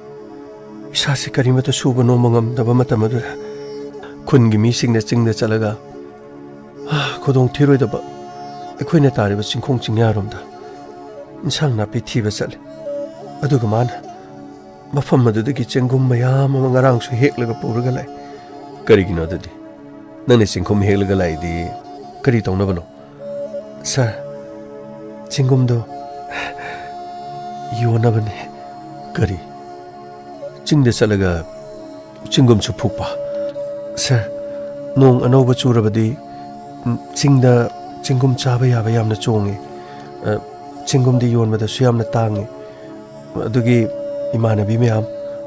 ꯏꯁꯥꯁꯦ ꯀꯔꯤꯃꯠꯇ ꯁꯨꯕ ꯅꯣꯝꯕ ꯉꯝꯗꯕ ꯃꯇꯝ ꯑꯗꯨꯗ ꯈꯨꯟꯒꯤ ꯃꯤꯁꯤꯡꯅ ꯆꯤꯡꯗ ꯆꯠꯂꯒ, "ꯑꯥ, ꯈꯨꯗꯣꯡ ꯊꯤꯔꯣꯏꯗꯕ ꯑꯩꯈꯣꯏꯅ ꯇꯥꯔꯤꯕ ꯆꯤꯡꯈꯣꯡ ꯆꯤꯡꯌꯥꯔꯣꯝꯗ ꯏꯟꯁꯥꯡ ꯅꯥꯄꯤ ꯊꯤꯕ ꯆꯠꯂꯤ꯫ ꯑꯗꯨꯒ ꯃꯥꯅ ꯃꯐꯝ ꯑꯗꯨꯗꯒꯤ ꯆꯦꯡꯒꯨꯝ ꯃꯌꯥꯝ ꯑꯃ ꯉꯔꯥꯡꯁꯨ ꯍꯦꯛꯂꯒ ꯄꯨꯔꯒ ꯂꯥꯛꯏ꯫ ꯀꯔꯤꯒꯤꯅꯣ ꯑꯗꯨꯗꯤ? ꯅꯪꯅ ꯆꯤꯡꯒꯨꯝ ꯍꯦꯛꯂꯒ ꯂꯥꯛꯏꯗꯤ ꯀꯔꯤ ꯇꯧꯅꯕꯅꯣ?" "ꯁꯥꯔ, ꯆꯤꯡꯒꯨꯝꯗꯣ ꯌꯣꯟꯅꯕꯅꯤ꯫ ꯀꯔꯤ? ꯆꯤꯡꯗ ꯆꯠꯂꯒ ꯆꯤꯡꯒꯨꯝꯁꯨ ꯐꯨꯛꯄ? ꯁꯥꯔ, ꯅꯣꯡ ꯑꯅꯧꯕ ꯆꯨꯔꯕꯗꯤ, ꯎꯝ, ꯆꯤꯡꯗ ꯆꯤꯡꯒꯨꯝ ꯆꯥꯕ ꯌꯥꯕ ꯌꯥꯝꯅ ꯆꯣꯡꯉꯤ꯫ ꯑ, ꯆꯤꯡꯒꯨꯝꯗꯤ ꯌꯣꯟꯕꯗꯁꯨ ꯌꯥꯝꯅ ꯇꯥꯡꯉꯤ꯫ ꯑꯗꯨꯒꯤ ꯏꯃꯥꯟꯅꯕꯤ ꯃꯌꯥꯝ,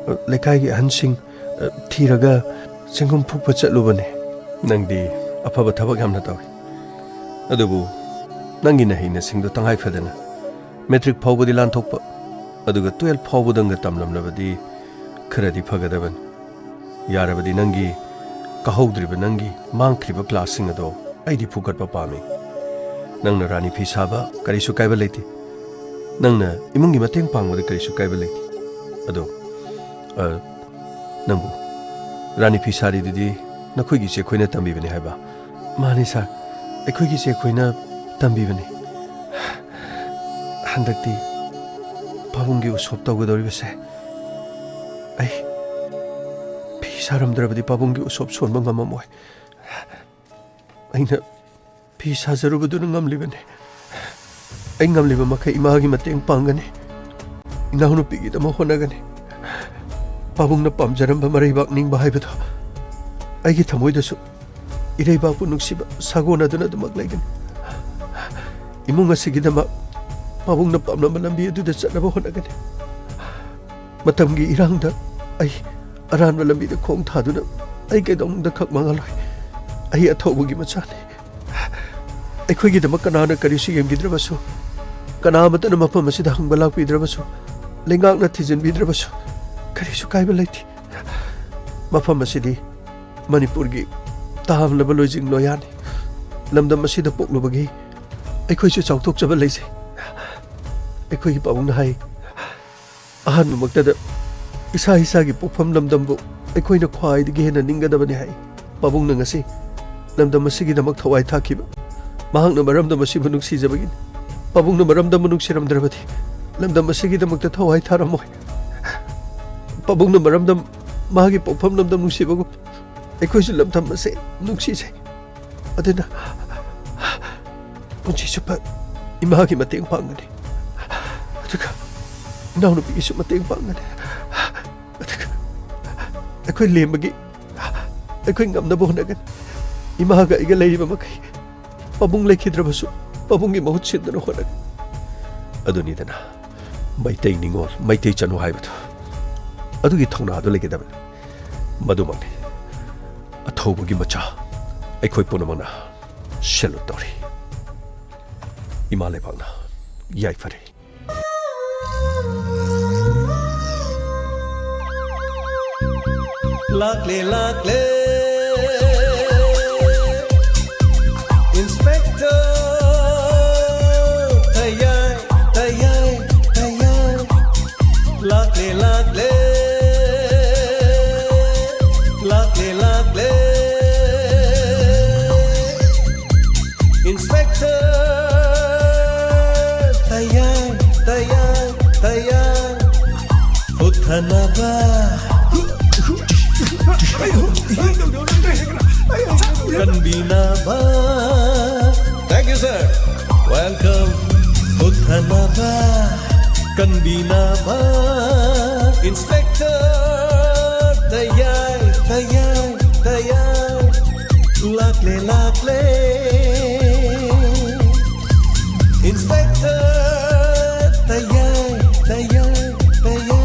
ꯑ, ꯂꯩꯀꯥꯏꯒꯤ ꯑꯍꯟꯁꯤꯡ, ꯑ, ꯊꯤꯔꯒ ꯆꯤꯡꯒꯨꯝ ꯐꯨꯛꯄ ꯆꯠꯂꯨꯕꯅꯦ꯫ ꯅꯪꯗꯤ ꯑꯐꯕ ꯊꯕꯛ ꯌꯥꯝꯅ ꯇꯧꯏ꯫ ꯑꯗꯨꯕꯨ ꯅꯪꯒꯤ ꯅꯍꯩ ꯅꯁꯤꯡꯗꯣ ꯇꯉꯥꯏ ꯐꯗꯅ ꯃꯦꯇ꯭ꯔꯤꯛ ꯐꯥꯎꯕꯗꯤ ꯂꯥꯟꯊꯣꯛꯄ, ꯑꯗꯨꯒ ꯇꯨꯌꯦꯜꯐ ꯐꯥꯎꯕꯗꯪꯒ ꯇꯝꯂꯝꯂꯕꯗꯤ ꯈꯔꯗꯤ ꯐꯒꯗꯕꯅꯤ꯫ ꯌꯥꯔꯕꯗꯤ ꯅꯪꯒꯤ ꯀꯥꯍꯧꯗ꯭ꯔꯤꯕ, ꯅꯪꯒꯤ ꯃꯥꯡꯈ꯭ꯔꯤꯕ ꯀ꯭ꯂꯥꯁꯁꯤꯡ ꯑꯗꯣ ꯑꯩꯗꯤ ꯐꯨꯒꯠꯄ ꯄꯥꯝꯃꯤ꯫ ꯅꯪꯅ ꯔꯥꯅꯤ ꯐꯤ ꯁꯥꯕ ꯀꯔꯤꯁꯨ ꯀꯥꯏꯕ ꯂꯩꯇꯦ꯫ ꯅꯪꯅ ꯏꯃꯨꯡꯒꯤ ꯃꯇꯦꯡ ꯄꯥꯡꯕꯗ ꯀꯔꯤꯁꯨ ꯀꯥꯏꯕ ꯂꯩꯇꯦ꯫ ꯑꯗꯣ, ꯑ, ꯅꯪꯕꯨ ꯔꯥꯅꯤ ꯐꯤ ꯁꯥꯔꯤꯗꯨꯗꯤ ꯅꯈꯣꯏꯒꯤ ꯏꯆꯦ ꯑꯩꯈꯣꯏꯅ ꯇꯝꯕꯤꯕꯅꯤ ꯍꯥꯏꯕ? ꯃꯥꯅꯤ ꯁꯥꯔ, ꯑꯩꯈꯣꯏꯒꯤ ꯏꯆꯦ ꯑꯩꯈꯣꯏꯅ ꯇꯝꯕꯤꯕꯅꯤ꯫ ꯍꯟꯗꯛꯇꯤ ꯄꯥꯕꯨꯡꯒꯤ ꯎꯁꯣꯞ ꯇꯧꯒꯗꯧꯔꯤꯕꯁꯦ, ꯑꯩ ꯐꯤ ꯁꯥꯔꯝꯗ꯭ꯔꯕꯗꯤ ꯄꯥꯕꯨꯡꯒꯤ ꯎꯁꯣꯞ ꯁꯣꯟꯕ ꯉꯝꯃꯝꯃꯣꯏ꯫ ꯑꯩꯅ ꯐꯤ ꯁꯥꯖꯔꯨꯕꯗꯨꯅ ꯉꯝꯂꯤꯕꯅꯤ꯫ ꯑꯩ ꯉꯝꯂꯤꯕ ꯃꯈꯩ ꯏꯃꯥꯒꯤ ꯃꯇꯦꯡ ꯄꯥꯡꯒꯅꯤ꯫ ꯏꯅꯥꯎꯅꯨꯄꯤꯒꯤꯗꯃꯛ ꯍꯣꯠꯅꯒꯅꯤ꯫ ꯄꯥꯕꯨꯡꯅ ꯄꯥꯝꯖꯔꯝꯕ ꯃꯔꯩꯕꯥꯛ ꯅꯤꯡꯕ ꯍꯥꯏꯕꯗꯣ ꯑꯩꯒꯤ ꯊꯃꯣꯏꯗꯁꯨ ꯏꯔꯩꯕꯥꯛꯄꯨ ꯅꯨꯡꯁꯤꯕ ꯁꯥꯒꯣꯟꯅꯗꯨꯅ ꯑꯗꯨꯃꯛ ꯂꯩꯒꯅꯤ꯫ ꯏꯃꯨꯡ ꯑꯁꯤꯒꯤꯗꯃꯛ ꯄꯥꯕꯨꯡꯅ ꯄꯥꯝꯂꯝꯕ ꯂꯝꯕꯤ ꯑꯗꯨꯗ ꯆꯠꯅꯕ ꯍꯣꯠꯅꯒꯅꯤ꯫ ꯃꯇꯝꯒꯤ ꯏꯔꯥꯡꯗ ꯑꯩ ꯑꯔꯥꯟꯕ ꯂꯝꯕꯤꯗ ꯈꯣꯡ ꯊꯥꯗꯨꯅ ꯑꯩ ꯀꯩꯗꯧꯅꯨꯡꯗ ꯈꯛ ꯃꯥꯡꯍꯜꯂꯣꯏ꯫ ꯑꯩ ꯑꯊꯧꯕꯒꯤ ꯃꯆꯥꯅꯤ꯫ ꯑꯩꯈꯣꯏꯒꯤꯗꯃꯛ ꯀꯅꯥꯅ ꯀꯔꯤꯁꯨ ꯌꯦꯡꯕꯤꯗ꯭ꯔꯕꯁꯨ, ꯀꯅꯥ ꯑꯃꯠꯇꯅ ꯃꯐꯝ ꯑꯁꯤꯗ ꯍꯪꯕ ꯂꯥꯛꯄꯤꯗ꯭ꯔꯕꯁꯨ, ꯂꯩꯉꯥꯛꯅ ꯊꯤꯖꯤꯟꯕꯤꯗ꯭ꯔꯕꯁꯨ, ꯀꯔꯤꯁꯨ ꯀꯥꯏꯕ ꯂꯩꯇꯦ꯫ ꯃꯐꯝ ꯑꯁꯤꯗꯤ ꯃꯅꯤꯄꯨꯔꯒꯤ ꯇꯥꯝꯂꯕ ꯂꯣꯏꯖꯤꯡ ꯂꯣꯌꯥꯅꯤ꯫ ꯂꯝꯗꯝ ꯑꯁꯤꯗ ꯄꯣꯛꯂꯨꯕꯒꯤ ꯑꯩꯈꯣꯏꯁꯨ ꯆꯥꯎꯊꯣꯛꯆꯕ ꯂꯩꯖꯩ꯫ ꯑꯩꯈꯣꯏꯒꯤ ꯄꯥꯕꯨꯡꯅ ꯍꯥꯏ, ꯑꯍꯥꯟꯕꯃꯛꯇꯗ ꯏꯁꯥ ꯏꯁꯥꯒꯤ ꯄꯣꯛꯐꯝ ꯂꯝꯗꯝꯕꯨ ꯑꯩꯈꯣꯏꯅ ꯈ꯭ꯋꯥꯏꯗꯒꯤ ꯍꯦꯟꯅ ꯅꯤꯡꯒꯗꯕꯅꯤ ꯍꯥꯏ꯫ ꯄꯥꯕꯨꯡꯅ ꯉꯁꯤ ꯂꯝꯗꯝ ꯑꯁꯤꯒꯤꯗꯃꯛ ꯊꯋꯥꯏ ꯊꯥꯈꯤꯕ, ꯃꯍꯥꯛꯅ ꯃꯔꯝꯗꯝ ꯑꯁꯤꯕꯨ ꯅꯨꯡꯁꯤꯖꯕꯒꯤꯅꯤ꯫ ꯄꯥꯕꯨꯡꯅ ꯃꯔꯝꯗꯝꯕꯨ ꯅꯨꯡꯁꯤꯔꯝꯗ꯭ꯔꯕꯗꯤ ꯂꯝꯗꯝ ꯑꯁꯤꯒꯤꯗꯃꯛꯇ ꯊꯋꯥꯏ ꯊꯥꯔꯝꯃꯣꯏ꯫ ꯄꯥꯕꯨꯡꯅ ꯃꯔꯝꯗꯝ, ꯃꯥꯒꯤ ꯄꯣꯛꯐꯝ ꯂꯝꯗꯝ ꯅꯨꯡꯁꯤꯕꯒꯨꯝ ꯑꯩꯈꯣꯏꯁꯨ ꯂꯝꯗꯝ ꯑꯁꯦ ꯅꯨꯡꯁꯤꯖꯩ꯫ ꯑꯗꯨꯅ ꯄꯨꯟꯁꯤ ꯆꯨꯞꯄ ꯏꯃꯥꯒꯤ ꯃꯇꯦꯡ ꯄꯥꯡꯒꯅꯤ꯫ ꯑꯗꯨꯒ ꯏꯅꯥꯎꯅꯨꯄꯤꯒꯤꯁꯨ ꯃꯇꯦꯡ ꯄꯥꯡꯒꯅꯤ꯫ ꯑꯗꯨꯒ ꯑꯩꯈꯣꯏ ꯂꯦꯝꯕꯒꯤ ꯑꯩꯈꯣꯏ ꯉꯝꯅꯕ ꯍꯣꯠꯅꯒꯅꯤ꯫ ꯏꯃꯥꯒ ꯑꯩꯒ ꯂꯩꯔꯤꯕ ꯃꯈꯩ ꯄꯥꯕꯨꯡ ꯂꯩꯈꯤꯗ꯭ꯔꯕꯁꯨ ꯄꯥꯕꯨꯡꯒꯤ ꯃꯍꯨꯠ ꯁꯤꯟꯗꯨꯅ ꯍꯣꯠꯅꯒꯅꯤ꯫ ꯑꯗꯨꯅꯤꯗꯅ ꯃꯩꯇꯩ ꯅꯤꯉꯣꯜ, ꯃꯩꯇꯩ ꯆꯅꯨ ꯍꯥꯏꯕꯗꯨ꯫ ꯑꯗꯨꯒꯤ ꯊꯧꯅꯥꯗꯨ ꯂꯩꯒꯗꯕꯅꯤ꯫ ꯃꯗꯨꯃꯛꯅꯤ ꯑꯊꯧꯕꯒꯤ ꯃꯆꯥ ꯑꯩꯈꯣꯏ ꯄꯨꯝꯅꯃꯛꯅ salute ꯇꯧꯔꯤ꯫ ꯏꯃꯥ ꯂꯩꯕꯥꯛꯅ ꯌꯥꯏꯐꯔꯦ꯫ ꯂꯥꯛꯂꯦ, ꯂꯥꯛꯂꯦ, Inspector ꯇꯌꯥꯏ, ꯇꯌꯥꯏ, ꯇꯌꯥꯏ꯫ ꯂꯥꯛꯂꯦ, ꯂꯥꯛꯂꯦ, ꯂꯥꯛꯂꯦ, ꯂꯥꯛꯂꯦ꯫ Inspector ꯇꯌꯥꯏ, ꯇꯌꯥꯏ, ꯇꯌꯥꯏ꯫ ꯍꯨꯠꯊꯅꯕ, ꯀꯟꯕꯤꯅꯕ꯫ Thank you, sir. Welcome. ꯍꯨꯠꯊꯅꯕ, ꯀꯟꯕꯤꯅꯕ꯫ Inspector ꯇꯌꯥꯏ, ꯇꯌꯥꯏ, ꯇꯌꯥꯏ꯫ ꯂꯥꯛꯂꯦ, ꯂꯥꯛꯂꯦ꯫ Inspector ꯇꯌꯥꯏ, ꯇꯌꯥꯏ, ꯇꯌꯥꯏ꯫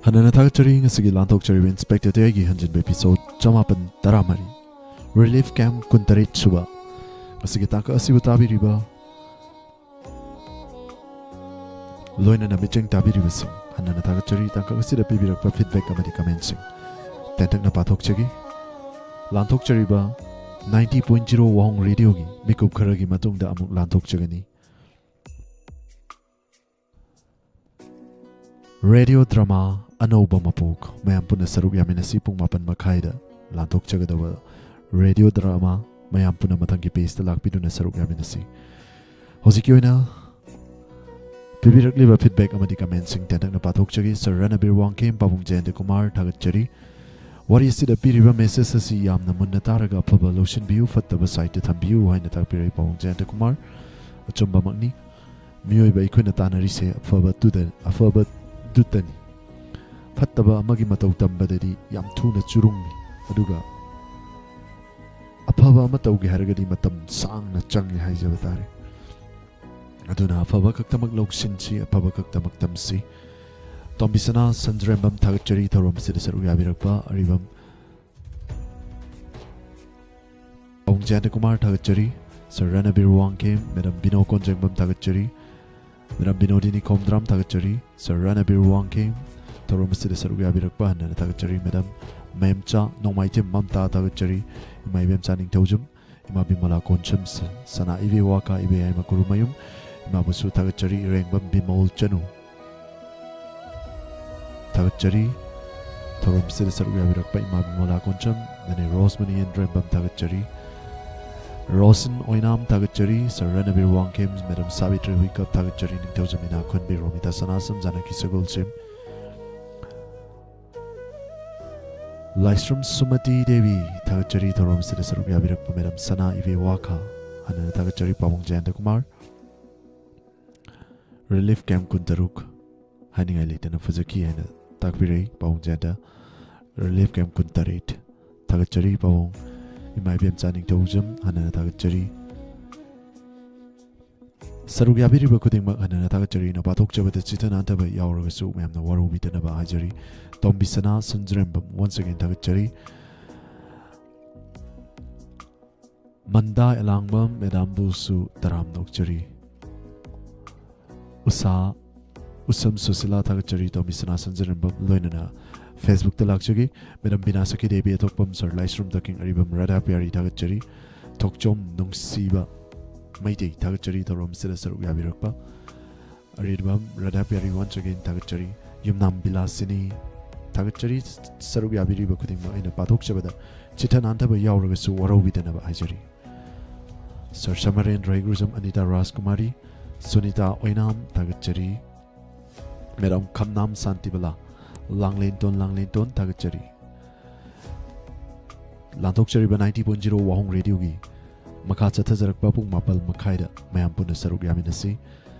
ꯍꯟꯅꯅ ꯊꯥꯒꯠꯆꯔꯤ꯫ ꯉꯁꯤꯒꯤ ꯂꯥꯟꯊꯣꯛꯆꯔꯤꯕ Inspector ꯇꯌꯥꯏꯒꯤ ꯍꯟꯖꯤꯟꯕ episode ꯆꯃꯥꯄꯟ ꯇꯔꯥꯃꯔꯤ, relief camp ꯀꯨꯟꯇꯔꯦꯠ ꯁꯨꯕ꯫ ꯉꯁꯤꯒꯤ ꯇꯥꯡꯀꯛ ꯑꯁꯤꯕꯨ ꯇꯥꯕꯤꯔꯤꯕ, ꯂꯣꯏꯅꯅ ꯃꯤꯠꯌꯦꯡ ꯇꯥꯕꯤꯔꯤꯕꯁꯤꯡ ꯍꯟꯅꯅ ꯊꯥꯒꯠꯆꯔꯤ꯫ ꯇꯥꯡꯀꯛ ꯑꯁꯤꯗ ꯄꯤꯕꯤꯔꯛꯄ feedback ꯑꯃꯗꯤ commentꯁꯤꯡ ꯇꯦꯟꯇꯛꯅ ꯄꯥꯊꯣꯛꯆꯒꯦ꯫ ꯂꯥꯟꯊꯣꯛꯆꯔꯤꯕ ninety point zero ꯋꯥꯍꯣꯡ radioꯒꯤ ꯃꯤꯀꯨꯞ ꯈꯔꯒꯤ ꯃꯇꯨꯡꯗ ꯑꯃꯨꯛ ꯂꯥꯟꯊꯣꯛꯆꯒꯅꯤ꯫ Radio drama ꯑꯅꯧꯕ ꯃꯄꯣꯛ ꯃꯌꯥꯝ ꯄꯨꯟꯅ ꯁꯔꯨꯛ ꯌꯥꯃꯤꯟꯅꯁꯤ꯫ ꯄꯨꯡ ꯃꯥꯄꯟ ꯃꯈꯥꯏꯗ ꯂꯥꯟꯊꯣꯛꯆꯒꯗꯕ radio drama ꯃꯌꯥꯝ ꯄꯨꯟꯅ ꯃꯊꯪꯒꯤ pageꯇ ꯂꯥꯛꯄꯤꯗꯨꯅ ꯁꯔꯨꯛ ꯌꯥꯃꯤꯟꯅꯁꯤ꯫ ꯍꯧꯖꯤꯛꯀꯤ ꯑꯣꯏꯅ ꯄꯤꯕꯤꯔꯛꯂꯤꯕ feedback ꯑꯃꯗꯤ commentꯁꯤꯡ ꯇꯦꯟꯇꯛꯅ ꯄꯥꯊꯣꯛꯆꯒꯦ꯫ ꯁꯔ ꯔꯅꯕꯤꯔ ꯋꯥꯡꯈꯦꯝ, ꯄꯥꯕꯨꯡ ꯖꯌꯟꯇ ꯀꯨꯃꯥꯔ, ꯊꯥꯒꯠꯆꯔꯤ꯫ ꯋꯥꯔꯤ ꯑꯁꯤꯗ ꯄꯤꯔꯤꯕ message ꯑꯁꯤ ꯌꯥꯝꯅ ꯃꯨꯟꯅ ꯇꯥꯔꯒ ꯑꯐꯕ ꯂꯧꯁꯤꯟꯕꯤꯌꯨ, ꯐꯠꯇꯕ sideꯇ ꯊꯝꯕꯤꯌꯨ ꯍꯥꯏꯅ ꯇꯥꯛꯄꯤꯔꯛꯏ ꯄꯥꯕꯨꯡ ꯖꯌꯟꯇ ꯀꯨꯃꯥꯔ꯫ ꯑꯆꯨꯝꯕꯃꯛꯅꯤ꯫ ꯃꯤꯑꯣꯏꯕ ꯑꯩꯈꯣꯏꯅ ꯇꯥꯟꯅꯔꯤꯁꯦ ꯑꯐꯕꯗꯨꯗ, ꯑꯐꯕꯗꯨꯇꯅꯤ꯫ ꯐꯠꯇꯕ ꯑꯃꯒꯤ ꯃꯇꯧ ꯇꯝꯕꯗꯗꯤ ꯌꯥꯝ ꯊꯨꯅ ꯆꯨꯔꯨꯡꯏ, ꯑꯗꯨꯒ ꯑꯐꯕ ꯑꯃ ꯇꯧꯒꯦ ꯍꯥꯏꯔꯒꯗꯤ ꯃꯇꯝ ꯁꯥꯡꯅ ꯆꯪꯉꯦ ꯍꯥꯏꯖꯕ ꯇꯥꯔꯦ꯫ ꯑꯗꯨꯅ ꯑꯐꯕ ꯈꯛꯇꯃꯛ ꯂꯧꯁꯤꯟꯁꯤ, ꯑꯐꯕ ꯈꯛꯇꯃꯛ ꯇꯝꯁꯤ꯫ ꯇꯣꯝꯕꯤꯁꯅꯥ ꯁꯟꯖ꯭ꯔꯦꯝꯕꯝ, ꯊꯥꯒꯠꯆꯔꯤ ꯊꯧꯔꯝ ꯑꯁꯤꯗ ꯁꯔꯨꯛ ꯌꯥꯕꯤꯔꯛꯄ꯫ ꯑꯔꯤꯕꯝ ꯄꯥꯕꯨꯡ ꯖꯌꯟꯇ ꯀꯨꯃꯥꯔ, ꯊꯥꯒꯠꯆꯔꯤ꯫ ꯁꯔ ꯔꯅꯕꯤꯔ ꯋꯥꯡꯈꯦꯝ, ꯃꯦꯗꯥꯝ ꯕꯤꯅꯣ ꯀꯣꯟꯖꯦꯡꯕꯝ, ꯊꯥꯒꯠꯆꯔꯤ꯫ ꯃꯦꯗꯥꯝ ꯕꯤꯅꯣꯗꯤꯅꯤ ꯈꯣꯝꯗ꯭ꯔꯥꯝ, ꯊꯥꯒꯠꯆꯔꯤ꯫ ꯁꯔ ꯔꯅꯕꯤꯔ ꯋꯥꯡꯈꯦꯝ, ꯊꯧꯔꯝ ꯑꯁꯤꯗ ꯁꯔꯨꯛ ꯌꯥꯕꯤꯔꯛꯄ ꯍꯟꯅ ꯍꯟꯅ ꯊꯥꯒꯠꯆꯔꯤ꯫ ꯃꯦꯗꯥꯝ ꯃꯦꯝꯆꯥ ꯅꯣꯡꯃꯥꯏꯊꯦꯝ ꯃꯝꯇꯥ, ꯊꯥꯒꯠꯆꯔꯤ꯫ ꯏꯃꯥ ꯏꯕꯦꯝꯆꯥ ꯅꯤꯡꯊꯧꯖꯝ, ꯏꯃꯥ ꯕꯤꯃꯂꯥ ꯀꯣꯟꯁꯝ, ꯁ-, ꯁꯅꯥ ꯏꯕꯦ ꯋꯥꯀꯥ, ꯏꯕꯦ ꯌꯥꯏꯃ ꯀꯨꯔꯨꯃꯌꯨꯝ, ꯏꯃꯥꯕꯨꯁꯨ ꯊꯥꯒꯠꯆꯔꯤ꯫ ꯏꯔꯦꯡꯕꯝ ꯕꯤꯃꯣꯜ ꯆꯅꯨ, ꯊꯥꯒꯠꯆꯔꯤ꯫ ꯊꯧꯔꯝꯁꯤꯗ ꯁꯔꯨꯛ ꯌꯥꯕꯤꯔꯛꯄ ꯏꯃꯥ ꯕꯤꯃꯂꯥ ꯀꯣꯟꯁꯝ, ꯅꯦꯅꯦ ꯔꯣꯁꯃꯅꯤ ꯌꯦꯟꯗ꯭ꯔꯦꯝꯕꯝ, ꯊꯥꯒꯠꯆꯔꯤ꯫ ꯔꯣꯁꯟ ꯑꯣꯏꯅꯥꯝ, ꯊꯥꯒꯠꯆꯔꯤ꯫ ꯁꯔ ꯔꯅꯕꯤꯔ ꯋꯥꯡꯈꯦꯝ, ꯃꯦꯗꯥꯝ ꯁꯥꯕꯤꯇ꯭ꯔꯤ ꯍꯨꯏꯀꯞ, ꯊꯥꯒꯠꯆꯔꯤ꯫ ꯅꯤꯡꯊꯧꯖꯝ ꯏꯅꯥꯈꯨꯟꯕꯤ ꯔꯣꯃꯤꯇꯥ ꯁꯅꯥꯁꯝ, ꯖꯥꯅꯀꯤ ꯁꯒꯣꯜꯁꯦꯝ, ꯂꯥꯏꯁ꯭ꯔꯝ ꯁꯨꯃꯇꯤ ꯗꯦꯕꯤ, ꯊꯥꯒꯠꯆꯔꯤ꯫ ꯊꯧꯔꯝꯁꯤꯗ ꯁꯔꯨꯛ ꯌꯥꯕꯤꯔꯛꯄ ꯃꯦꯗꯥꯝ ꯁꯅꯥ ꯏꯕꯦ ꯋꯥꯈꯥ, ꯍꯟꯅ ꯍꯟꯅ ꯊꯥꯒꯠꯆꯔꯤ꯫ ꯄꯥꯕꯨꯡ ꯖꯌꯟꯇ ꯀꯨꯃꯥꯔ, ꯔꯤꯂꯤꯐ ꯀꯦꯝꯞ ꯀꯨꯟꯇꯔꯨꯛ ꯍꯥꯏꯅꯤꯡꯉꯥꯏ ꯂꯩꯇꯅ ꯐꯖꯈꯤ ꯍꯥꯏꯅ ꯇꯥꯛꯄꯤꯔꯛꯏ ꯄꯥꯕꯨꯡ ꯖꯌꯟꯇ꯫ ꯔꯤꯂꯤꯐ ꯀꯦꯝꯞ ꯀꯨꯟꯇꯔꯦꯠ, ꯊꯥꯒꯠꯆꯔꯤ ꯄꯥꯕꯨꯡ꯫ ꯏꯃꯥ ꯏꯕꯦꯝꯆꯥ ꯅꯤꯡꯊꯧꯖꯝ, ꯍꯟꯅ ꯍꯟꯅ ꯊꯥꯒꯠꯆꯔꯤ꯫ ꯁꯔꯨꯛ ꯌꯥꯕꯤꯔꯤꯕ ꯈꯨꯗꯤꯡꯃꯛ ꯍꯟꯅ ꯍꯟꯅ ꯊꯥꯒꯠꯆꯔꯤ꯫ ꯅꯨꯄꯥ ꯊꯣꯛꯆꯕꯗ ꯆꯤꯊ ꯅꯥꯟꯊꯕ ꯌꯥꯎꯔꯒꯁꯨ ꯃꯌꯥꯝꯅ ꯋꯥꯔꯧꯕꯤꯗꯅꯕ ꯍꯥꯏꯖꯔꯤ꯫ ꯇꯣꯝꯕꯤ ꯁꯅꯥ ꯁꯟꯖ꯭ꯔꯦꯝꯕꯝ, once again ꯊꯥꯒꯠꯆꯔꯤ꯫ ꯃꯟꯗꯥ ꯑꯦꯂꯥꯡꯕꯝ ꯃꯦꯗꯥꯝꯕꯨꯁꯨ ꯇꯔꯥꯝꯅ ꯑꯣꯛꯆꯔꯤ꯫ ꯎꯁꯥ, ꯎꯁꯝ ꯁꯨꯁꯤꯂꯥ, ꯊꯥꯒꯠꯆꯔꯤ꯫ ꯇꯣꯝꯕꯤ ꯁꯅꯥ ꯁꯟꯖꯔꯦꯝꯕꯝ ꯂꯣꯏꯅꯅ Facebook ꯇ ꯂꯥꯛꯆꯒꯦ꯫ ꯃꯦꯗꯥꯝ ꯕꯤꯅꯥ ꯁꯈꯤ ꯗꯦꯕꯤ, ꯑꯊꯣꯛꯄꯝ ꯁꯔ ꯂꯥꯏꯁ꯭ꯔꯝ ꯗ ꯀꯤꯡ, ꯑꯔꯤꯕꯝ ꯔꯥꯙꯥ ꯄꯤꯌꯥꯔꯤ, ꯊꯥꯒꯠꯆꯔꯤ꯫ ꯊꯣꯛꯆꯣꯝ ꯅꯨꯡꯁꯤꯕ ꯃꯩꯇꯩ, ꯊꯥꯒꯠꯆꯔꯤ ꯊꯧꯔꯝꯁꯤꯗ ꯁꯔꯨꯛ ꯌꯥꯕꯤꯔꯛꯄ꯫ ꯑꯔꯤꯕꯝ ꯔꯥꯙꯥ ꯄꯤꯌꯥꯔꯤ, once again ꯊꯥꯒꯠꯆꯔꯤ꯫ ꯌꯨꯝꯅꯥꯝ ꯕꯤꯂꯥꯁꯤꯅꯤ, ꯊꯥꯒꯠꯆꯔꯤ꯫ ꯁꯔꯨꯛ ꯌꯥꯕꯤꯔꯤꯕ ꯈꯨꯗꯤꯡꯃꯛ ꯑꯩꯅ ꯄꯥꯊꯣꯛꯆꯕꯗ ꯆꯤꯊ ꯅꯥꯟꯊꯕ ꯌꯥꯎꯔꯒꯁꯨ ꯋꯥꯔꯧꯕꯤꯗꯅꯕ ꯍꯥꯏꯖꯔꯤ꯫ ꯁꯔ ꯁꯃꯔꯦꯟ ꯔꯩꯒ꯭ꯔꯨꯖꯝ, ꯑꯅꯤꯇꯥ ꯔꯥꯖꯀꯨꯃꯥꯔꯤ, ꯁꯨꯅꯤꯇꯥ ꯑꯣꯏꯅꯥꯝ ꯊꯥꯒꯠꯆꯔꯤ꯫ ꯃꯦꯗꯥꯝ ꯈꯝꯅꯥꯝ ꯁꯥꯟꯇꯤꯕꯂꯥ, ꯂꯥꯡꯂꯦꯟꯇꯣꯟ ꯂꯥꯡꯂꯦꯟꯇꯣꯟ ꯊꯥꯒꯠꯆꯔꯤ꯫ ꯂꯥꯟꯊꯣꯛꯆꯔꯤꯕ ninety point zero ꯋꯥꯍꯣꯡ ꯔꯦꯗꯤꯑꯣꯒꯤ ꯃꯈꯥ ꯆꯠꯊꯖꯔꯛꯄ ꯄꯨꯡ ꯃꯥꯄꯜ ꯃꯈꯥꯏꯗ ꯃꯌꯥꯝ ꯄꯨꯟꯅ ꯁꯔꯨꯛ ꯌꯥꯃꯤꯟꯅꯁꯤ꯫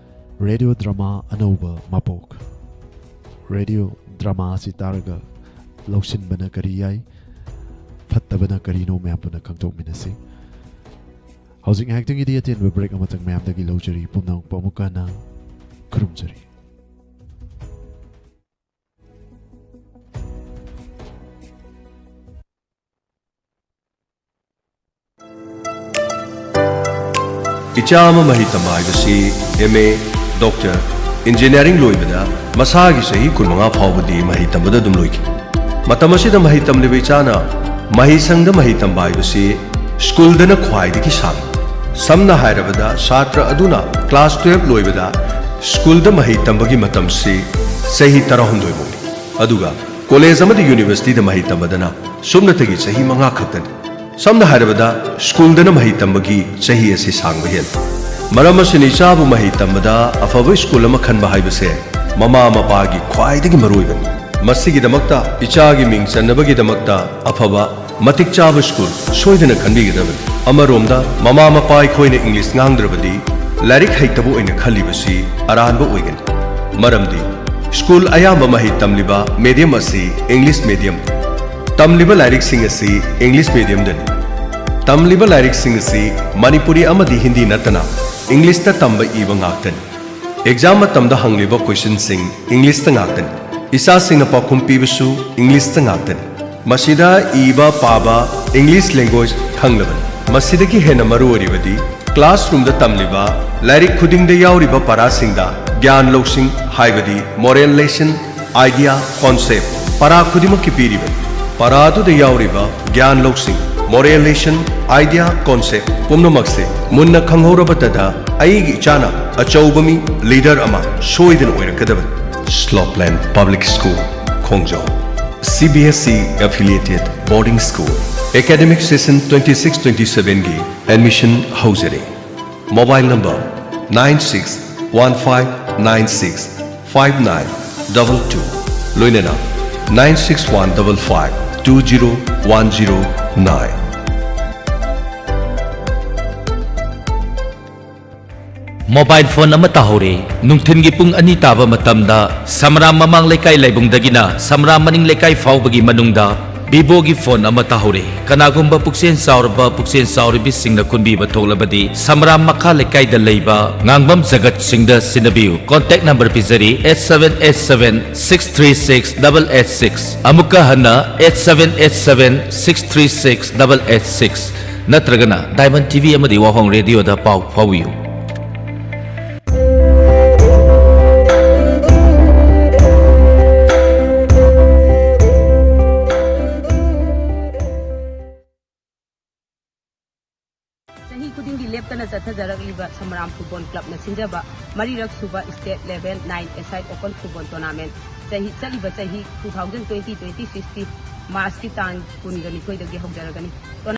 ꯔꯦꯗꯤꯑꯣ ꯗ꯭ꯔꯃꯥ ꯑꯅꯧꯕ ꯃꯄꯣꯛ꯫ ꯔꯦꯗꯤꯑꯣ ꯗ꯭ꯔꯃꯥ ꯑꯁꯤ ꯇꯥꯔꯒ ꯂꯧꯁꯤꯟꯕꯅ ꯀꯔꯤ ꯌꯥꯏ, ꯐꯠꯇꯕꯅ ꯀꯔꯤꯅꯣ, ꯃꯌꯥꯝ ꯄꯨꯟꯅ ꯈꯪꯗꯣꯛꯃꯤꯟꯅꯁꯤ꯫ ꯍꯧꯖꯤꯛ ꯉꯥꯏꯍꯥꯛꯇꯪꯒꯤꯗꯤ ꯑꯇꯦꯟꯕ ꯕ꯭ꯔꯦꯛ ꯑꯃꯇꯪ ꯃꯌꯥꯝꯗꯒꯤ ꯂꯧꯖꯔꯤ꯫ ꯄꯨꯝꯅꯃꯛꯄꯨ ꯑꯃꯨꯛꯀ ꯍꯟꯅ ꯈꯨꯔꯨꯝꯖꯔꯤ꯫ ꯏꯆꯥ ꯑꯃ ꯃꯍꯩ ꯇꯝꯕ ꯍꯥꯏꯕꯁꯤ ꯑꯦꯝ ꯑꯦ, ꯗꯣꯛꯇꯔ, ꯏꯟꯖꯤꯅꯤꯌꯥꯔꯤꯡ ꯂꯣꯏꯕꯗ ꯃꯁꯥꯒꯤ ꯆꯍꯤ ꯀꯨꯟꯃꯉꯥ ꯐꯥꯎꯕꯗꯤ ꯃꯍꯩ ꯇꯝꯕꯗ ꯑꯗꯨꯝ ꯂꯣꯏꯈꯤ꯫ ꯃꯇꯝ ꯑꯁꯤꯗ ꯃꯍꯩ ꯇꯝꯂꯤꯕ ꯏꯆꯥꯅ ꯃꯍꯩꯁꯪꯗ ꯃꯍꯩ ꯇꯝꯕ ꯍꯥꯏꯕꯁꯤ ꯁ꯭ꯀꯨꯜꯗꯅ ꯈ꯭ꯋꯥꯏꯗꯒꯤ ꯁꯥꯡꯏ꯫ ꯁꯝꯅ ꯍꯥꯏꯔꯕꯗ, ꯁꯥꯇ꯭ꯔ ꯑꯗꯨꯅ ꯀ꯭ꯂꯥꯁ twelve ꯂꯣꯏꯕꯗ ꯁ꯭ꯀꯨꯜꯗ ꯃꯍꯩ ꯇꯝꯕꯒꯤ ꯃꯇꯝꯁꯤ ꯆꯍꯤ ꯇꯔꯥꯍꯨꯝꯗꯣꯏ ꯐꯥꯎꯅꯤ꯫ ꯑꯗꯨꯒ ꯀꯣꯂꯦꯖ ꯑꯃꯗꯤ ꯌꯨꯅꯤꯚꯔꯁꯤꯇꯤꯗ ꯃꯍꯩ ꯇꯝꯕꯗꯅ ꯁꯨꯞꯅꯇꯒꯤ ꯆꯍꯤ ꯃꯉꯥ ꯈꯛꯇꯅꯤ꯫ ꯁꯝꯅ ꯍꯥꯏꯔꯕꯗ, ꯁ꯭ꯀꯨꯜꯗꯅ ꯃꯍꯩ ꯇꯝꯕꯒꯤ ꯆꯍꯤ ꯑꯁꯤ ꯁꯥꯡꯕ ꯍꯦꯜꯂꯤ꯫ ꯃꯔꯝ ꯑꯁꯤꯅ, ꯏꯆꯥꯕꯨ ꯃꯍꯩ ꯇꯝꯕꯗ ꯑꯐꯕ ꯁ꯭ꯀꯨꯜ ꯑꯃ ꯈꯟꯕ ꯍꯥꯏꯕꯁꯦ ꯃꯃꯥ ꯃꯄꯥꯒꯤ ꯈ꯭ꯋꯥꯏꯗꯒꯤ ꯃꯔꯨꯑꯣꯏꯕꯅꯤ꯫ ꯃꯁꯤꯒꯤꯗꯃꯛꯇ, ꯏꯆꯥꯒꯤ ꯃꯤꯡ ꯆꯟꯅꯕꯒꯤꯗꯃꯛꯇ ꯑꯐꯕ, ꯃꯇꯤꯛ ꯆꯥꯕ ꯁ꯭ꯀꯨꯜ ꯁꯣꯏꯗꯅ ꯈꯟꯕꯤꯒꯗꯕꯅꯤ꯫ ꯑꯃꯔꯣꯝꯗ, ꯃꯃꯥ ꯃꯄꯥ ꯑꯩꯈꯣꯏꯅ ꯏꯪꯂꯤꯁ ꯉꯥꯡꯗ꯭ꯔꯕꯗꯤ ꯂꯥꯏꯔꯤꯛ ꯍꯩꯇꯕ ꯑꯣꯏꯅ ꯈꯜꯂꯤꯕꯁꯤ ꯑꯔꯥꯟꯕ ꯑꯣꯏꯒꯅꯤ꯫ ꯃꯔꯝꯗꯤ, ꯁ꯭ꯀꯨꯜ ꯑꯌꯥꯝꯕ ꯃꯍꯩ ꯇꯝꯂꯤꯕ ꯃꯦꯗꯤꯌꯝ ꯑꯁꯤ ꯏꯪꯂꯤꯁ ꯃꯦꯗꯤꯌꯝ꯫ ꯇꯝꯂꯤꯕ ꯂꯥꯏꯔꯤꯛꯁꯤꯡ ꯑꯁꯤ ꯏꯪꯂꯤꯁ ꯃꯦꯗꯤꯌꯝꯗꯅꯤ꯫ ꯇꯝꯂꯤꯕ ꯂꯥꯏꯔꯤꯛꯁꯤꯡ ꯑꯁꯤ ꯃꯅꯤꯄꯨꯔꯤ ꯑꯃꯗꯤ ꯍꯤꯟꯗꯤ ꯅꯠꯇꯅ ꯏꯪꯂꯤꯁꯇ ꯇꯝꯕ ꯏꯕ ꯉꯥꯛꯇꯅꯤ꯫ ꯑꯦꯛꯖꯥꯝ ꯃꯇꯝꯗ ꯍꯪꯂꯤꯕ ꯀꯣꯏꯁꯟꯁꯤꯡ ꯏꯪꯂꯤꯁꯇ ꯉꯥꯛꯇꯅꯤ꯫ ꯏꯆꯥꯁꯤꯡꯅ ꯄꯥꯎꯈꯨꯝ ꯄꯤꯕꯁꯨ ꯏꯪꯂꯤꯁꯇ ꯉꯥꯛꯇꯅꯤ꯫ ꯃꯁꯤꯗ ꯏꯕ ꯄꯥꯕ ꯏꯪꯂꯤꯁ ꯂꯦꯡꯒ꯭ꯋꯦꯖ ꯈꯪꯂꯕꯅꯤ꯫ ꯃꯁꯤꯗꯒꯤ ꯍꯦꯟꯅ ꯃꯔꯨ ꯑꯣꯏꯔꯤꯕꯗꯤ, ꯀ꯭ꯂꯥꯁꯔꯨꯝꯗ ꯇꯝꯂꯤꯕ ꯂꯥꯏꯔꯤꯛ ꯈꯨꯗꯤꯡꯗ ꯌꯥꯎꯔꯤꯕ ꯄꯔꯥꯁꯤꯡꯗ ꯒ꯭ꯌꯥꯟ ꯂꯧꯁꯤꯡ, ꯍꯥꯏꯕꯗꯤ ꯃꯣꯔꯦꯜ ꯂꯦꯁꯟ, ꯑꯥꯏꯗꯤꯌꯥ, ꯀꯣꯟꯁꯦꯞ ꯄꯔꯥ ꯈꯨꯗꯤꯡꯃꯛꯀꯤ ꯄꯤꯔꯤꯕꯅꯤ꯫ ꯄꯔꯥ ꯑꯗꯨꯗ ꯌꯥꯎꯔꯤꯕ ꯒ꯭ꯌꯥꯟ ꯂꯧꯁꯤꯡ, ꯃꯣꯔꯦꯜ ꯂꯦꯁꯟ, ꯑꯥꯏꯗꯤꯌꯥ, ꯀꯣꯟꯁꯦꯞ ꯄꯨꯝꯅꯃꯛꯁꯦ ꯃꯨꯟꯅ ꯈꯪꯍꯧꯔꯕꯇꯗ ꯑꯩꯒꯤ ꯏꯆꯥꯅ ꯑꯆꯧꯕ ꯃꯤ, ꯂꯤꯗꯔ ꯑꯃ ꯁꯣꯏꯗꯅ ꯑꯣꯏꯔꯛꯀꯗꯕꯅꯤ꯫ ꯁ꯭ꯂꯣꯞꯂꯦꯟ ꯄꯕ꯭ꯂꯤꯛ ꯁ꯭ꯀꯨꯜ, ꯈꯣꯡꯖꯣꯝ꯫ C B S E affiliated boarding school, academic session twenty six twenty seven ꯒꯤ admission ꯍꯧꯖꯔꯦ꯫ Mobile number nine six one five nine six five nine double two, ꯂꯣꯏꯅꯅ nine six one five five two zero one zero nine꯫ Mobile phone ꯑꯃ ꯇꯥꯍꯧꯔꯦ꯫ ꯅꯨꯡꯊꯤꯜꯒꯤ ꯄꯨꯡ ꯑꯅꯤ ꯇꯥꯕ ꯃꯇꯝꯗ ꯁꯃꯔꯥꯝ ꯃꯃꯥꯡ ꯂꯩꯀꯥꯏ ꯂꯥꯏꯕꯨꯡꯗꯒꯤꯅ ꯁꯃꯔꯥꯝ ꯃꯅꯤꯡ ꯂꯩꯀꯥꯏ ꯐꯥꯎꯕꯒꯤ ꯃꯅꯨꯡꯗ Vivoꯒꯤ phone ꯑꯃ ꯇꯥꯍꯧꯔꯦ꯫ ꯀꯅꯥꯒꯨꯝꯕ ꯄꯨꯛꯆꯦꯜ ꯆꯥꯎꯔꯕ, ꯄꯨꯛꯆꯦꯜ ꯆꯥꯎꯔꯕꯤꯁꯤꯡꯅ ꯀꯨꯟꯕꯤꯕ ꯊꯣꯛꯂꯕꯗꯤ ꯁꯃꯔꯥꯝ ꯃꯈꯥ ꯂꯩꯀꯥꯏꯗ ꯂꯩꯕ ꯉꯥꯡꯕꯝ ꯖꯒꯠꯁꯤꯡꯗ ꯁꯤꯟꯅꯕꯤꯌꯨ꯫ Contact number ꯄꯤꯖꯔꯤ, eight seven eight seven six three six double eight six꯫ ꯑꯃꯨꯛꯀ ꯍꯟꯅ, eight seven eight seven six three six double eight six꯫ ꯅꯠꯇ꯭ꯔꯒꯅ Diamond T V ꯑꯃꯗꯤ ꯋꯥꯍꯣꯡ ꯔꯦꯗꯤꯑꯣꯗ ꯄꯥꯎ ꯐꯥꯎꯕꯤꯌꯨ꯫ ꯆꯍꯤ ꯈꯨꯗꯤꯡꯒꯤ ꯂꯦꯞꯇꯅ ꯆꯠꯊꯖꯔꯛꯂꯤꯕ ꯁꯃꯔꯥꯝ ꯐꯨꯠꯕꯣꯜ ꯀ꯭ꯂꯕꯅ ꯁꯤꯟꯖꯕ ꯃꯔꯤꯔꯛ ꯁꯨꯕ State Level Nine A-side Open Football Tournament ꯆꯍꯤ, ꯆꯠꯂꯤꯕ ꯆꯍꯤ two thousand twenty twenty sixꯀꯤ ꯃꯥꯔꯆꯀꯤ ꯇꯥꯡ ꯀꯨꯟꯒ ꯅꯤꯊꯣꯏꯗꯒꯤ ꯍꯧꯖꯔꯒꯅꯤ꯫